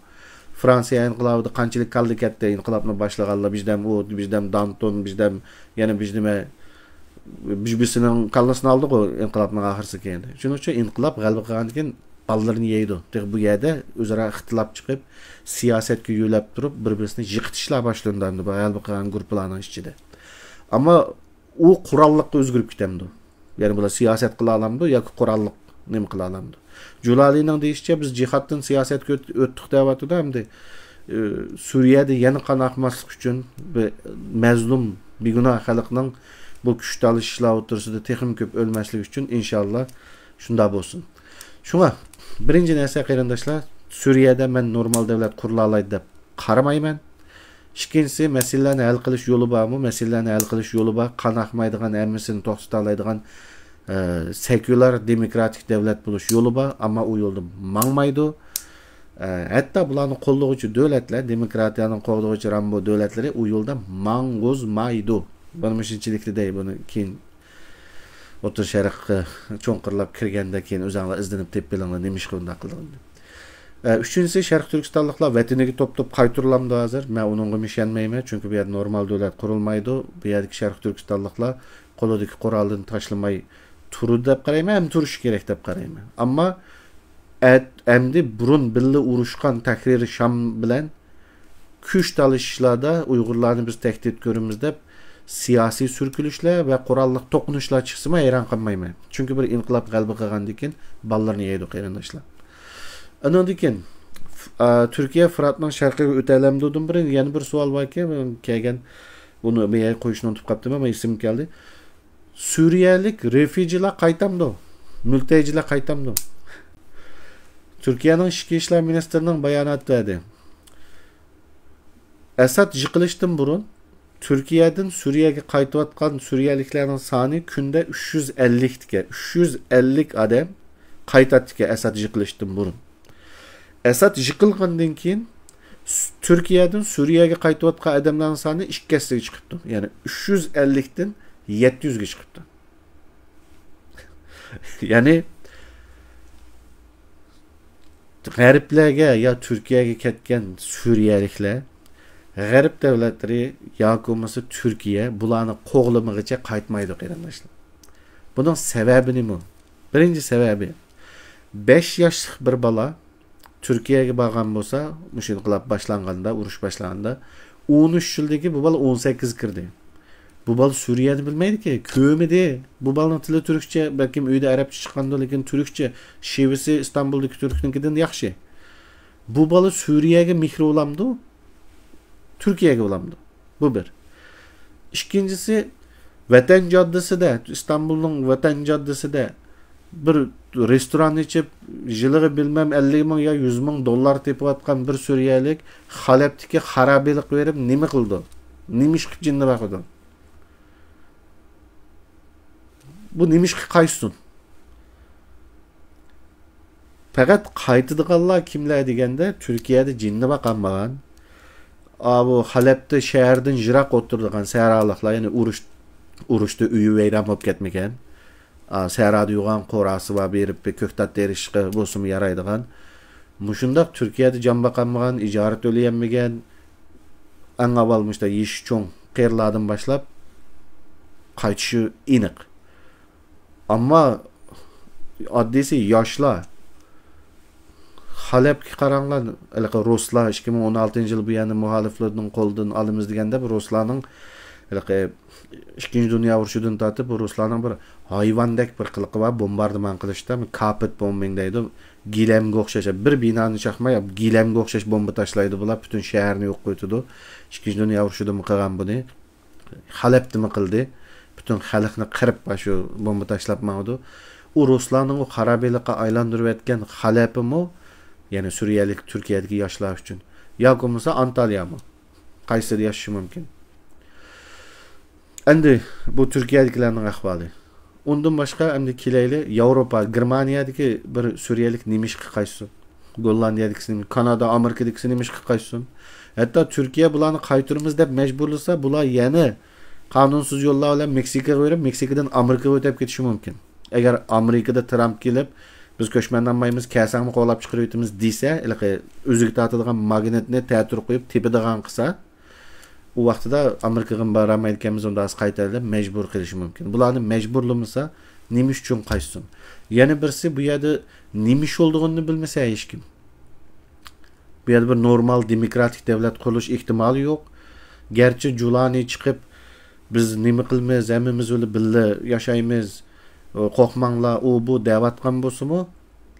فرانسىيە ئىنقىلابىدا قانچىلىك كاللا كەتتى، ئىنقىلابنى باشلىغانلار، بىزدەم ئۇ، بىزدەم دانتون، بىزدەم يەنە بىز نېمە، بىز بىرسىنىڭ كاللىسىنى ئالدىغۇ ئىنقىلابنىڭ ئاخىرسى كېيىن. شۇنىڭ ئۈچۈن ئىنقىلاب غەلىبە قىلغاندىن كېيىن بالىلىرىنى يەيدۇ. تېخى بۇ يەردە ئۆزئارا ئىختىلاپ چىقىپ، سىياسەتكە يۆلەپ تۇرۇپ، بىر-بىرسىنى يىقىتىشلار باشلىنىدۇ ئەمدى بۇ غەلىبە قىلغان گۇرۇپپىلارنىڭ ئىچىدە. ئەمما ئۇ قوراللىققا ئۆزگىرىپ كېتەمدۇ؟ يەنى بۇلار سىياسەت قىلالامدۇ ياكى قوراللىق نېمە قىلالامدۇ؟ جۇلالىنىڭ دېيىشىچە، بىز جىھادتىن سىياسەتكە ئۆت-، ئۆتتۇق دەۋاتىدۇ ئەمدى. ئى، سۈرىيەدە يەنە قان ئاقماسلىق ئۈچۈن بىر مەزلۇم، بىگۇناھ خەلقنىڭ بۇ كۈچ تالىشىشلار ئوتتۇرىسىدا تېخىمۇ كۆپ ئۆلمەسلىكى ئۈچۈن، ئىنشاللا، شۇنداق بولسۇن. شۇڭا، بىرىنچى نەرسە، قېرىنداشلار، سۈرىيەدە مەن نورمال دۆلەت قۇرۇلالايدۇ دەپ قارىمايمەن. ئىككىنچىسى، مەسىلىلەرنى ھەل قىلىش يولى بارمۇ؟ مەسىلىلەرنى ھەل قىلىش يولى بار. قان ئاقمايدىغان، ھەممىسىنى توختىتالايدىغان، ئە، سېكۇلار، دېموكراتىك دۆلەت بولۇش يولى بار، ئەمما ئۇ يولدا ماڭمايدۇ. ئە، ھەتتا بۇلارنى قوللىغۇچى دۆلەتلەر، دېموكراتىيەنى قوللىغۇچى رامبو دۆلەتلىرى ئۇ يولدا ماڭغۇزمايدۇ. بۇنى مۇشۇنچىلىك دەي، بۇنى كېيىن ئوتتۇرا شەرققە چوڭقۇرلاپ كىرگەندە كېيىن ئۆزۈڭلار ئىزدىنىپ تېپىپ بېلىڭلار، نېمىشقا ئۇنداق قىلغىنىنى. ئە، ئۈچىنچىسى، شەرقىي تۈركىستانلىقلار ۋەتىنىگە توپ-توپ قايتۇرۇلامدۇ ھازىر؟ مەن ئۇنىڭغىمۇ ئىشەنمەيمەن، چۈنكى بۇ يەردە نورمال دۆلەت قۇرۇلمايدۇ. بۇ يەردىكى شەرقىي تۈركىستانلىقلار قولىدىكى قورالىنى تاشلىماي، تۇرىدۇ دەپ قارايمەن، ھەم تۇرۇشى كېرەك دەپ قارايمەن. ئەمما ئەت-، ئەمدى بۇرۇن بىللە ئۇرۇشقان تەھرىر شام بىلەن كۈچ تالىشىشلاردا ئۇيغۇرلارنى بىز تەھدىت كۆرىمىز دەپ سىياسىي سۈركىلىشلەر ۋە قوراللىق توقۇنۇشلار چىقسىمۇ ھەيران قالمايمەن. چۈنكى بىر ئىنقىلاب غەلىبە قىلغاندىن كېيىن بالىلىرىنى يەيدۇ قېرىنداشلار. ئانىڭدىن كېيىن، ف-، ئا، تۈركىيە فۇراتنىڭ شەرقىگە ئۆتەلەمدۇ؟ دىن بىرىن، يەنە بىر سوئال باركەن، كەلگەن، بۇنى بۇ يەرگە قويۇشنى ئۇنتۇپ قاپتىمەن، ئەمما ئېسىمگە كەلدى. سۈرىيەلىك رېفۇجىلار قايتامدۇ؟ مۈلتەجىلەر قايتامدۇ؟ تۈركىيەنىڭ ئىچكى ئىشلار مىنىستىرىنىڭ باياناتى بەردى. ئەسەد يىقىلىشتىن بۇرۇن تۈركىيەدىن سۈرىيەگە قايتىۋاتقان سۈرىيەلىكلەرنىڭ سانى كۈندە ئۈچ يۈز ئەللىكتىكەن. ئۈچ يۈز ئەللىك ئادەم قايتاتتىكەن ئەسەد يىقىلىشتىن بۇرۇن. ئەسەد يىقىلغاندىن كېيىن س-، تۈركىيەدىن سۈرىيەگە قايتىۋاتقان ئادەملەرنىڭ سانى ئىككى ھەسسىگە چىقىپتۇ. يەنى ئۈچ يۈز ئەللىكتىن يەتتە يۈزگە چىقىپتۇ. يەنى غەربلەرگە يا تۈركىيەگە كەتكەن سۈرىيەلىكلەر غەرب دۆلەتلىرى ياكى بولمىسا تۈركىيە بۇلارنى قوغلىمىغىچە قايتمايدۇ، قېرىنداشلار. بۇنىڭ سەۋەبى نېمە؟ بىرىنچى سەۋەبى، بەش ياشلىق بىر بالا تۈركىيەگە بارغان بولسا، مۇشۇ ئىنقىلاب باشلانغاندا، ئۇرۇش باشلانغاندا، ئون ئۈچ يىلدىكى بۇ بالا ئون سەككىزگە كىردى. بۇ بالا سۈرىيەنى بىلمەيدىكى، كۆرمىدى. بۇ بالىنىڭ تىلى تۈركچە، بەلكىم ئۆيدە ئەرەبچە چىققاندۇ، لېكىن تۈركچە، شېۋىسى ئىستانبۇلدىكى تۈركنىڭكىدىن ياخشى. بۇ بالا سۈرىيەگە مېھرى بولامدۇ؟ تۈركىيەگە بولامدۇ؟ بۇ بىر. ئىككىنچىسى، ۋەتەن جاددىسىدە، ئىستانبۇلنىڭ ۋەتەن جاددىسىدە بىر رېستوران ئېچىپ، يىلىغا بىلمەم ئەللىك مىڭ يا يۈز مىڭ دوللار تېپىۋاتقان بىر سۈرىيەلىك خەلەپتىكى خارابىلىققا بېرىپ نېمە قىلىدۇ؟ نېمە ئىش قىلىپ جېنىنى باقىدۇ؟ بۇ نېمە ئىشقا قايسۇن؟ پەقەت قايتىدىغانلار كىملەر دېگەندە، تۈركىيەدە جېنىنى باقالمىغان، ئاۋۇ خەلەپتە شەھەردىن يىراق ئولتۇرىدىغان سەھرالىقلار، يەنى ئۇرۇش، ئۇرۇشتا ئۆيى ۋەيران بولۇپ كەتمىگەن، ئا، سەھرادا يوغان قوراسى بار، بېرىپ بىر كۆكتات تېرىشقا بولسىمۇ يارايدىغان. مۇشۇنداق تۈركىيەدە جان باقالمىغان، ئىجارە تۆلىيەلمىگەن، ئەڭ ئاۋۋال مۇشۇنداق يېشى چوڭ قېرىلاردىن باشلاپ قايتىشى ئېنىق. ئەمما ئاددىيسى ياشلار. خەلەپكە قاراڭلار، ھېلىقى رۇسلار ئىككى مىڭ ئون ئالتىنچى يىل بۇ يەرنى مۇخالىپلارنىڭ قولىدىن ئالىمىز دېگەندە، بۇ رۇسلارنىڭ ھېلىقى ئىككىنچى دۇنيا ئۇرۇشىدىن تارتىپ، بۇ رۇسلارنىڭ بىر ھايۋاندەك بىر قىلىقى بار، بومباردىمان قىلىشتا، كاپىت بومبىنگ دەيدۇ. گىلەمگە ئوخشاش، بىر بىنانى چاقماي، گىلەمگە ئوخشاش بومبا تاشلايدۇ بۇلار، پۈتۈن شەھەرنى يوق قىلىۋېتىدۇ. ئىككىنچى دۇنيا ئۇرۇشىدىمۇ قىلغان بۇنى. خەلەپتىمۇ قىلدى. پۈتۈن خەلقنى قىرىپ، شۇ بومبا تاشلاپ ماڭىدۇ. ئۇ رۇسلارنىڭ ئۇ خارابىلىققا ئايلاندۇرۇۋەتكەن خەلەپىمۇ، يەنى سۈرىيەلىك تۈركىيەدىكى ياشلار ئۈچۈن. ياكى بولمىسا ئانتاليامۇ. قايسىدا ياشىشى مۇمكىن؟ ئەمدى بۇ تۈركىيەدىكىلەرنىڭ ئەھۋالى. ئۇندىن باشقا ئەمدى كېلەيلى، ياۋروپا، گېرمانىيەدىكى بىر سۈرىيەلىك نېمە ئىشقا قايتسۇن؟ گوللاندىيەدىكىسى نېمە؟ كانادا، ئامېرىكىدىكىسى نېمە ئىشقا قايتسۇن؟ ھەتتا تۈركىيە بۇلارنى قايتۇرىمىز دەپ مەجبۇرلىسا، بۇلار يەنە قانۇنسىز يوللار بىلەن مېكسىكىغا بېرىپ، مېكسىكىدىن ئامېرىكىغا ئۆتۈپ كېتىشى مۇمكىن. ئەگەر ئامېرىكىدا ترامپ كېلىپ، بىز كۆچمەن ئالمايمىز، كەلسەڭمۇ قوغلاپ چىقىرىۋېتىمىز دېسە، ھېلىقى ئۆزىگە تارتىدىغان ماگنىتنى تەتۈر قويۇپ تېپىدىغان قىلسا، ئۇ ۋاقتىدا ئامېرىكىغا بارالمايدىكەنمىز، ئۇندا ھازىر قايتايلى دەپ مەجبۇر قىلىشى مۇمكىن. بۇلارنى مەجبۇرلىمىسا، نېمە ئۈچۈن قايتسۇن؟ يەنە بىرسى، بۇ يەردە نېمە ئىش بولىدىغىنىنى بىلمىسە ھېچكىم. بۇ يەردە بىر نورمال دېموكراتىك دۆلەت قۇرۇلۇش ئېھتىمالى يوق. گەرچە جۇلانى چىقىپ، بىز نېمە قىلىمىز، ھەممىمىز بىللە ياشايمىز، قورقماڭلار، ئۇ بۇ دەۋاتقان بولسىمۇ،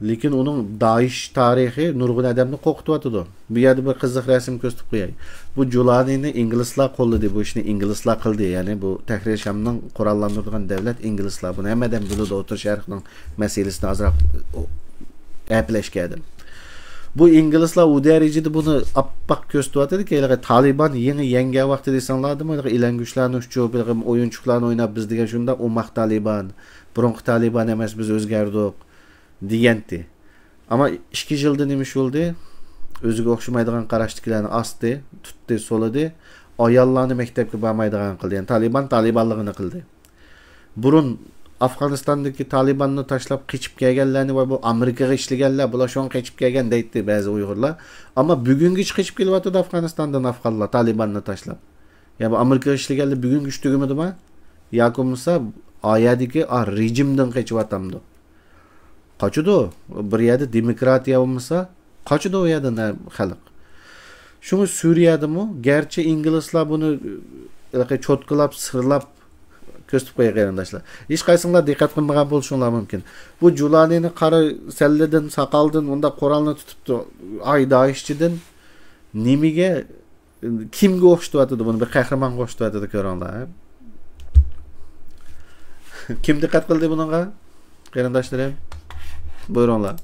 لېكىن ئۇنىڭ دائىش تارىخى نۇرغۇن ئادەمنى قورقۇتۇۋاتىدۇ. بۇ يەردە بىر قىزىق رەسىم كۆرسىتىپ قوياي. بۇ جۇلانىنى ئىنگلىزلار قوللىدى، بۇ ئىشنى ئىنگلىزلار قىلدى. يەنى بۇ تەھرىر شامنىڭ قوراللاندۇرىدىغان دۆلەت ئىنگلىزلار. بۇنى ھەممە ئادەم بىلىدۇ، ئوتتۇرا شەرقنىڭ مەسىلىسىنى ئازراق ئەپلەشكەن ئادەم. بۇ ئىنگلىزلار ئۇ دەرىجىدە بۇنى ئاپئاق كۆرسىتىۋاتىدىكى، ھېلىقى تالىبان يېڭى يەڭگەن ۋاقتى دېسەڭلارمۇ، ھېلىقى ئىلەڭگۈچلەرنى ئۇچۇپ، ھېلىقى ئويۇنچۇقلارنى ئويناپ، بىز دېگەن شۇنداق ئوماق تالىبان، بۇرۇنقى تالىبان ئەمەس، بىز ئۆزگەردۇق، دېگەنتى. ئەمما ئىككى يىلدا نېمە ئىش بولدى؟ ئۆزىگە ئوخشىمايدىغان قاراشتىكىلەرنى ئاستى، تۇتتى، سولىدى. ئاياللارنى مەكتەپكە بارمايدىغان قىلدى. يەنى تالىبان تالىبانلىقىنى قىلدى. بۇرۇن ئافغانىستاندىكى تالىباننى تاشلاپ قېچىپ كەلگەنلەرنى، ۋاي، بۇ ئامېرىكىغا ئىشلىگەنلەر، بۇلار شۇڭا قېچىپ كەلگەن دەيتتى بەزى ئۇيغۇرلار. ئەمما بۈگۈنگىچە قېچىپ كېلىۋاتىدۇ ئافغانىستاندىن ئافغانلار، تالىباننى تاشلاپ. يا بۇ ئامېرىكىغا ئىشلىگەنلەر بۈگۈنگىچە تۈگىمىدىما؟ ياكى بولمىسا ئا يەردىكى ئا رېجىمدىن قېچىۋاتامدۇ؟ قاچىدۇ. بىر يەردە دېموكراتىيە بولمىسا، قاچىدۇ ئۇ يەردىن خەلق. شۇڭا سۈرىيەدىمۇ، گەرچە ئىنگلىزلار بۇنى ھېلىقى چوتكىلاپ، سىرلاپ كۆرسىتىپ قويغان، قېرىنداشلار. ھېچقايسىڭلار دىققەت قىلمىغان بولۇشۇڭلار مۇمكىن. بۇ جۇلانىنى قارا سەللىدىن، ساقالدىن، ئۇنداق قورالنى تۇتۇپتۇ. ئاي دائىشچىدىن نېمىگە، كىمگە ئوخشىتىۋاتىدۇ بۇنى؟ بىر قەھرىمانغا ئوخشىتىۋاتىدۇ، كۆرۈڭلار. كىم دىققەت قىلدى بۇنىڭغا؟ قېرىنداشلىرىم، بۇيرۇڭلار.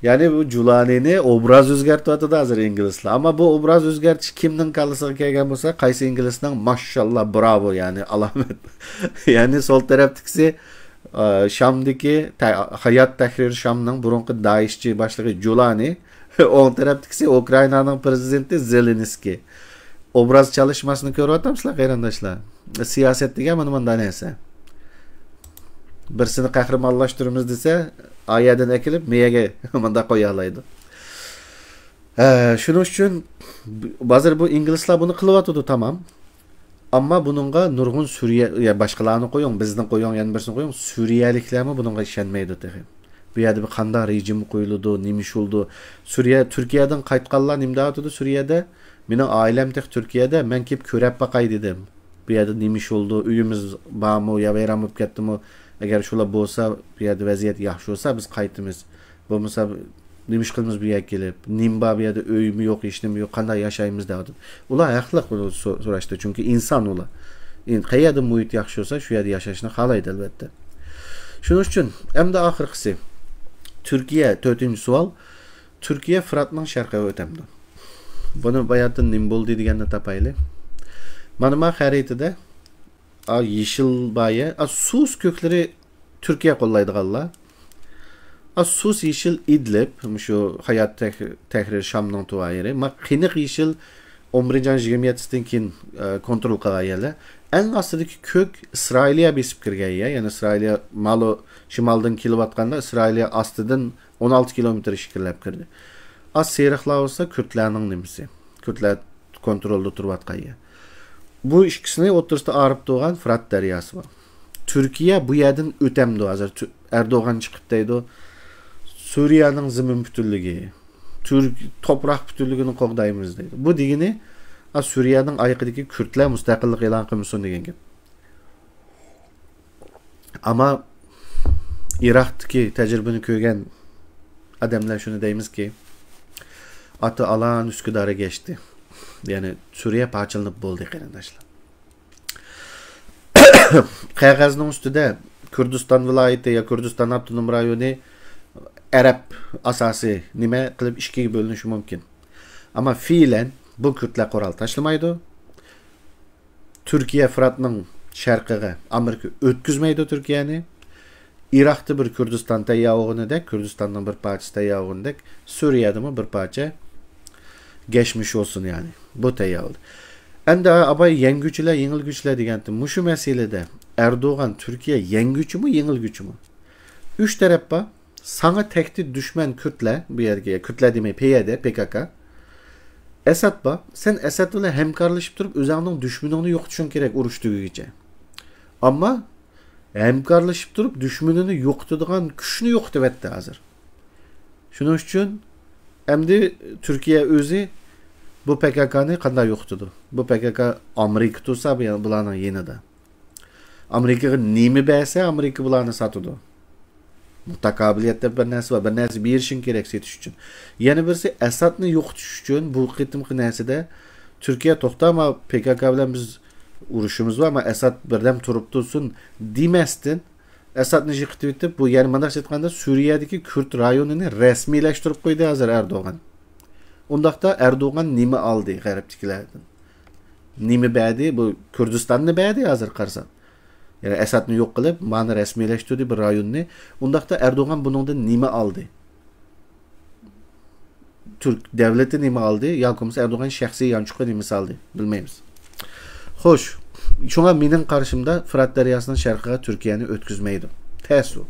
يەنى بۇ جۇلانىنى ئوبراز ئۆزگەرتىۋاتىدۇ ھازىر ئىنگلىزلار. ئەمما بۇ ئوبراز ئۆزگەرتىش كىمنىڭ كاللىسىغا كەلگەن بولسا، قايسى ئىنگلىزنىڭ؟ ماشاللا، براۋو، يەنى ئالامەت. يەنى سول تەرەپتىكىسى، ئە، شامدىكى تە-، ھايات تەھرىر شامنىڭ بۇرۇنقى دائىشچى باشلىقى جۇلانى، ئوڭ تەرەپتىكىسى ئۇكرائىنانىڭ پىرېزىدېنتى زېلېنسكىي. ئوبراز چالىشماسىنى كۆرۈۋاتامسىلەر، قېرىنداشلار؟ سىياسەت دېگەن مانا مۇنداق نەرسە. بىرسىنى قەھرىمانلاشتۇرىمىز دېسە، ئا يەردىن ئەكېلىپ، مېيەگە مۇنداق قويالايدۇ. ھە، شۇنىڭ ئۈچۈن ب-، ھازىر بۇ ئىنگلىزلار بۇنى قىلىۋاتىدۇ، تامام. ئەمما بۇنىڭغا نۇرغۇن سۈرىيە، يا باشقىلارنى قويۇڭ، بىزنى قويۇڭ، يەنە بىرسىنى قويۇڭ، سۈرىيەلىكلەرمۇ بۇنىڭغا ئىشەنمەيدۇ تېخى. بۇ يەردە بىر قانداق رېجىم قويۇلىدۇ، نېمە ئىش بولىدۇ؟ سۈرىيە، تۈركىيەدىن قايتقانلار نېمە دەۋاتىدۇ سۈرىيەدە؟ مېنىڭ ئائىلەم تېخى تۈركىيەدە، مەن كېلىپ كۆرۈپ باقاي دېدىم. بۇ يەردە نېمە ئىش بولىدۇ؟ ئۆيىمىز بارمۇ يا ۋەيران بولۇپ كەتتىمۇ؟ ئەگەر شۇلار بولسا، بۇ يەردە ۋەزىيەت ياخشى بولسا، بىز قايتىمىز. بولمىسا، نېمە ئىش قىلىمىز بۇ يەرگە كېلىپ؟ نېمە بار بۇ يەردە؟ ئۆيمۇ يوق، ھېچنېمە يوق، قانداق ياشايمىز دەۋاتىدۇ. ئۇلار ھەقلىق بۇنى سو-، سوراشتا، چۈنكى ئىنسان ئۇلار. ئىن-، قەيەردە مۇھىت ياخشى بولسا، شۇ يەردە ياشاشنى خالايدۇ، ئەلۋەتتە. شۇنىڭ ئۈچۈن، ئەمدى ئاخىرقىسى، تۈركىيە، تۆتىنچى سوئال. تۈركىيە فىراتنىڭ شەرقىگە ئۆتەمدۇ؟ بۇنى باياتىن نېمە بولدى دېگەننى تاپايلى. مانا ما خەرىتىدە، ئا، يېشىل بايە، ئا، سۇس كۆكلىرى تۈركىيە قوللايدىغانلار. ئا، سۇس يېشىل ئىدلىب، مۇشۇ ھايات تەھ-، تەھرىر شامنىڭ تۇۋايىرى. ما قېنىق يېشىل ئون بىرىنچى ئاينىڭ يىگىرمە يەتتىسىدىن كېيىن، ئە، كونترول قىلغان يەرلەر. ئەڭ ئاستىدىكى كۆك ئىسرائىلىيە بېسىپ كىرگەن يەر. يەنى ئىسرائىلىيە مالو شىمالدىن كېلىۋاتقاندا، ئىسرائىلىيە ئاستىدىن ئون ئالتە كىلومېتىر ئىچكىرىلەپ كىردى. ئا، سېرىقلار بولسا كۈردلەرنىڭ نېمىسى؟ كۈردلەر كونترولدا تۇرۇۋاتقان يەر. بۇ ئىككىسىنى ئوتتۇرىسىدا ئايرىپ تۇرغان فىرات دەرياسى بار. تۈركىيە بۇ يەردىن ئۆتەمدۇ ھازىر؟ تۈ-، ئەردوغان چىقىپ دەيدۇ، سۈرىيەنىڭ زېمىن پۈتۈنلۈكى، تۈرك توپراق پۈتۈنلۈكىنى قوغدايمىز دەيدۇ. بۇ دېگىنى، ئا، سۈرىيەنىڭ ئايىقىدىكى كۈردلەر مۇستەقىللىق ئېلان قىلمىسۇن دېگەن گەپ. ئەمما ئىراقتىكى تەجرىبىنى كۆرگەن ئادەملەر شۇنى دەيمىزكى، ئاتا ئالان ئۈسكۈدارغا كەچتى. يەنى سۈرىيە پارچىلىنىپ بولدى، قېرىنداشلار. قەغەزنىڭ ئۈستىدە كۈردىستان ۋىلايىتى يا كۈردىستان ئاپتونوم رايونى ئەرەب ئاساسىي نېمە قىلىپ ئىككىگە بۆلۈنۈشى مۇمكىن. ئەمما فېئىلەن بۇ كۈردلەر قورال تاشلىمايدۇ. تۈركىيە فىراتنىڭ شەرقىگە ئامېرىكا ئۆتكۈزمەيدۇ تۈركىيەنى. ئىراقتا بىر كۈردىستان تەييار بولغىنىدەك، كۈردىستاننىڭ بىر پارچىسى تەييار بولغىنىدەك، سۈرىيەدىمۇ بىر پارچە گەشمىش بولسۇن، يەنى. بۇ تەييار بولدى. ئەمدى ئاباي يەڭگۈچىلەر، يېڭىلگۈچىلەر دېگەنتى. مۇشۇ مەسىلىدە ئەردوغان، تۈركىيە يەڭگۈچىمۇ، يېڭىلگۈچىمۇ؟ ئۈچ تەرەپ بار. ساڭا تەھدىت دۈشمەن كۈردلەر، بۇ يەرگە كۈردلەر دېمەي، پەيەدە، پې كا كا. ئەسەد بار. سەن ئەسەد بىلەن ھەمكارلىشىپ تۇرۇپ، ئۆزۈڭنىڭ دۈشمىنىڭنى يوقىتىشىڭ كېرەك ئۇرۇش تۈگىگىچە. ئەمما ھەمكارلىشىپ تۇرۇپ، دۈشمىنىنى يوقىتىدىغان كۈچنى يوقىتىۋەتتى ھازىر. شۇنىڭ ئۈچۈن ئەمدى تۈركىيە ئۆزى بۇ پې كا كانى قانداق يوقىتىدۇ؟ بۇ پې كا كا ئامېرىكا تۇرسا، بۇ يا-، بۇلارنىڭ يېنىدا. ئامېرىكىغا نېمە بەرسە، ئامېرىكا بۇلارنى ساتىدۇ. تاكابىلىيەت دەپ بىر نەرسە بار، بىر نەرسە بېرىشىڭ كېرەك سېتىش ئۈچۈن. يەنە بىرسى، ئەسادنى يوقىتىش ئۈچۈن بۇ قېتىمقى نەرسىدە تۈركىيە، توختا، ما پې كا كا بىلەن بىز ئۇرۇشىمىز بار، ما ئەساد بىردەم تۇرۇپ تۇرسۇن دېمەستىن، ئەسادنى يىقىتىۋېتىپ، بۇ، يەنى مۇنداقچە ئېيتقاندا، سۈرىيەدىكى كۈرد رايونىنى رەسمىيلەشتۈرۈپ قويدى ھازىر ئەردوغان. ئۇنداقتا ئەردوغان نېمە ئالدى غەربتىكىلەردىن؟ نېمە بەردى؟ بۇ كۈردىستاننى بەردى ھازىر قارىساق. يەنى ئەسادنى يوق قىلىپ، مانى رەسمىيلەشتۈردى بىر رايوننى. ئۇنداقتا ئەردوغان بۇنىڭدىن نېمە ئالدى؟ تۈرك دەۋلىتى نېمە ئالدى؟ ياكى بولمىسا ئەردوغان شەخسىي يانچۇقى نېمىسى ئالدى؟ بىلمەيمىز. خوش، شۇڭا مېنىڭ قارىشىمدا فىرات دەرياسىنىڭ شەرقىگە تۈركىيەنى ئۆتكۈزمەيدۇ. تەس ئۇ.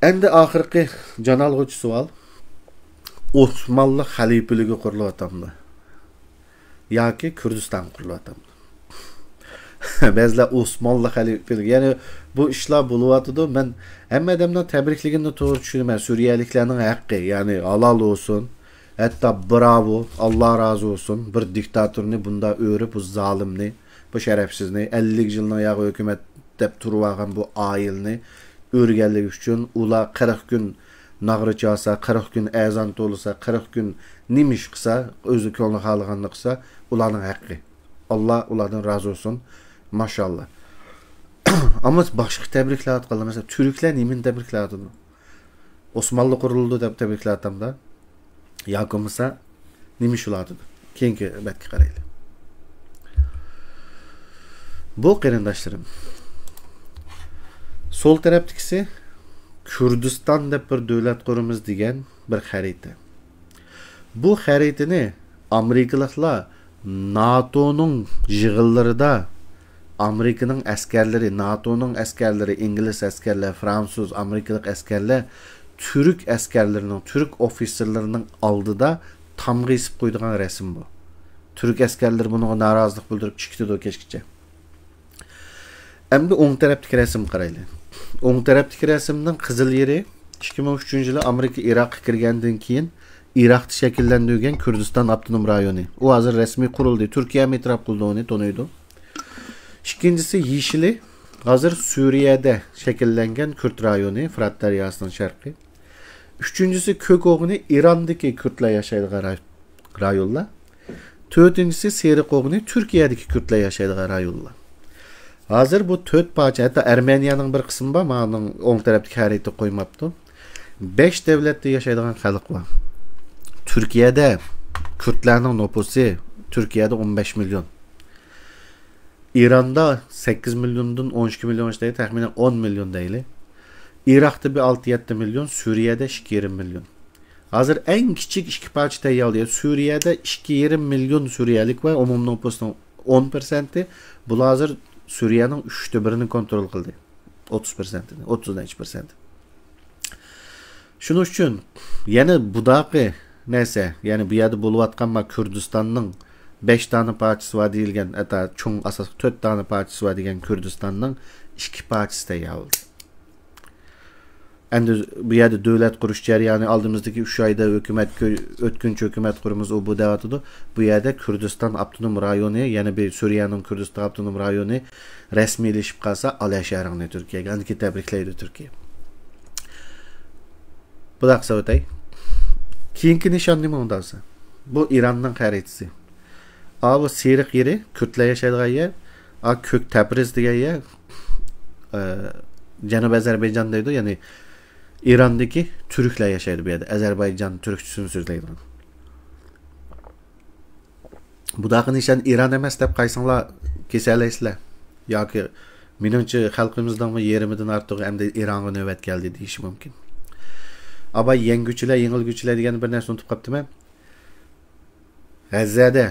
ئەمدى ئاخىرقى جان ئالغۇچى سوئال. ئوسمانلى خەلىپىلىكى قۇرۇلۇۋاتامدۇ؟ ياكى كۈردىستان قۇرۇلۇۋاتامدۇ؟ بەزىلەر ئوسمانلى خەلىپىلىكى. يەنى بۇ ئىشلار بولۇۋاتىدۇ. مەن ھەممە ئادەمنىڭ تەبرىكلىگىنىنى توغرا چۈشىنىمەن. سۈرىيەلىكلەرنىڭ ھەققى، يەنى ھالال بولسۇن. ھەتتا براۋو، ئاللا رازى بولسۇن. بىر دىكتاتورنى بۇنداق ئۆرۈپ، بۇ زالىمنى، بۇ شەرەپسىزنى، ئەللىك يىلنىڭ ياغى ھۆكۈمەت دەپ تۇرۇۋالغان بۇ ئائىلىنى ئۆرگەنلىكى ئۈچۈن، ئۇلار قىرىق كۈن ناغرا چالسا، قىرىق كۈن ئەزان توۋلىسا، قىرىق كۈن نېمە ئىش قىلسا، ئۆزى كۆڭلى خالىغاننى قىلسا، ئۇلارنىڭ ھەققى. ئاللا ئۇلاردىن رازى بولسۇن. ماشائاللا. ئەمما باشقا تەبرىكلەۋاتقانلار، مەسىلەن، تۈركلەر نېمىنى تەبرىكلەۋاتىدۇ؟ ئوسمانلى قۇرۇلدى دەپ تەبرىكلەۋاتامدا؟ ياكى بولمىسا نېمە ئىش بولۇۋاتىدۇ؟ كېيىنكى بەتكە قارايلى. بۇ، قېرىنداشلىرىم، سول تەرەپتىكىسى كۈردىستان دەپ بىر دۆلەت قۇرىمىز دېگەن بىر خەرىتە. بۇ خەرىتىنى ئامېرىكىلىقلار ناتونىڭ يىغىنلىرىدا ئامېرىكىنىڭ ئەسكەرلىرى، ناتونىڭ ئەسكەرلىرى، ئىنگلىز ئەسكەرلەر، فرانسۇز، ئامېرىكىلىق ئەسكەرلەر تۈرك ئەسكەرلىرىنىڭ، تۈرك ئوفىتسېرلىرىنىڭ ئالدىدا تامغا ئېسىپ قويىدىغان رەسىم بۇ. تۈرك ئەسكەرلىرى بۇنىڭغا نارازىلىق بىلدۈرۈپ چىقىۋېتىدۇ كەچكىچە. ئەمدى ئوڭ تەرەپتىكى رەسىمگە قارايلى. ئوڭ تەرەپتىكى رەسىمنىڭ قىزىل يېرى ئىككى مىڭ ئۈچىنچى يىلى ئامېرىكا ئىراققا كىرگەندىن كېيىن ئىراقتا شەكىللەندۈرگەن كۈردىستان ئاپتونوم رايونى. ئۇ ھازىر رەسمىي قۇرۇلدى. تۈركىيەمۇ ئېتىراپ قىلدى ئۇنى، تونۇيدۇ. ئىككىنچىسى يېشىلى، ھازىر سۈرىيەدە شەكىللەنگەن كۈرد رايونى، فۇرات دەرياسىنىڭ شەرقى. ئۈچىنچىسى كۆك ئوغۇنى، ئىراندىكى كۈردلەر ياشايدىغان راي-، رايونلار. تۆتىنچىسى سېرىق ئوغۇنى، تۈركىيەدىكى كۈردلەر ياشايدىغان رايونلار. ھازىر بۇ تۆت پارچە، ھەتتا ئەرمېنىيەنىڭ بىر قىسمى بار، ماڭا ئوڭ تەرەپتىكى خەرىتىگە قويماپتۇ. بەش دۆلەتتە ياشايدىغان خەلق بار. تۈركىيەدە كۈردلەرنىڭ نوپۇسى، تۈركىيەدە ئون بەش مىليون. ئىراندا سەككىز مىليوندىن ئون ئىككى مىليون ئىشلەيدۇ، تەخمىنەن ئون مىليون دەيلى. ئىراقتا بىر ئالتە يەتتە مىليون، سۈرىيەدە ئىككى يېرىم مىليون. ھازىر ئەڭ كىچىك ئىككى پارچە تەييارلىدى. سۈرىيەدە ئىككى يېرىم مىليون سۈرىيەلىك بار، ئومۇمىي نوپۇسنىڭ ئون پىرسەنتى. بۇلار ھازىر سۈرىيەنىڭ ئۈچتە بىرىنى كونترول قىلدى. ئوتتۇز پىرسەنتىنى، ئوتتۇز نەچچە پىرسەنت. شۇنىڭ ئۈچۈن يەنە بۇداقى نەرسە، يەنى بۇ يەردە بولۇۋاتقان ما كۈردىستاننىڭ بەش دانە پارچىسى بار دېيىلگەن، ھەتتا چوڭ ئاساسلىق تۆت دانە پارچىسى بار دېگەن كۈردىستاننىڭ ئىككى پارچىسى تەييار بولدى. ئەمدى بۇ يەردە دۆلەت قۇرۇش جەريانى، ئالدىمىزدىكى ئۈچ ئايدا ھۆكۈمەت كۆ-، ئۆتكۈنچى ھۆكۈمەت قۇرىمىز، ئۇ بۇ دەۋاتىدۇ. بۇ يەردە كۈردىستان ئاپتونوم رايونى، يەنە بىر سۈرىيەنىڭ كۈردىستان ئاپتونوم رايونى رەسمىيلىشىپ قالسا، ئالە شەھىرىڭنى تۈركىيەگە، ئاندىن كېيىن تەبرىكلەيدۇ تۈركىيە. بۇنداق قىلسا ئۆتەي. كېيىنكى نىشان نېمە ئۇنداقسا؟ بۇ ئىراننىڭ خەرىتىسى. ئا، بۇ سېرىق يېرى، كۈردلەر ياشايدىغان يەر. ئا، كۆك تەبرىز دېگەن يەر. ئە، جەنۇب ئەزەربەيجان دەيدۇ، يەنى ئىراندىكى تۈركلەر ياشايدۇ بۇ يەردە. ئەزەربەيجان تۈركچىسىنى سۆزلەيدىغان. بۇداقى نىشان ئىران ئەمەس دەپ قايسىڭلار كېسەلەيسىلەر. ياكى مېنىڭچە خەلقىمىزنىڭمۇ يېرىمىدىن ئارتۇقى ئەمدى ئىرانغا نۆۋەت كەلدى دېيىشى مۇمكىن. ئاباي يەڭگۈچىلەر، يېڭىلگۈچىلەر دېگەن بىر نەرسىنى ئۇنتۇپ قاپتىمەن. غەززەدە،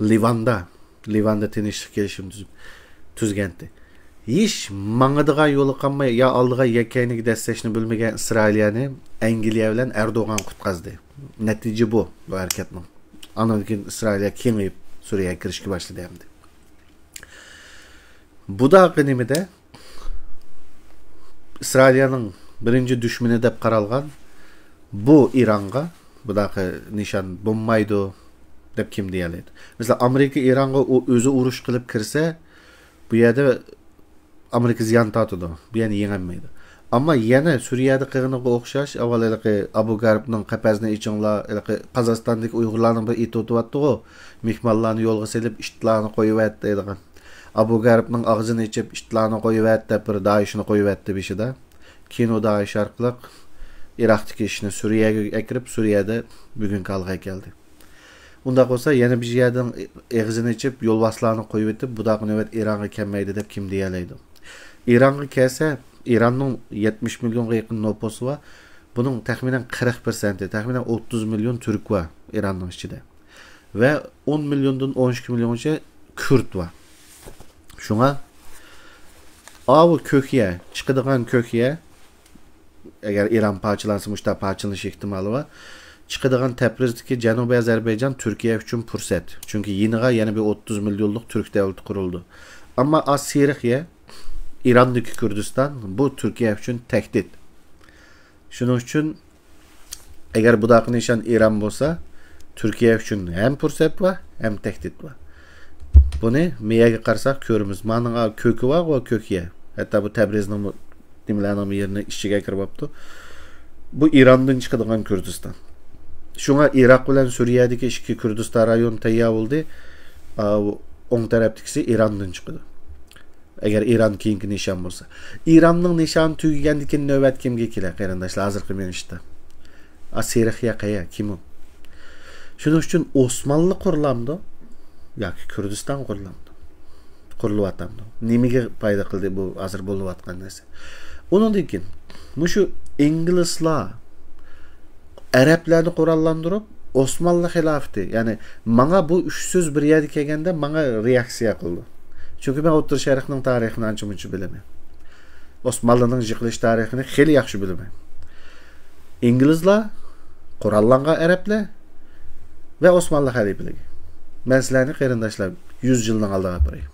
لىۋاندا، لىۋاندا تىنچلىق كېلىشىمى تۈز-، تۈزگەنتى. ھېچ ماڭىدىغان يولى قالماي، يا ئالدىغا، يا كەينىگە دەسسەشنى بىلمىگەن ئىسرائىلىيەنى ئەنگلىيە بىلەن ئەردوغان قۇتقازدى. نەتىجە بۇ، بۇ ھەرىكەتنىڭ. ئاندىن كېيىن ئىسرائىلىيە كېڭىيىپ، سۈرىيەگە كىرىشكە باشلىدى ئەمدى. بۇداقى نېمىدە؟ ئىسرائىلىيەنىڭ بىرىنچى دۈشمىنى دەپ قارالغان بۇ ئىرانغا بۇداقى نىشان بولمايدۇ دەپ كىم دېيەلەيدۇ؟ مەسىلەن، ئامېرىكا ئىرانغا ئۇ ئۆزى ئۇرۇش قىلىپ كىرسە، بۇ يەردە ئامېرىكا زىيان تارتىدۇ. بۇ يەنى يېڭەلمەيدۇ. ئەمما يەنە سۈرىيەدە قىلغىنىغا ئوخشاش، ئاۋۋال ھېلىقى ئابۇ غەربنىڭ قەپەسنى ئېچىڭلار، ھېلىقى قازاقىستاندىكى ئۇيغۇرلارنىڭ بىر ئېتى ئوتۇۋاتتىغۇ، مېھمانلارنى يولغا سېلىپ، ئىتلارنى قويۇۋەت دەيدىغان. ئابۇ غەربنىڭ ئاغزىنى ئېچىپ، ئىتلارنى قويۇۋەت دەپ، بىر دائىشنى قويۇۋەتتى بېشىدا. كېيىن ئۇ دائىش ئارقىلىق ئىراقتىكى ئىشنى سۈرىيەگە ئەكىرىپ، سۈرىيەدە بۈگۈنكى ھالغا كەلدى. ئۇنداق بولسا، يەنە بىر يەردىن ئېغىزىنى ئېچىپ، يولۋاسلارنى قويۇۋېتىپ، بۇداقى نۆۋەت ئىرانغا كەلمەيدۇ دەپ كىم دېيەلەيدۇ؟ ئىرانغا كەلسە، ئىراننىڭ يەتمىش مىليونغا يېقىن نوپۇسى بار. بۇنىڭ تەخمىنەن قىرىق پىرسەنتى، تەخمىنەن ئوتتۇز مىليون تۈرك بار ئىراننىڭ ئىچىدە. ۋە ئون مىليوندىن ئون ئىككى مىليونغىچە كۈرد بار. شۇڭا ئاۋۇ كۆك يەر، چىقىدىغان كۆك يەر، ئەگەر ئىران پارچىلانسا، مۇشۇنداق پارچىلىنىش ئېھتىمالى بار. چىقىدىغان تەبرىزدىكى جەنۇبىي ئەزەربەيجان تۈركىيە ئۈچۈن پۇرسەت. چۈنكى يېنىغا يەنە بىر ئوتتۇز مىليونلۇق تۈرك دەۋلىتى قۇرۇلىدۇ. ئەمما ئاسسىرىيە، ئىراندىكى كۈردىستان، بۇ تۈركىيە ئۈچۈن تەھدىت. شۇنىڭ ئۈچۈن ئەگەر بۇداقى نىشان ئىران بولسا، تۈركىيە ئۈچۈن ھەم پۇرسەت بار، ھەم تەھدىت بار. بۇنى مېيەگە قارىساق كۆرىمىز. مانىڭ كۆكى بارغۇ، كۆك يە. ھەتتا بۇ تەبرىزنىڭ نېمىلەرنىڭ يېرىنى ئىچىگە كىرىۋاپتۇ. بۇ ئىراندىن چىقىدىغان كۈردىستان. شۇڭا ئىراق بىلەن سۈرىيەدىكى ئىككى كۈردىستان رايونى تەييار بولدى. ئوڭ تەرەپتىكىسى ئىراندىن چىقىدۇ. ئەگەر ئىران كېيىنكى نىشان بولسا. ئىراننىڭ نىشانى تۈگىگەندىن كېيىن نۆۋەت كىمگە كېلە، قېرىنداشلار، ھازىرقى مىنۇتتا؟ ئاسسىرىيە قەيە، كىم ئۇ؟ شۇنىڭ ئۈچۈن ئوسمانلى قۇرۇلامدۇ ياكى كۈردىستان قۇرۇلامدۇ؟ قۇرۇلۇۋاتامدۇ؟ نېمىگە پايدا قىلدى بۇ ھازىر بولۇۋاتقان نەرسە؟ ئۇنىڭدىن كېيىن مۇشۇ ئىنگلىزلار ئەرەبلەرنى قوراللاندۇرۇپ، ئوسمانلى خىلاپىتى، يەنى ماڭا بۇ ئۈچ سۆز بىر يەرگە كەلگەندە ماڭا رېئاكسىيە قىلىدۇ. چۈنكى مەن ئوتتۇرا شەرقنىڭ تارىخىنى ئانچە-مۇنچە بىلىمەن. ئوسمانلىنىڭ يىقىلىش تارىخىنى خېلى ياخشى بىلىمەن. ئىنگلىزلار، قوراللانغان ئەرەبلەر ۋە ئوسمانلى خەلىپىلىكى. مەن سىلەرنى، قېرىنداشلار، يۈز يىلنىڭ ئالدىغا ئاپىراي.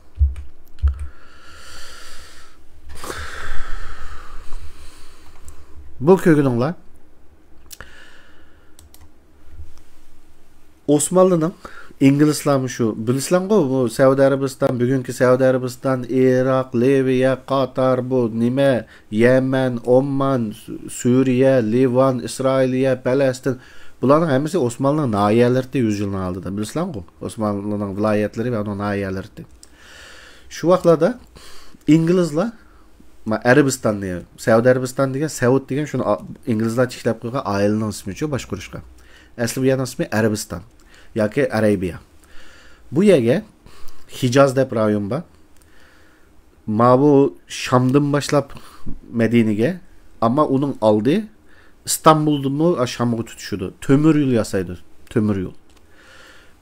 بۇ كۆرگىنىڭلار ئوسمانلىنىڭ، ئىنگلىزلارمۇ شۇ، بىلىسىلەرغۇ، بۇ سەئۇدى ئەرەبىستان، بۈگۈنكى سەئۇدى ئەرەبىستان، ئىراق، لىۋىيە، قاتار، بۇ نېمە، يەمەن، ئومان، سۈرىيە، لىۋان، ئىسرائىلىيە، پەلەستىن، بۇلارنىڭ ھەممىسى ئوسمانلىنىڭ ناھىيەلىرى ئىدى يۈز يىلنىڭ ئالدىدا، بىلىسىلەرغۇ، ئوسمانلىنىڭ ۋىلايەتلىرى ۋە ئۇنىڭ ناھىيەلىرى ئىدى. شۇ ۋاقىتلاردا ئىنگلىزلار، ما، ئەرەبىستاننى، سەئۇدى ئەرەبىستان دېگەن، سەئۇد دېگەن شۇنى ئا-، ئىنگلىزلار تىكلەپ قويغان ئائىلىنىڭ ئىسمىچۇ، باشقۇرۇشقا. ئەسلى بۇ يەرنىڭ ئىسمى ئەرەبىستان ياكى ئەرەبىيە. بۇ يەرگە ھىجاز دەپ رايون بار. ماۋۇ شامدىن باشلاپ مەدىنىگە، ئەمما ئۇنىڭ ئالدى ئىستانبۇلدىنمۇ شامغا تۇتىشىدۇ. تۆمۈر يول ياسايدۇ، تۆمۈر يول.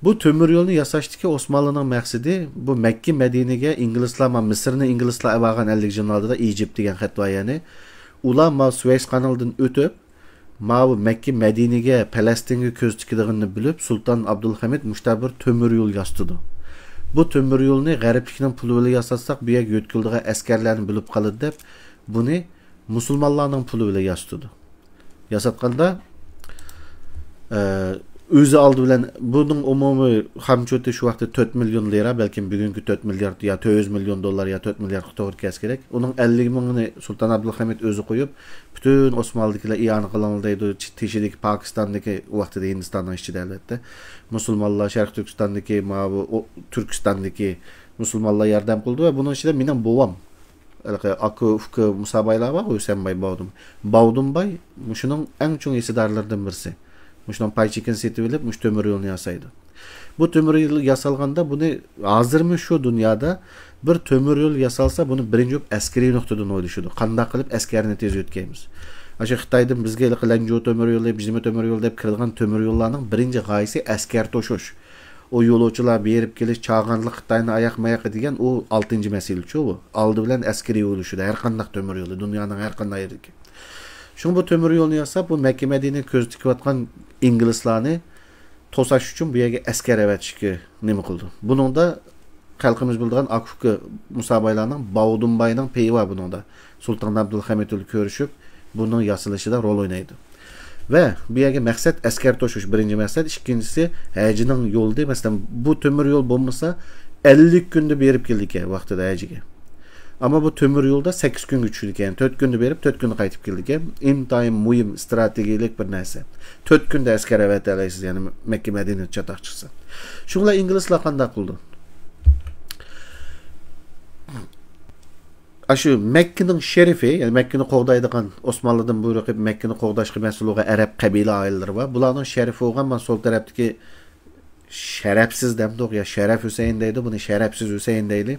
بۇ تۆمۈر يولنى ياساشتىكى ئوسمانلىنىڭ مەقسىتى، بۇ مەككە مەدىنىگە ئىنگلىزلار، ما، مىسىرنى ئىنگلىزلار ئەۋالغان ئەللىك يىلنىڭ ئالدىدا، ئىجىپت دېگەن خەت بار يەنى. ئۇلار ما سۇۋەيس قانىلىدىن ئۆتۈپ، ماۋۇ مەككە مەدىنىگە، پەلەستىنگە كۆز تىكىدىغىنىنى بىلىپ، سۇلتان ئابدۇلھەمىد مۇشۇنداق بىر تۆمۈر يول ياسىتىدۇ. بۇ تۆمۈر يولنى غەربلىكنىڭ پۇلى بىلەن ياساتساق، بۇ يەرگە يۆتكىلىدىغان ئەسكەرلەرنى بۆلۈپ قالىدۇ دەپ، بۇنى مۇسۇلمانلارنىڭ پۇلى بىلەن ياسىتىدۇ. ياساتقاندا، ئە، ئۆزى ئالدى بىلەن بۇنىڭ ئومۇمىي خامچوتى شۇ ۋاقىتتا تۆت مىليون لىرا، بەلكىم بۈگۈنكى تۆت مىليارد يا تۆت يۈز مىليون دوللار يا تۆت مىلياردقا توغرا كەلسە كېرەك. ئۇنىڭ ئەللىك مىڭىنى سۇلتان ئابدۇلھەمىد ئۆزى قويۇپ، پۈتۈن ئوسمانلىدىكىلەر ئىئانە قىلىڭلار دەيدۇ. چى-، تېشىدىكى پاكىستاندىكى، ئۇ ۋاقتىدا ھىندىستاننىڭ ئىچىدە ئەلۋەتتە، مۇسۇلمانلار، شەرقىي تۈركىستاندىكى، ماۋۇ، ئو-، تۈركىستاندىكى مۇسۇلمانلار ياردەم قىلىدۇ ۋە بۇنىڭ ئىچىدە مېنىڭ بوۋام، ھېلىقى ئاكا، ئۇكا مۇسابايلار بار، ھۈسەنباي، باۋدۇم. باۋدۇمباي مۇشۇنىڭ ئەڭ چوڭ ھىسسىدارلىرىدىن بىرسى. مۇشۇنىڭ پاي چېكىنى سېتىۋېلىپ، مۇشۇ تۆمۈر يولنى ياسايدۇ. بۇ تۆمۈر يول ياسالغاندا بۇنى ھازىرمۇ شۇ دۇنيادا بىر تۆمۈر يول ياسالسا، بۇنى بىرىنچى بولۇپ ئەسكىرىي نۇقتىدىن ئويلىشىدۇ. قانداق قىلىپ ئەسكەرنى تېز يۆتكەيمىز؟ ئاشۇ خىتايدىن بىزگە ھېلىقى لەنجۇ تۆمۈر يولى، بىزمە تۆمۈر يولى دەپ كىرىدىغان تۆمۈر يوللارنىڭ بىرىنچى غايىسى ئەسكەر توشۇش. ئۇ يولۇچىلار بېرىپ كېلىش، چاغانلىق خىتاينى ئاياق ماياقى دېگەن ئۇ ئالتىنچى مەسىلىچۇ ئۇ. ئالدى بىلەن ئەسكىرىي ئۇرۇشىدۇ، ھەر قانداق تۆمۈر يولى، دۇنيانىڭ ھەر قانداق يېرىدىكى. شۇڭا بۇ تۆمۈر يولنى ياساپ، بۇ مەككە مەدىنىگە كۆز تىكىۋاتقان ئىنگلىزلارنى توساش ئۈچۈن بۇ يەرگە ئەسكەر ئەۋەتىشكە نېمە قىلىدۇ. بۇنىڭدا خەلقىمىز بىلىدىغان ئاكا-ئۇكا مۇسابايلارنىڭ، باۋۇدۇنباينىڭ پېيى بار بۇنىڭدا. سۇلتان ئابدۇلھەمىد بىلەن كۆرۈشۈپ، بۇنىڭ ياسىلىشىدا رول ئوينايدۇ. ۋە بۇ يەرگە مەقسەت ئەسكەر توشۇش، بىرىنچى مەقسەت، ئىككىنچىسى ھەجىنىڭ يولىدى. مەسىلەن، بۇ تۆمۈر يول بولمىسا، ئەللىك كۈندە بېرىپ كېلىدىكەن ۋاقتىدا ھەجىگە. ئەمما بۇ تۆمۈر يولدا سەككىز كۈنگە چۈشىدىكەن، تۆت كۈندە بېرىپ، تۆت كۈندە قايتىپ كېلىدىكەن. ئىنتايىن مۇھىم، ئىستراتېگىيەلىك بىر نەرسە. تۆت كۈندە ئەسكەر ئەۋەتەلەيسىز، يەنى مەككە مەدىنە چاتاق چىقسا. شۇڭا ئىنگلىزلار قانداق قىلىدۇ؟ ئاشۇ مەككىنىڭ شېرىفى، يەنى مەككىنى قوغدايدىغان، ئوسمانلىدىن بۇيرۇق قىلىپ مەككىنى قوغداشقا مەسئۇل بولغان ئەرەب قەبىلە ئائىلىلىرى بار. بۇلارنىڭ شېرىفى بولغان مانا سول تەرەپتىكى شەرەپسىز دەمدۇق يا شەرەپ ھۈسەيىن دەيدۇ، بۇنى شەرەپسىز ھۈسەيىن دەيلى.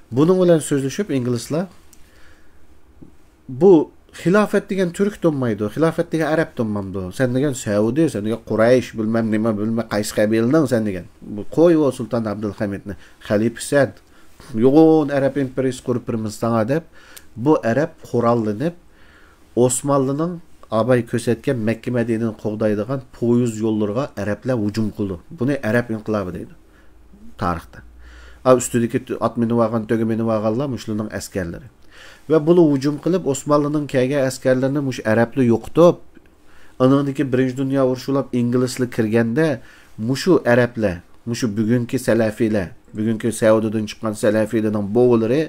بۇنىڭ بىلەن سۆزلىشىپ ئىنگلىزلار، بۇ خىلاپەت دېگەن تۈرك تونمايدۇ، خىلاپەت دېگەن ئەرەب تونمامدۇ؟ سەن دېگەن سەئۇدى، سەن دېگەن قۇرەيش، بىلمەم نېمە، بىلمەم قايسى قەبىلىنىڭ سەن دېگەن. بۇ قوي ئۇ سۇلتان ئابدۇلھەمىدنى، خەلىپىسەن. يوغان ئەرەب ئىمپېرىيىسى قۇرۇپ بېرىمىز ساڭا دەپ، بۇ ئەرەب قوراللىنىپ، ئوسمانلىنىڭ ئاباي كۆرسەتكەن مەككە مەدىنىنى قوغدايدىغان پويىز يوللىرىغا ئەرەبلەر ھۇجۇم قىلدى. بۇنى ئەرەب ئىنقىلابى دەيدۇ تارىختا. ئا، ئۈستىدىكى ئات مىنىۋالغان، تۆگە مىنىۋالغانلار مۇشۇلارنىڭ ئەسكەرلىرى. ۋە بۇلار ھۇجۇم قىلىپ، ئوسمانلىنىڭ كەلگەن ئەسكەرلىرىنى مۇشۇ ئەرەبلەر يوقىتىپ، ئانىڭدىكى بىرىنچى دۇنيا ئۇرۇشى بولۇپ ئىنگلىزلار كىرگەندە، مۇشۇ ئەرەبلەر، مۇشۇ بۈگۈنكى سەلەفىيلەر، بۈگۈنكى سەئۇدىدىن چىققان سەلەفىيلەرنىڭ بوۋىلىرى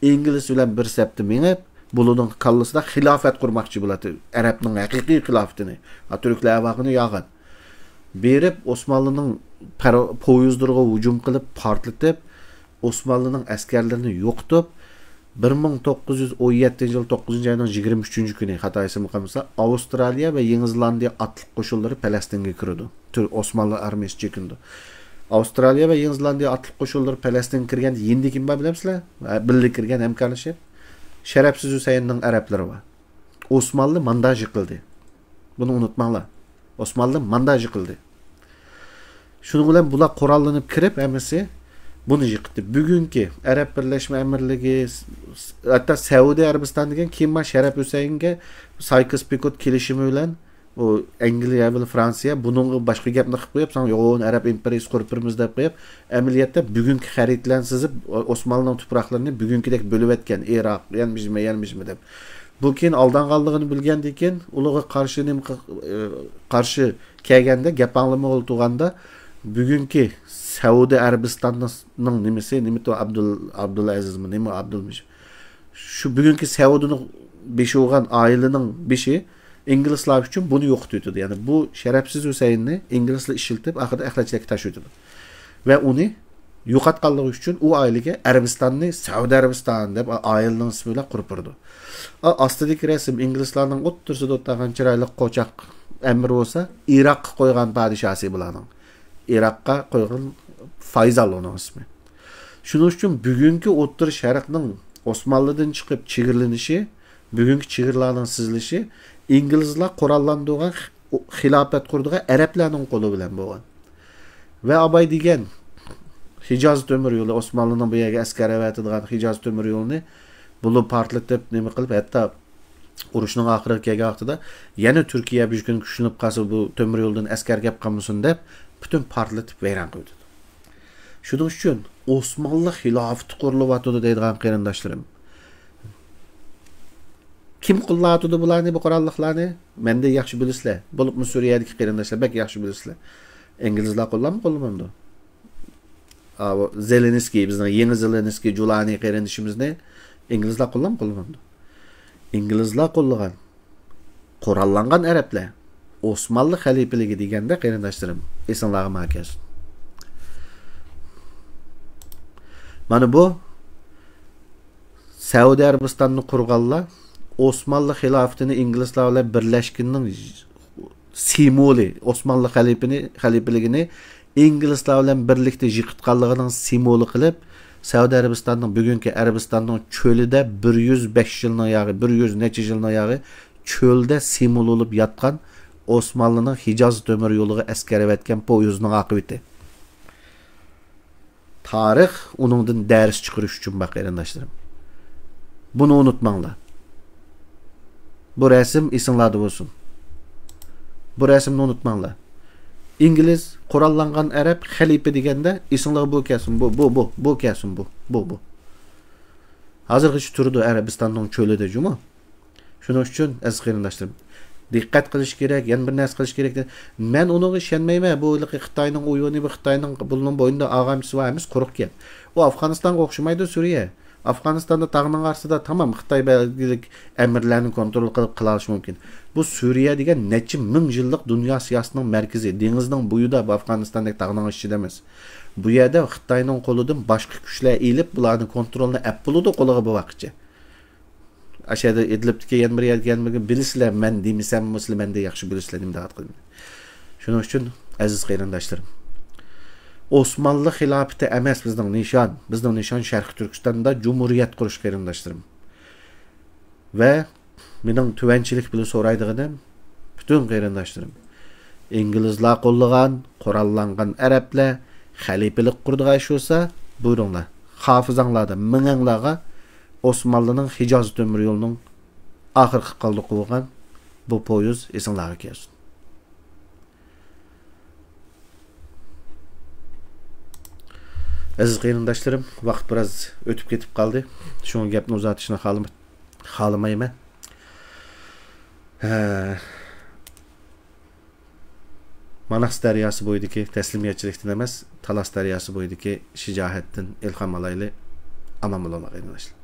ئىنگلىز بىلەن بىر سەپتە مېڭىپ، بۇلارنىڭ كاللىسىدا خىلاپەت قۇرماقچى بولاتتى. ئەرەبنىڭ ھەقىقىي خىلاپىتىنى. ھا، تۈركلەر ئەۋاقىنى ياغان. بېرىپ، ئوسمانلىنىڭ پەر-، پويىزلىرىغا ھۇجۇم قىلىپ، پارتلىتىپ، ئوسمانلىنىڭ ئەسكەرلىرىنى يوقىتىپ، بىر مىڭ توققۇز يۈز ئون يەتتىنچى يىل توققۇزىنچى ئاينىڭ يىگىرمە ئۈچىنچى كۈنى، خاتا ئېسىمدە قالمىسا، ئاۋسترالىيە ۋە يېڭى زېلاندىيە ئاتلىق قوشۇنلىرى پەلەستىنگە كىرىدۇ. تۈر-، ئوسمانلى ئارمىيىسى چېكىنىدۇ. ئاۋسترالىيە ۋە يېڭى زېلاندىيە ئاتلىق قوشۇنلىرى پەلەستىنگە كىرگەندە يېنىدا كىم بار بىلەمسىلەر؟ ھە، بىللە كىرگەن ھەمكارلىشىپ، شەرەپسىز ھۈسەيىننىڭ ئەرەبلىرى بار. ئوسمانلى مانداژ يىقىلدى. بۇنى ئۇنتۇماڭلار. ئوسمانلى مانداژ يىقىلدى. شۇنىڭ بىلەن بۇلار قوراللىنىپ كىرىپ ھەممىسى بۇنى يىقىتتى. بۈگۈنكى ئەرەب بىرلەشمە ئەمىرلىكى، س-، س-، ھەتتا سەئۇدى ئەرەبىستان دېگەن كېيىن ما شەرەپ ھۈسەيىنگە سايكس پىكوت كېلىشىمى بىلەن ئۇ ئەنگلىيە بىلەن فرانسىيە بۇنىڭغا باشقا گەپنى قىلىپ قويۇپ، ساڭا يوغان ئەرەب ئىمپېرىيىسى قۇرۇپ بېرىمىز دەپ قويۇپ، ئەمەلىيەتتە بۈگۈنكى خەرىتىلەرنى سىزىپ، ئو-، ئوسمانلىنىڭ تۇپراقلىرىنى بۈگۈنكىدەك بۆلۈۋەتكەن، ئىراق، يەنە بىزمۇ، يەنە بىزمۇ دەپ. بۇ كېيىن ئالدانغانلىقىنى بىلگەندىن كېيىن، ئۇلارغا قارشى نېمە قىل-، ئى، قارشى كەلگەندە، گەپ ئاڭلىمىغىلى تۇرغاندا، بۈگۈنكى سەئۇدى ئەرەبىستاننىڭ نېمىسى، نېمە ئابدۇل-، ئابدۇلئەزىزمۇ، نېمە ئابدۇلمىجىد؟ شۇ بۈگۈنكى سەئۇدىنىڭ بېشى بولغان ئائىلىنىڭ بېشى ئىنگلىزلار ئۈچۈن بۇنى يوقىتىۋېتىدۇ. يەنى بۇ شەرەپسىز ھۈسەيىننى ئىنگلىزلار ئىشلىتىپ، ئاخىرىدا ئەخلەتچىلىككە تاشلىۋېتىدۇ. ۋە ئۇنى يوقاتقانلىقى ئۈچۈن ئۇ ئائىلىگە ئەرەبىستاننى سەئۇدى ئەرەبىستان دەپ ئائىلىنىڭ ئىسمى بىلەن قۇرۇپ بېرىدۇ. ئا-، ئاستىدىكى رەسىم ئىنگلىزلارنىڭ ئوتتۇرىسىدا ئولتۇرغان چىرايلىق قوچاق ئەمىر بولسا، ئىراققا قويغان پادىشاسى بۇلارنىڭ. ئىراققا قويغان فايزال ئۇنىڭ ئىسمى. شۇنىڭ ئۈچۈن بۈگۈنكى ئوتتۇرا شەرقنىڭ ئوسمانلىدىن چىقىپ چېگرىلىنىشى، بۈگۈنكى چېگرىلارنىڭ سىزىلىشى ئىنگلىزلار قوراللاندۇرغان خ-، خىلاپەت قۇرىدىغان ئەرەبلەرنىڭ قولى بىلەن بولغان. ۋە ئاباي دېگەن ھىجاز تۆمۈر يولى، ئوسمانلىنىڭ بۇ يەرگە ئەسكەر ئەۋەتىدىغان ھىجاز تۆمۈر يولىنى بۇلار پارتلىتىپ، نېمە قىلىپ، ھەتتا ئۇرۇشنىڭ ئاخىرىغا كەلگەن ۋاقتىدا يەنە تۈركىيە بىر كۈن كۈچلىنىپ قالسا، بۇ تۆمۈر يولدىن ئەسكەر كەپ قالمىسۇن دەپ، پۈتۈن پارتلىتىپ ۋەيران قىلىۋېتىدۇ. شۇنىڭ ئۈچۈن ئوسمانلى خىلاپىتى قۇرۇلۇۋاتىدۇ دەيدىغان قېرىنداشلىرىم. كىم قوللاۋاتىدۇ بۇلارنى، بۇ قوراللىقلارنى؟ مەندىن ياخشى بىلىسىلەر. بولۇپمۇ سۈرىيەدىكى قېرىنداشلار بەك ياخشى بىلىسىلەر. ئىنگلىزلار قوللامدۇ، قوللىمامدۇ؟ ئاۋۇ زېلېنسكىي، بىزنىڭ يېڭى زېلېنسكىي جۇلانى قېرىندىشىمىزنى ئىنگلىزلار قوللامدۇ، قوللىمامدۇ؟ ئىنگلىزلار قوللىغان قوراللانغان ئەرەبلەر ئوسمانلى خەلىپىلىكى دېگەندە، قېرىنداشلىرىم، ئېسىڭلارغا ما كەلسۇن. مانا بۇ سەئۇدى ئەرەبىستاننى قۇرغانلار ئوسمانلى خىلاپىتىنى ئىنگلىزلار بىلەن بىرلەشكىنىنىڭ سىمۋولى، ئوسمانلى خەلىپىنى، خەلىپىلىكىنى ئىنگلىزلار بىلەن بىرلىكتە يىقىتقانلىقىنىڭ سىمۋولى قىلىپ، سەئۇدى ئەرەبىستاننىڭ، بۈگۈنكى ئەرەبىستاننىڭ چۆلىدە بىر يۈز بەش يىلنىڭ ياغى، بىر يۈز نەچچە يىلنىڭ ياغى چۆلدە سىمۋول بولۇپ ياتقان ئوسمانلىنىڭ ھىجاز تۆمۈر يولىغا ئەسكەر ئەۋەتكەن پويىزىنىڭ ئاقىۋىتى. تارىخ ئۇنىڭدىن دەرس چىقىرىش ئۈچۈن بار، قېرىنداشلىرىم. بۇنى ئۇنتۇماڭلار. بۇ رەسىم ئېسىڭلاردا بولسۇن. بۇ رەسىمنى ئۇنتۇماڭلار. ئىنگلىز، قوراللانغان ئەرەب، خەلىپە دېگەندە ئېسىڭلارغا بۇ كەلسۇن، بۇ، بۇ، بۇ، بۇ كەلسۇن، بۇ، بۇ، بۇ. ھازىرغىچە تۇرىدۇ ئەرەبىستاننىڭ چۆلىدە جۇمۇ. شۇنىڭ ئۈچۈن، ئەزىز قېرىنداشلىرىم، دىققەت قىلىش كېرەك، يەنە بىر نەرسە قىلىش كېرەك. مەن ئۇنىڭغا ئىشەنمەيمەن. بۇ ھېلىقى خىتاينىڭ ئويۇنى، بۇ خىتاينىڭ بۇنىڭ بوينىدا ئاغامچىسى بار، ھەممىسى قۇرۇق گەپ. ئۇ ئافغانىستانغا ئوخشىمايدۇ، سۈرىيە. ئافغانىستاندا تاغنىڭ ئارىسىدا تامام خىتاي بەلگىلىك ئەمىرلەرنى كونترول قىلىپ قىلالىشى مۇمكىن. بۇ سۈرىيە دېگەن نەچچە مىڭ يىللىق دۇنيا سىياسىتىنىڭ مەركىزى، دېڭىزنىڭ بويىدا، بۇ ئافغانىستاندەك تاغنىڭ ئىچىدە ئەمەس. بۇ يەردە خىتاينىڭ قولىدىن باشقا كۈچلەر ئېلىپ، بۇلارنى كونترولنى ئەپ بولىدۇ قولىغا بۇ ۋاقىتچە. ئاشۇ يەردە ئىدلىبتىكى يەنە بىر يەرگە، يەنە بىر يەرگە بىلىسىلەر، مەن دېمىسەممۇ سىلەر مەندىن ياخشى بىلىسىلەر نېمە دەۋاتقىنىمنى. شۇنىڭ ئۈچۈن، ئەزىز قېرىنداشلىرىم، ئوسمانلى خىلاپىتى ئەمەس بىزنىڭ نىشان. بىزنىڭ نىشان شەرقىي تۈركىستاندا جۇمھۇرىيەت قۇرۇش، قېرىنداشلىرىم. ۋە مېنىڭ تۆۋەنچىلىك بىلەن سورايدىغىنىم، پۈتۈن قېرىنداشلىرىم، ئىنگلىزلار قوللىغان قوراللانغان ئەرەبلەر خەلىپىلىك قۇرىدىغان ئىش بولسا، بۇيرۇڭلار. خافىزاڭلاردا، مېڭەڭلارغا ئوسمانلىنىڭ خىجاز تۆمۈر يولىنىڭ ئاخىرقى قالدۇقى بولغان بۇ پويىز ئېسىڭلارغا كەلسۇن. ئەزىز قېرىنداشلىرىم، ۋاقىت بىراز ئۆتۈپ كېتىپ قالدى. شۇڭا گەپنى ئۇزارتىشنى خالىما-، خالىمايمەن. ھە. ماناس دەرياسى بويىدىكى تەسلىمىيەتچىلىكتىن ئەمەس، تالاس دەرياسى بويىدىكى شىجائەتتىن ئىلھام ئالايلى. ئامان بولۇڭلار، قېرىنداشلار.